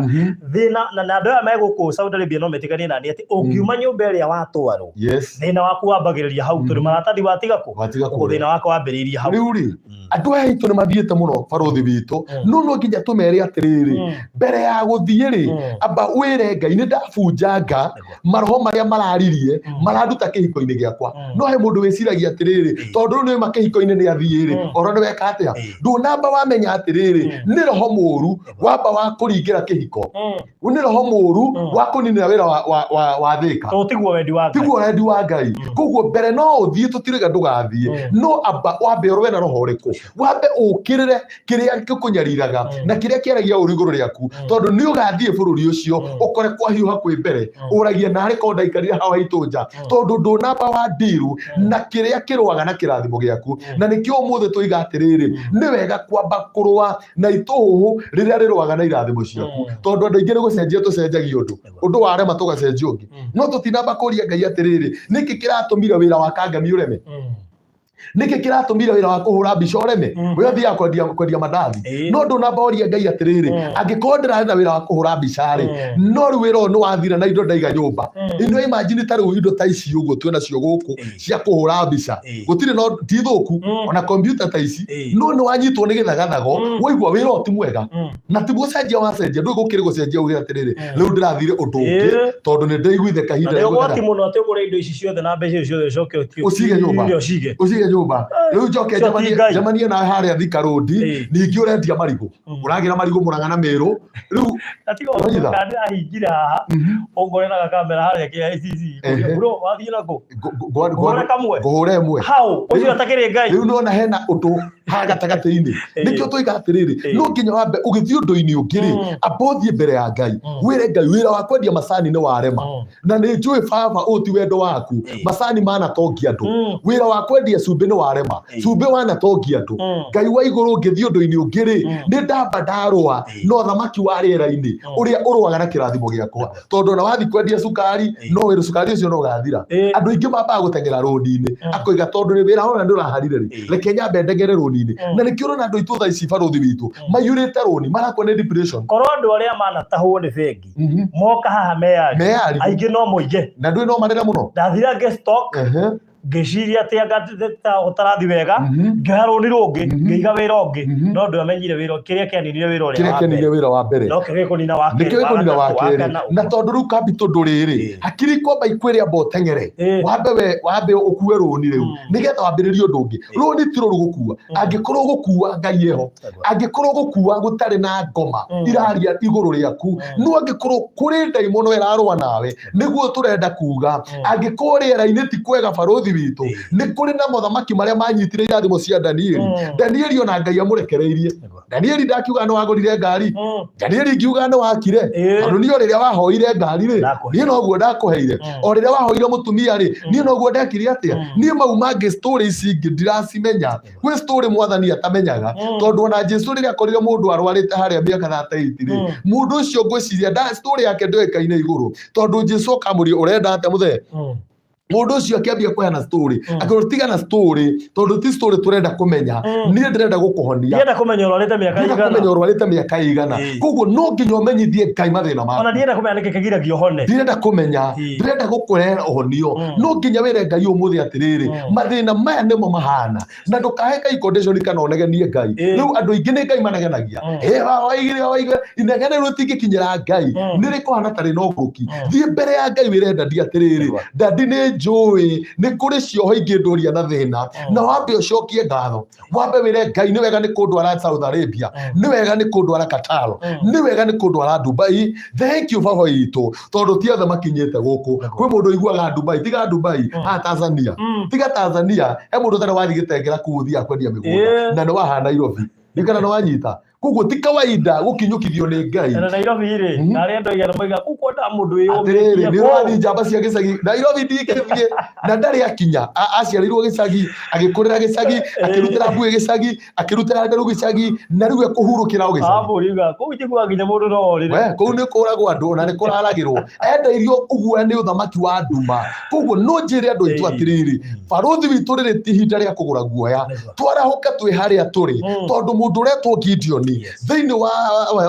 Thĩna na andũ aya me gũkũ Saudi Arabia no metĩkanie nani atĩ ũngiuma nyũmba ĩrĩa watwarwo, thĩna waku wambagĩrĩria hau, tondũ maratathi watiga kũ? Watiga Ũguo kũrĩa. thĩna wakwa wambĩrĩirie hau. Rĩu rĩ, andũ aya aitũ nĩ mathiĩte mũno, barũthi witũ, no nginya tũmere atĩrĩrĩ, mbere ya gũthiĩ rĩ, amba wĩre Ngai, nĩ ndabunjanga maroho marĩa mararirie maranduta kĩhiko-inĩ gĩakwa. No he mũndũ wĩciragia atĩrĩrĩ, tondũ rĩu nĩma kĩhiko-inĩ nĩ athiĩ rĩ, oro nĩ weka atĩa? Ndũnamba wamenya atĩrĩrĩ, nĩ roho mũru wamba wa kũringĩra kĩhiko, nĩ roho mũru wa kũninĩra wĩra wa thĩka. Tondũ tiguo wendi wa Ngai. Tiguo wendi wa Ngai. Koguo mbere no ũthiĩ, tũtirĩga ndũgathiĩ, no amba wambe ũrũe na roho ũrĩkũ, wambe ũkĩrĩre kĩrĩa gĩkũnyariraga na kĩrĩa kĩaragia ũru igũrũ rĩaku, tondũ nĩ ũgathiĩ bũrũri ũcio ũkore kwahiũha kwĩ mbere, ũragia narĩ korwo ndaikarire hawa haitũ nja, tondũ ndũnamba wa ndiru na kĩrĩa kĩrĩ. Kĩrũaga na kĩrathimo gĩaku. Na nĩkĩo ũmũthĩ tũiga atĩrĩrĩ, nĩ wega kwamba kũrũa na itũhũhũ rĩrĩa rĩrũaga na irathimo ciaku, tondũ andũ aingĩ nĩ gũcenjia tũcenjagia ũndũ, ũndũ warema tũgacenjia ũngĩ, no tũtinamba kũria Ngai atĩrĩrĩ, nĩkĩ kĩratũmire wĩra wa kangemi ũreme? Nĩkĩ kĩratũmire wĩra wa kũhũra mbica ũreme? We ũthiaga kwendia mandathi, no ndũnamba ũrie Ngai atĩrĩrĩ, angĩkorwo ndĩrarĩ na wĩra wa kũhũra mbica rĩ, no rĩu wĩra ũyũ nĩ wathira na indo ndaiga nyũmba ino. Imagine ta rĩu indo ta ici ũguo twĩ nacio gũkũ cia kũhũra mbica, gũtirĩ no ti thũku, ona kompiuta ta ici, no nĩ wanyitwo nĩ gĩthagathago, waigua wĩra ũyũ ti mwega, na ti gũcenjia wacenjia, ndũĩ gũkĩrĩ gũcenjia uge atĩrĩrĩ, rĩu ndĩrathire ũndũ ũngĩ, tondũ nĩ ndaiguithe Na kahinda nĩ ũgwati nĩgũthara. Mũno atĩ ũgũre indo ici ciothe na mbeca icio ciothe ũcoke ũthiĩ Ũcige nyũmba. ũcige ũcige. Ũcige nyũmba rĩu njoke Cio ti njemanie Ngai. Njemanie nawe harĩa Thika Road. Ningĩ ũrendia marigũ, ũragĩra marigũ Mũrang'a na Mĩrũ rĩu. Na tiga ũhoro Wanyita? kana ndĩrahingire haha, ũngore na gakamera harĩa KICC. Bro, wathiĩ nako? Ngũhũre kamwe. Ngũhũre ĩmwe. Hau ũcio atakĩrĩ Ngai. Rĩu nĩwona hena ũndũ haha gatagatĩ-inĩ. Nĩkĩo tũiga atĩrĩrĩ, no nginya wambe ũgĩthiĩ ũndũ-inĩ ũngĩ rĩ, amba ũthiĩ mbere ya Ngai, wĩre Ngai, wĩra wa kwendia macani nĩ warema, na nĩ njũĩ baba ũyũ ti wendo waku, macani manatongia andũ. Wĩra wa kwendia cumbĩ nĩ warema, cumbĩ wanatongia andũ. Ngai wa igũrũ, ngĩthiĩ ũndũ-inĩ ũngĩ rĩ, nĩ ndamba ndarũa na ũthamaki wa rĩera-inĩ ũrĩa ũrũaga na kĩrathimo gĩakwa, tondũ ona wathiĩ kwendia cukari, no wĩra cukari ũcio no ũgathira. Andũ aingĩ mambaga gũteng'era rũni-inĩ, akoiga tondũ nĩ wĩra wona nĩ ũraharire rĩ, reke nyambe ndeng'ere rũni-inĩ. Na nĩkĩo ũrona andũ aitũ thaa ici, barũthi witũ, maiyũrĩte rũni, marakua nĩ depression. Korwo andũ arĩa manatahwo nĩ bengi moka haha meyarie, Meyarie. Aingĩ no moige. Na ndũĩ no marĩre mũno. Ndathira ngĩ-stock, ngĩciria atĩ anga ta gũtarathi wega, ngĩoya rũni rũngĩ, ngĩiga wĩra ũngĩ, no ndwamenyire wĩra kĩrĩa kĩaninire wĩra ũrĩa Kĩrĩa wa kĩanire mbere wĩra wa mbere no kĩo gĩkũnina wa kerĩ, nĩkĩo wa gĩkũnina wa gatatũ, wa kerĩ. kana, Na ũguo. tondũ rĩu capital ndũrĩ rĩ, hakiri kwamba ikwĩre amba ũteng'ere, wambe we wambe ũkue rũni rĩu, nĩgetha wambĩrĩrie ũndũ ũngĩ. Rũni ti rũru gũkua, angĩkorwo gũkua Ngai eho, angĩkorwo gũkua gũtarĩ na ngoma iraria igũrũ rĩaku, no angĩkorwo kũrĩ ndaimono ĩrarũa nawe, nĩguo tũrenda kuga, angĩkorwo rĩera-inĩ ti kwega, barũthi witũ, nĩ kũrĩ na mothamaki marĩa manyitire irathimo cia Danieli. Danieli ona Ngai amũrekereirie. Danieli ndakiuga nĩ wagũrire ngari. Danieli ngiuga nĩ wakire, tondũ niĩ o rĩrĩa wahoire ngari rĩ, Ndakũheire. Niĩ noguo ndakũheire. O rĩrĩa wahoire mũtumia rĩ, niĩ noguo ndekire atĩa. Niĩ mau mangĩ, story ici ingĩ ndiracimenya. Gwĩ story mwathani atamenyaga, tondũ ona Jesu rĩrĩa akorire mũndũ arwarĩte harĩa mĩaka 38 rĩ, mũndũ ũcio ngwĩciria story yake ndĩoĩkaine igũrũ, tondũ Jesu akamũria, ũrenda atĩa mũthee? Mũndũ ũcio akĩambia kũheana story, akĩrwo tiga na story, tondũ ti story tũrenda kũmenya, niĩ ndĩrenda gũkũhonia. Ndienda kũmenya ũrwarĩte mĩaka Ndĩrenda igana. Kũmenya ũrwarĩte mĩaka ĩigana. Koguo no nginya ũmenyithie Ngai mathĩna Ona maku. ndienda kũmenya nĩkĩ kĩgiragia ũhone. Ndirenda kũmenya, ndĩrenda gũkũrehera ũhonio. No nginya wĩre Ngai ũmũthĩ atĩrĩrĩ, mathĩna maya nĩmo mahana, na ndũkahe Ngai condition kana ũnegenie Ngai. Rĩu andũ aingĩ nĩ Ngai manegenagia. Ĩ, waigire waigire inegene rĩu rĩtingĩkinyĩra Ngai, nĩ rĩkũhana tarĩ na ũgũrũki. Thiĩ mbere ya Ngai wĩre daddy atĩrĩrĩ, daddy, nĩ njũĩ nĩ kũrĩ cioho ingĩ ndũria na thĩna, na wambe ũcokie ngatho, wambe wĩre Ngai nĩ wega nĩ kũndwara Saudi Arabia, nĩ wega nĩ kũndwara Qatar, nĩ wega nĩ kũndwara Dubai. Thank you baba witũ, tondũ ti othe makinyĩte gũkũ. Kwĩ mũndũ ũiguaga Dubai, tiga Dubai, haha Tanzania, tiga Tanzania, he mũndũ ũtarĩ wathiĩ gĩtengera kũu ũthiaga kwendia mĩgũnda, na nĩ waha Nairobi ndikana nĩ wanyita. Koguo ti kawaida gũkinyũkithio nĩ Ngai. Na Nairobi rĩ, na arĩa andũ aigana moiga kũu kwendaga mũndũ Atĩrĩrĩ, wĩyũmĩtie nĩ kũu. ũrathiĩ njamba cia gĩcagi Nairobi ndingĩthiĩ na ndarĩ akinya. Aciarĩirwo gĩcagi, agĩkũrĩra gĩcagi, akĩrutĩra mbuĩ gĩcagi, akĩrutĩra nderu gĩcagi, na rĩu ekũhurũkĩra o gĩcagi. Amũriuga kũu njiguaga nginya mũndũ no orĩre. We kũu nĩ kũragwo andũ ona nĩ kũraragĩrwo, endeirio ũguo nĩ ũthamaki wa nduma. Koguo no njĩre andũ aitũ atĩrĩrĩ, barũthi witũ, rĩrĩ ti ihinda rĩa kũgũra guoya. Twarahũke twĩ harĩa tũrĩ, tondũ mũndũ ũretwo Gideoni thĩinĩ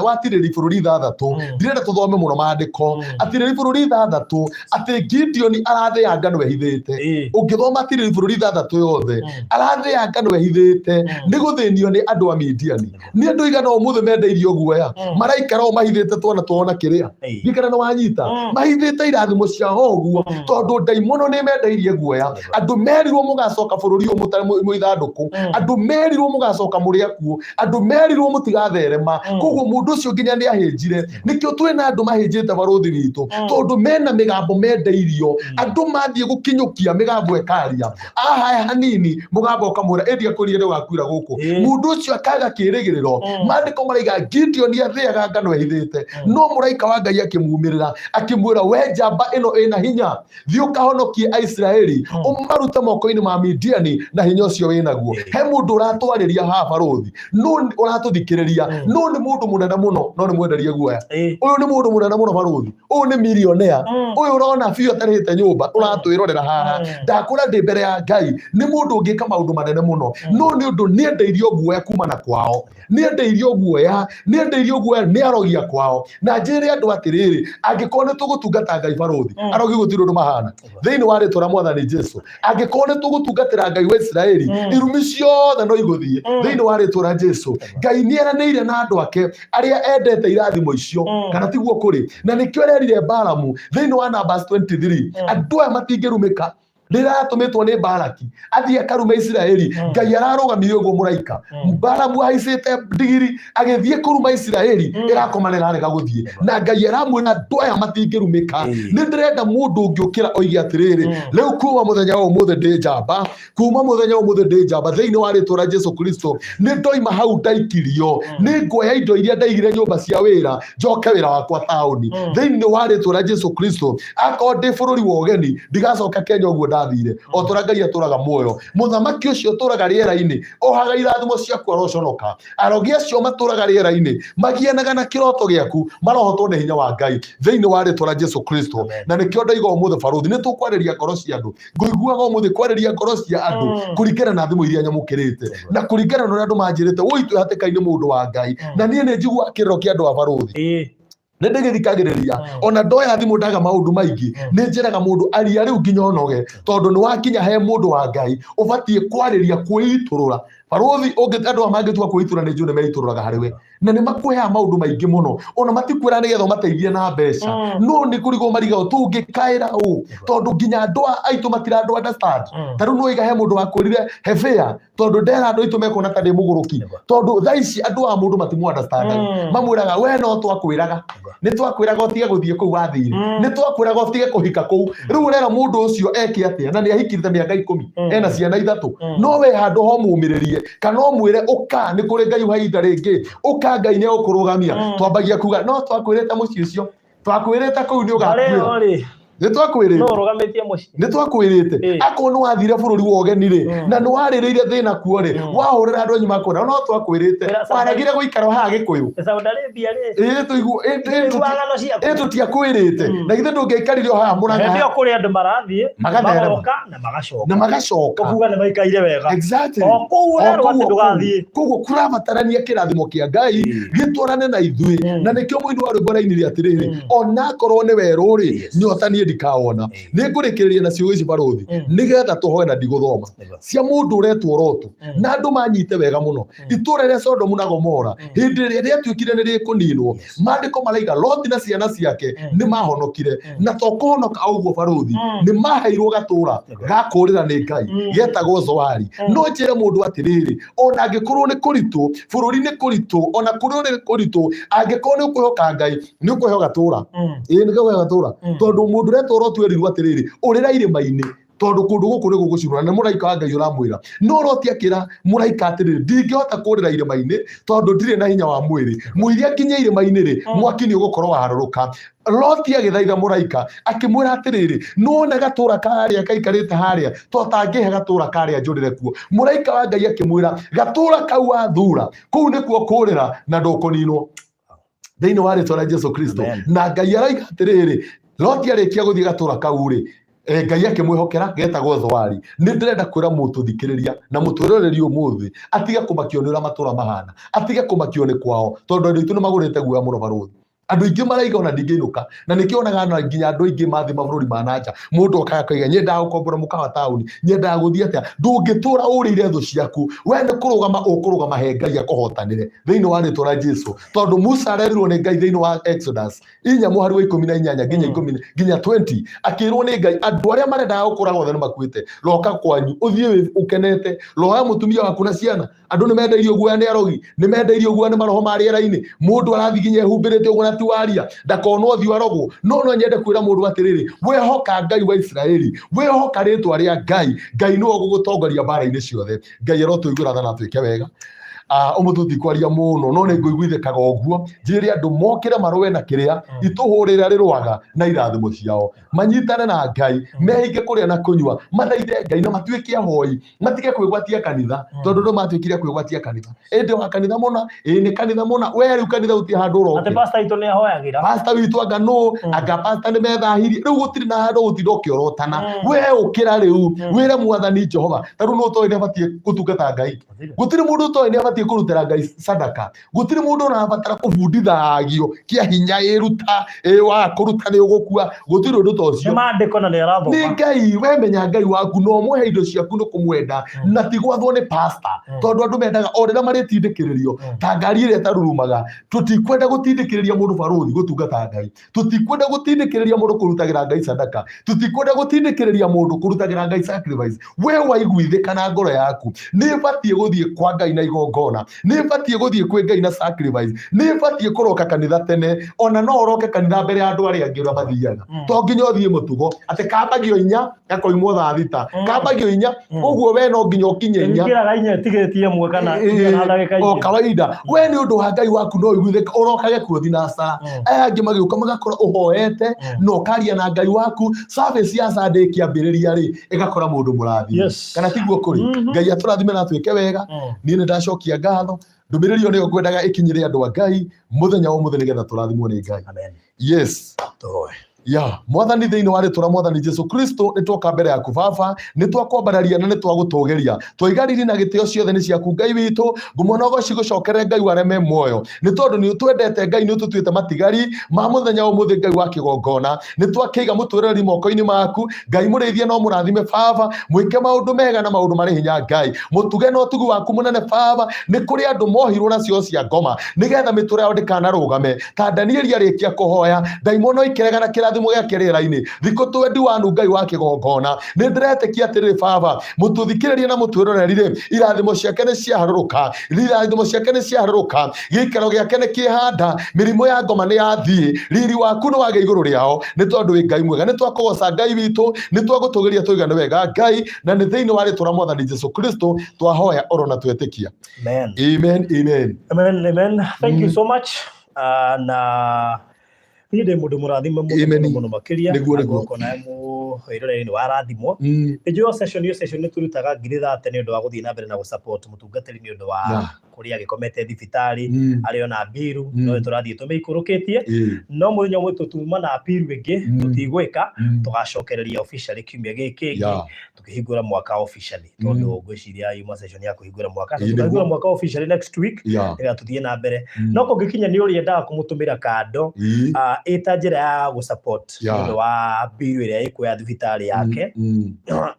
wa atirĩri bũrũri 6, ndirenda tũthome mũno maandĩko, atirĩri bũrũri 6, atĩ Gideoni arathĩa ngano ehithĩte. Ũngĩthoma atirĩri bũrũri 6 yothe, arathĩa ngano ehithĩte nĩ gũthĩnio nĩ andũ a Midiani. Nĩ andũ igana ũmũthĩ mendeirio guoya, maraikara o mahithĩte twana twao na kĩrĩa ndikana nĩ wanyita, mahithĩte irathimo ciao ũguo, tondũ ndaimono nĩ mendeirie guoya. Andũ merirwo mũgacoka bũrũri ũyũ mũtarĩ mwĩ ithandũkũ, andũ merirwo mũgacoka mũrĩ akuũ, andũ merirwo. Gũtigatherema. Koguo mũndũ ũcio nginya nĩ ahĩnjire. Nĩkĩo twĩna andũ mahĩnjĩte barũthi witũ, tondũ mena mĩgambo mendeirio. Andũ mathiĩ gũkinyũkia mĩgambo ĩkaria ahaya hanini, mũgambo ũkamwĩra ĩndĩ akwĩrire ndũgakuĩra gũkũ. Mũndũ ũcio akaga kĩrĩgĩrĩro. Maandĩko maraiga Gideon athĩaga ngano ehithĩte, no mũraika wa Ngai akĩmumĩrĩra akĩmwĩra, we njamba ĩno ĩna hinya, thiĩ ũkahonokie Aisiraeli, ũmarute moko-inĩ ma Midiani na hinya ũcio wĩ naguo. He mũndũ ũratwarĩria haha barũthi, no ũratũthikĩrĩria, no nĩ mũndũ mũnene mũno, no nĩ mwenderie guoya. Ũyũ nĩ mũndũ mũnene mũno barũthi, ũyũ nĩ milionea, ũyũ ũrona biũ atarĩhĩte nyũmba, ũratwĩrorera haha. Ndakũra ndĩ mbere ya Ngai, nĩ mũndũ ũngĩka maũndũ manene mũno, no nĩ ũndũ nĩendeirio guoya kumana kwao, nĩendeirio guoya, nĩendeirio guoya nĩ arogi a kwao. Na njĩre andũ atĩrĩrĩ, angĩkorwo nĩ tũgũtungata Ngai barũthi, arogi gũtirĩ ũndũ mahana thĩinĩ wa rĩtwa rĩa Mwathani Jesu. Angĩkorwo nĩ tũgũtungatĩra Ngai wa Isiraeli, irumi ciothe no igũthiĩ thĩinĩ wa rĩtwa rĩa Jesu. Ngai nĩ eranĩire na andũ ake arĩa endete irathimo icio, kana tiguo kũrĩ? Na nĩkĩo ererire Balamu thĩinĩ wa Numbers 23, andũ aya matingĩrumĩka. Rĩrĩa atũmĩtwo nĩ Balaki athiĩ akarume Isiraeli, Ngai ararũgamire ũguo mũraika. Balamu ahaicĩte ndigiri agĩthiĩ kũruma Isiraeli, ĩrakoma na ĩrarega gũthiĩ, na Ngai aramwĩra andũ aya matingĩrumĩka. Nĩ ndĩrenda mũndũ ũngĩũkĩra oige atĩrĩrĩ, rĩu kuma mũthenya wa ũmũthĩ ndĩ njamba, kuma mũthenya wa ũmũthĩ ndĩ njamba thĩinĩ wa rĩtwa rĩa Jesu Kristo. Nĩ ndoima hau ndaikirio, nĩ nguoya indo iria ndaigire nyũmba cia wĩra, njoke wĩra wakwa taũni thĩinĩ wa rĩtwa rĩa Jesu Kristo. Akorwo ndĩ bũrũri wa ũgeni, ndigacoka Kenya ũguo ndathire. O tũrĩa Ngai atũraga muoyo, mũthamaki ũcio ũtũraga rĩera-inĩ ohaga irathimo ciaku aroconoka. Arogi acio matũraga rĩera-inĩ magianaga na kĩroto gĩaku marohotwo nĩ hinya wa Ngai thĩinĩ wa rĩtwa rĩa Jesu Kristo. Na nĩkĩo ndoiga ũmũthĩ barũthi nĩ tũkwarĩria ngoro cia andũ. Ngũiguaga ũmũthĩ kwarĩria ngoro cia andũ kũringana na thimũ iria nyamũkĩrĩte na kũringana na ũrĩa andũ manjĩrĩte, woi twĩ hatĩka-inĩ mũndũ wa Ngai. Na niĩ nĩ njiguaga kĩrĩro kĩa andũ a barũthi, nĩ ndĩgĩthikagĩrĩria. Ona ndoya thimũ ndaga maũndũ maingĩ, nĩ njĩraga mũndũ aria rĩu nginya ũnoge, tondũ nĩ wakinya he mũndũ wa Ngai ũbatiĩ kwarĩria, kwĩitũrũra. Barũthi ũngĩ andũ aya mangĩtua kwĩitũrũra, nĩ njũĩ nĩ meitũrũraga harĩ we na nĩ makũheaga maũndũ maingĩ mũno. Ona matikwĩra nĩgetha ũmateithie na mbeca, no nĩ kũrigwo marigagwo tũngĩkaĩra ũ, tondũ nginya andũ aitũ matira andũ understand. Ta rĩu nĩwaiga he mũndũ wakwĩrire hebea, tondũ ndera andũ aitũ mekuona ta ndĩ mũgũrũki, tondũ thaa ici andũ a mũndũ matimu understand. Mamwĩraga we no twakwĩraga, nĩ twakwĩraga ũtige gũthiĩ kũu wathire, nĩ twakwĩraga ũtige kũhika kũu. Rĩu ũrera mũndũ ũcio eke atĩa na nĩ ahikĩte mĩaka 10, ena ciana 3? No we handũ ho mũmĩrĩrie kana ũmwĩre ũka nĩ kũrĩ Ngai wa ihinda rĩngĩ, ũka Ngai nĩ egũkũrũgamia. Twambagia kuga no twakwĩrĩte mũciĩ ũcio, twakwĩrĩte kũu nĩ ũgakuĩra. Marĩo rĩ, Nĩ twakwĩrĩte. No ũrũgamĩtie mũciĩ. Nĩ twakwĩrĩte. Akorwo nĩ wathire bũrũri wa ũgeni rĩ, na nĩ warĩrĩire thĩna kuo rĩ, wahũrĩra andũ anyu makwĩra no twakwĩrĩte. Wĩra Waregire gũikara haha Gĩkũyũ. Saudi Arabia rĩ, Ĩĩ tũigu ĩ- ĩ- iguaga ng'ano ciaku. Ĩ tũtiakwĩrĩte. Na githĩ ndũngĩaikarire o haha Mũrang'a? Hĩndĩ ĩyo kũrĩ andũ marathiĩ Magatherema. magoka na magacoka. Na magacoka. Ũkuga nĩ maikaire wega. Exactly. O kũu O ũrerwo kũu, atĩ o kũu. ndũgathiĩ. Koguo kũrabatarania kĩrathimo kĩa Ngai gĩtwarane na ithuĩ. Na nĩkĩo mũini wa rwĩmbo arainire atĩrĩrĩ, onakorwo nĩ werũ rĩ, nyota niĩ ndikawona. Nĩ ngũrĩkĩrĩria na ciugo ici barũthi, nĩgetha tũhoe na ndigũthoma cia mũndũ ũretwo Lotu, na andũ manyite wega mũno. Itũra rĩa Sodomu na Gomora hĩndĩ ĩrĩa rĩatuĩkire nĩ rĩkũninwo, maandĩko maraiga Loti na ciana ciake nĩ mahonokire. Na to kũhonoka o ũguo barũthi, nĩ maheirwo gatũra ga kũũrĩra nĩ Ngai getagwo Zoari. No njĩre mũndũ atĩrĩrĩ, ona angĩkorwo nĩ kũritũ bũrũri, nĩ kũritũ ona kũrĩ nĩ kũritũ, angĩkorwo nĩ ũkwĩhoka Ngai, nĩ ũkũheo gatũra. Ĩĩ, nĩ ũkũheo gatũra, tondũ mũndũ ũretwo Loti erirwo atĩrĩrĩ, ũrĩra irĩma-inĩ tondũ kũndũ gũkũ nĩ gũgũcinwo, na nĩ mũraika wa Ngai ũramwĩra. No Loti akĩra mũraika atĩrĩrĩ, ndingĩhota kũũrĩra irĩma-inĩ tondũ ndirĩ na hinya wa mwĩrĩ. Mũiria nginye irĩma-inĩ rĩ, mwaki nĩ ũgũkorwo waharũrũka. Loti agĩthaitha mũraika akĩmwĩra atĩrĩrĩ, nĩwona gatũra karĩa kaikarĩte harĩa, to tangĩhe gatũra karĩa njũrĩre kuo? Mũraika wa Ngai akĩmwĩra, gatũra kau wathura kũu nĩkuo kũũrĩra na ndũkũninwo thĩinĩ wa rĩtwa rĩa Jesu Kristo. Amen. Na Ngai araiga atĩrĩrĩ, Loti arĩkia gũthiĩ gatũra kau rĩ, Ngai akĩmwĩhokera getagwo Zoari. Nĩ ndĩrenda kwĩra mũtũthikĩrĩria na mũtwĩroreri ũmũthĩ atige kũmakio nĩ ũrĩa matũra mahana, atige kũmakio nĩ kwao, tondũ andũ aitũ nĩ magũrĩte guoya mũno barũthi. Andũ aingĩ maraiga ona ndingĩinũka, na nĩkĩo onaga na nginya andũ aingĩ mathiĩ mabũrũri ma nanja, mũndũ okaga akauga nyendaga gũkombora mũkawa taũni, nyendaga gũthiĩ atĩa. Ndũngĩtũra ũrĩire thũ ciaku, we nĩ kũrũgama ũkũrũgama he Ngai akũhotanĩre thĩinĩ wa rĩtwa rĩa Jesu, tondũ Musa arerirwo nĩ Ngai thĩinĩ wa Exodus 4 mũhari wa 18 nginya 10 nginya 20, akĩrwo nĩ Ngai andũ arĩa marendaga gũkũraga othe nĩ makuĩte, roka kwanyu ũthiĩ ũkenete, roya mũtumia waku na ciana. Andũ nĩ mendeirio guoya nĩ arogi, nĩ mendeirio guoya nĩ maroho ma rĩera-inĩ. Mũndũ arathiĩ nginya ehumbĩrĩte ũguo na ti waria, ndakonwo ũthiũ arogwo. No no nyende kwĩra mũndũ atĩrĩrĩ, wehoka Ngai wa Isiraeli, wehoka rĩtwa rĩa Ngai, Ngai nĩwe ũgũgũtongoria mbara-inĩ ciothe. Ngai arotũiguĩra tha na atwĩke wega. Ũmũthĩ tũtikwaria mũno, no nĩ ngũiguithĩkaga ũguo njĩre andũ mokĩre marũe na kĩrĩa itũhũrĩra rĩrũaga na irathimo ciao, manyitane na Ngai, mehinge kũrĩa na kũnyua, mathaithe Ngai na matuĩke ahoi, matige kwĩgwatia kanitha, tondũ andũ matuĩkire kwĩgwatia kanitha, ĩndĩ wa kanitha mũna, ĩĩ nĩ kanitha mũna, we rĩu kanitha gũtirĩ handũ Atĩ ũrokĩra. Pastor witũ nĩ ahoyagĩra. Pastor witũ anga nũ, anga pastor nĩ methahirie, rĩu gũtirĩ na handũ gũtinda ũkĩorotana. We ũkĩra rĩu wĩre Mwathani Jehova, ta rĩu nũ ũtoĩ nĩ abatiĩ gũtungata Ngai? Gũtirĩ mũndũ ũtoĩ nĩ abatiĩ kũrutĩra Ngai sadaka. Gũtirĩ mũndũ ũrabatara kũbundithagio kĩa hinya, ĩruta ĩ wa kũruta nĩ ũgũkua, gũtirĩ ũndũ ta Nĩ ũcio. maandĩko na nĩ arathoma. Nĩ Ngai, we menya Ngai waku na ũmũhe indo ciaku nĩ kũmwenda, na ti gwathwo nĩ pastor, tondũ andũ mendaga o rĩrĩa marĩtindĩkĩrĩrio ta ngari ĩrĩa ĩtarurumaga. Tũtikwenda gũtindĩkĩrĩria mũndũ barũthi gũtungata Ngai, tũtikwenda gũtindĩkĩrĩria mũndũ kũrutagĩra Ngai sadaka, tũtikwenda gũtindĩkĩrĩria mũndũ kũrutagĩra Ngai sacrifice. We waiguithĩka na ngoro yaku nĩ batiĩ gũthiĩ kwa Ngai na igongona, nĩ batiĩ gũthiĩ kwĩ Ngai na sacrifice, nĩ batiĩ kũroka kanitha tene, ona no ũroke kanitha mbere ya andũ arĩa angĩ ũrĩa mathiaga. To nginya ũthiĩ mũtugo atĩ kambagio 4 gakoimwo thaa 6, kambagio 4, ũguo we no nginya ũkinye 4. Ĩngĩraga 4 ĩtigĩtie 1 kana 4 na ndagĩka O 2. Kawaida we nĩ ũndũ wa Ngai waku no ũiguithĩke ũrokage kuo thinacara, aya angĩ magĩũka magakora ũhoete na ũkaria na Ngai waku. Service ya Sunday ĩkĩambĩrĩria rĩ, ĩgakora mũndũ mũrathime. Kana tiguo kũrĩ? Ngai atũrathime na atwĩke wega. Niĩ nĩ ndacokia ngatho, ndũmĩrĩri ĩyo nĩyo ngwendaga ĩkinyĩre andũ a Ngai mũthenya wa ũmũthĩ, nĩgetha tũrathimwo nĩ Ngai. Amen. Yes. Tũhoe. Ya Mwathani, thĩinĩ wa rĩtwa rĩa Mwathani Jesu Kristo, nĩ twoka mbere yaku Baba, nĩ twakwambararia na nĩ twagũtũgĩria, twaiga riri na gĩtĩo ciothe nĩ ciaku Ngai witũ. Ngumo na ũgoci gũcokere Ngai wa arĩa me muoyo, nĩ tondũ nĩ ũtwendete Ngai, nĩ ũtũtuĩte matigari ma mũthenya wa ũmũthĩ. Ngai wa kĩgongona, nĩ twakĩiga mũtũrĩre moko-inĩ maku Ngai mũrĩithie no mũrathime Baba, mwĩke maũndũ mega na maũndũ marĩ hinya Ngai, mũtuge na ũtugi waku mũnene Baba. Nĩ kũrĩ andũ mohirwo na cio cia ngoma nĩgetha mĩtũrĩre yao ndĩkanarũgame, ta Danieli arĩkia kũhoya ndaimono ikĩregana kĩrathimo gĩake rĩera-inĩ thikũ 21. Ngai wa kĩgongona, nĩ ndĩretĩkia atĩrĩrĩ Baba, mũtũthikĩrĩrie na mũtwĩroreri rĩ, irathimo ciake nĩ ciaharũrũka, irathimo ciake nĩ ciaharũrũka, gĩikaro gĩake nĩ kĩhanda, mĩrimũ ya ngoma nĩ yathiĩ, riri waku nĩ wagĩa igũrũ rĩao, nĩ tondũ wĩ Ngai mwega. Nĩ twakũgoca Ngai witũ, nĩ twagũtũgĩria, tũiga nĩ wega Ngai, na nĩ thĩinĩ wa rĩtwa rĩa Mwathani Jesu Kristo twahoya oro na twetĩkia. Amen. Amen, amen. Amen, amen. Thank you Mm. so much. Na niĩ ndĩ mũndũ mũrathime mũno Amen. mũno mũno makĩria. Nĩguo, Na nĩguo. ngoko nawe mwĩroreri nĩ warathimwo. Nĩ session ĩyo, session nĩ tũrutaga 30,000 nĩ ũndũ wa gũthiĩ na mbere na gũ-support mũtungatĩri nĩ ũndũ wa kũrĩa agĩkomete thibitarĩ, arĩ ona mbiru, no tũrathiĩ tũmĩikũrũkĩtie. No mũthenya ũmwe tũtuma na mbiru ĩngĩ, tũtigwĩka, tũgacokereria officially kiumia gĩkĩ kĩngĩ, tũkĩhingũra mwaka officially, tondũ ngwĩciria yuma session ya kũhingũra mwaka. Ĩĩ, nĩguo. Tũkahingũra mwaka officially next week, nĩgetha tũthiĩ na mbere. No kũngĩkinya nĩ ũrĩendaga kũmũtũmĩra kando, ĩta njĩra ya gũ-support nĩ ũndũ wa mbiru ĩrĩa ĩkuo ya thibitarĩ yake,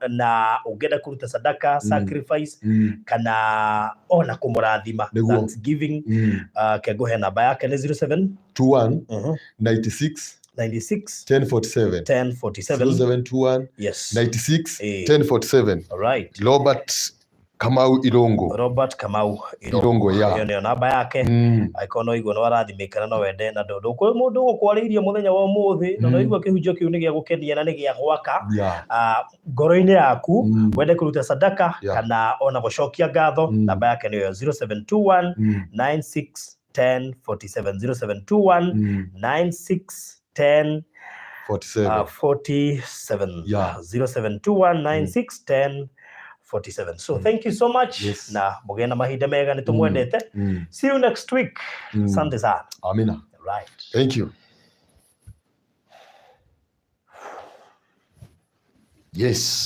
na ũngĩenda kũruta sadaka, sacrifice, kana ona kũmũrathima, thanksgiving, kengũhe namba yake nĩ 07 21 96 96 1047. 1047. 0721 Yes. 96 1047. All right. Robert Kamau Irungu. Robert Kamau Irungu, yeah. Ĩyo nĩyo namba yake. Angĩkorwo no igua nĩ warathimĩka na no wende, na ndũ kwĩ mũndũ ũgũkwarĩirie mũthenya wa ũmũthĩ na no igua kĩhunjio kĩu nĩ gĩa gũkenia na nĩ gĩa gwaka ngoro-inĩ yaku, wende kũruta sadaka kana ona gũcokia ngatho, namba yake nĩyo 0721 96 10 47, 0721 96 10 47. 47. 0721 96 10 47. So thank you so much. Na mũgĩe na mahinda mega, nĩ tũmwendete. See you next week. Asante sana. Amina. Right. Thank you. Yes.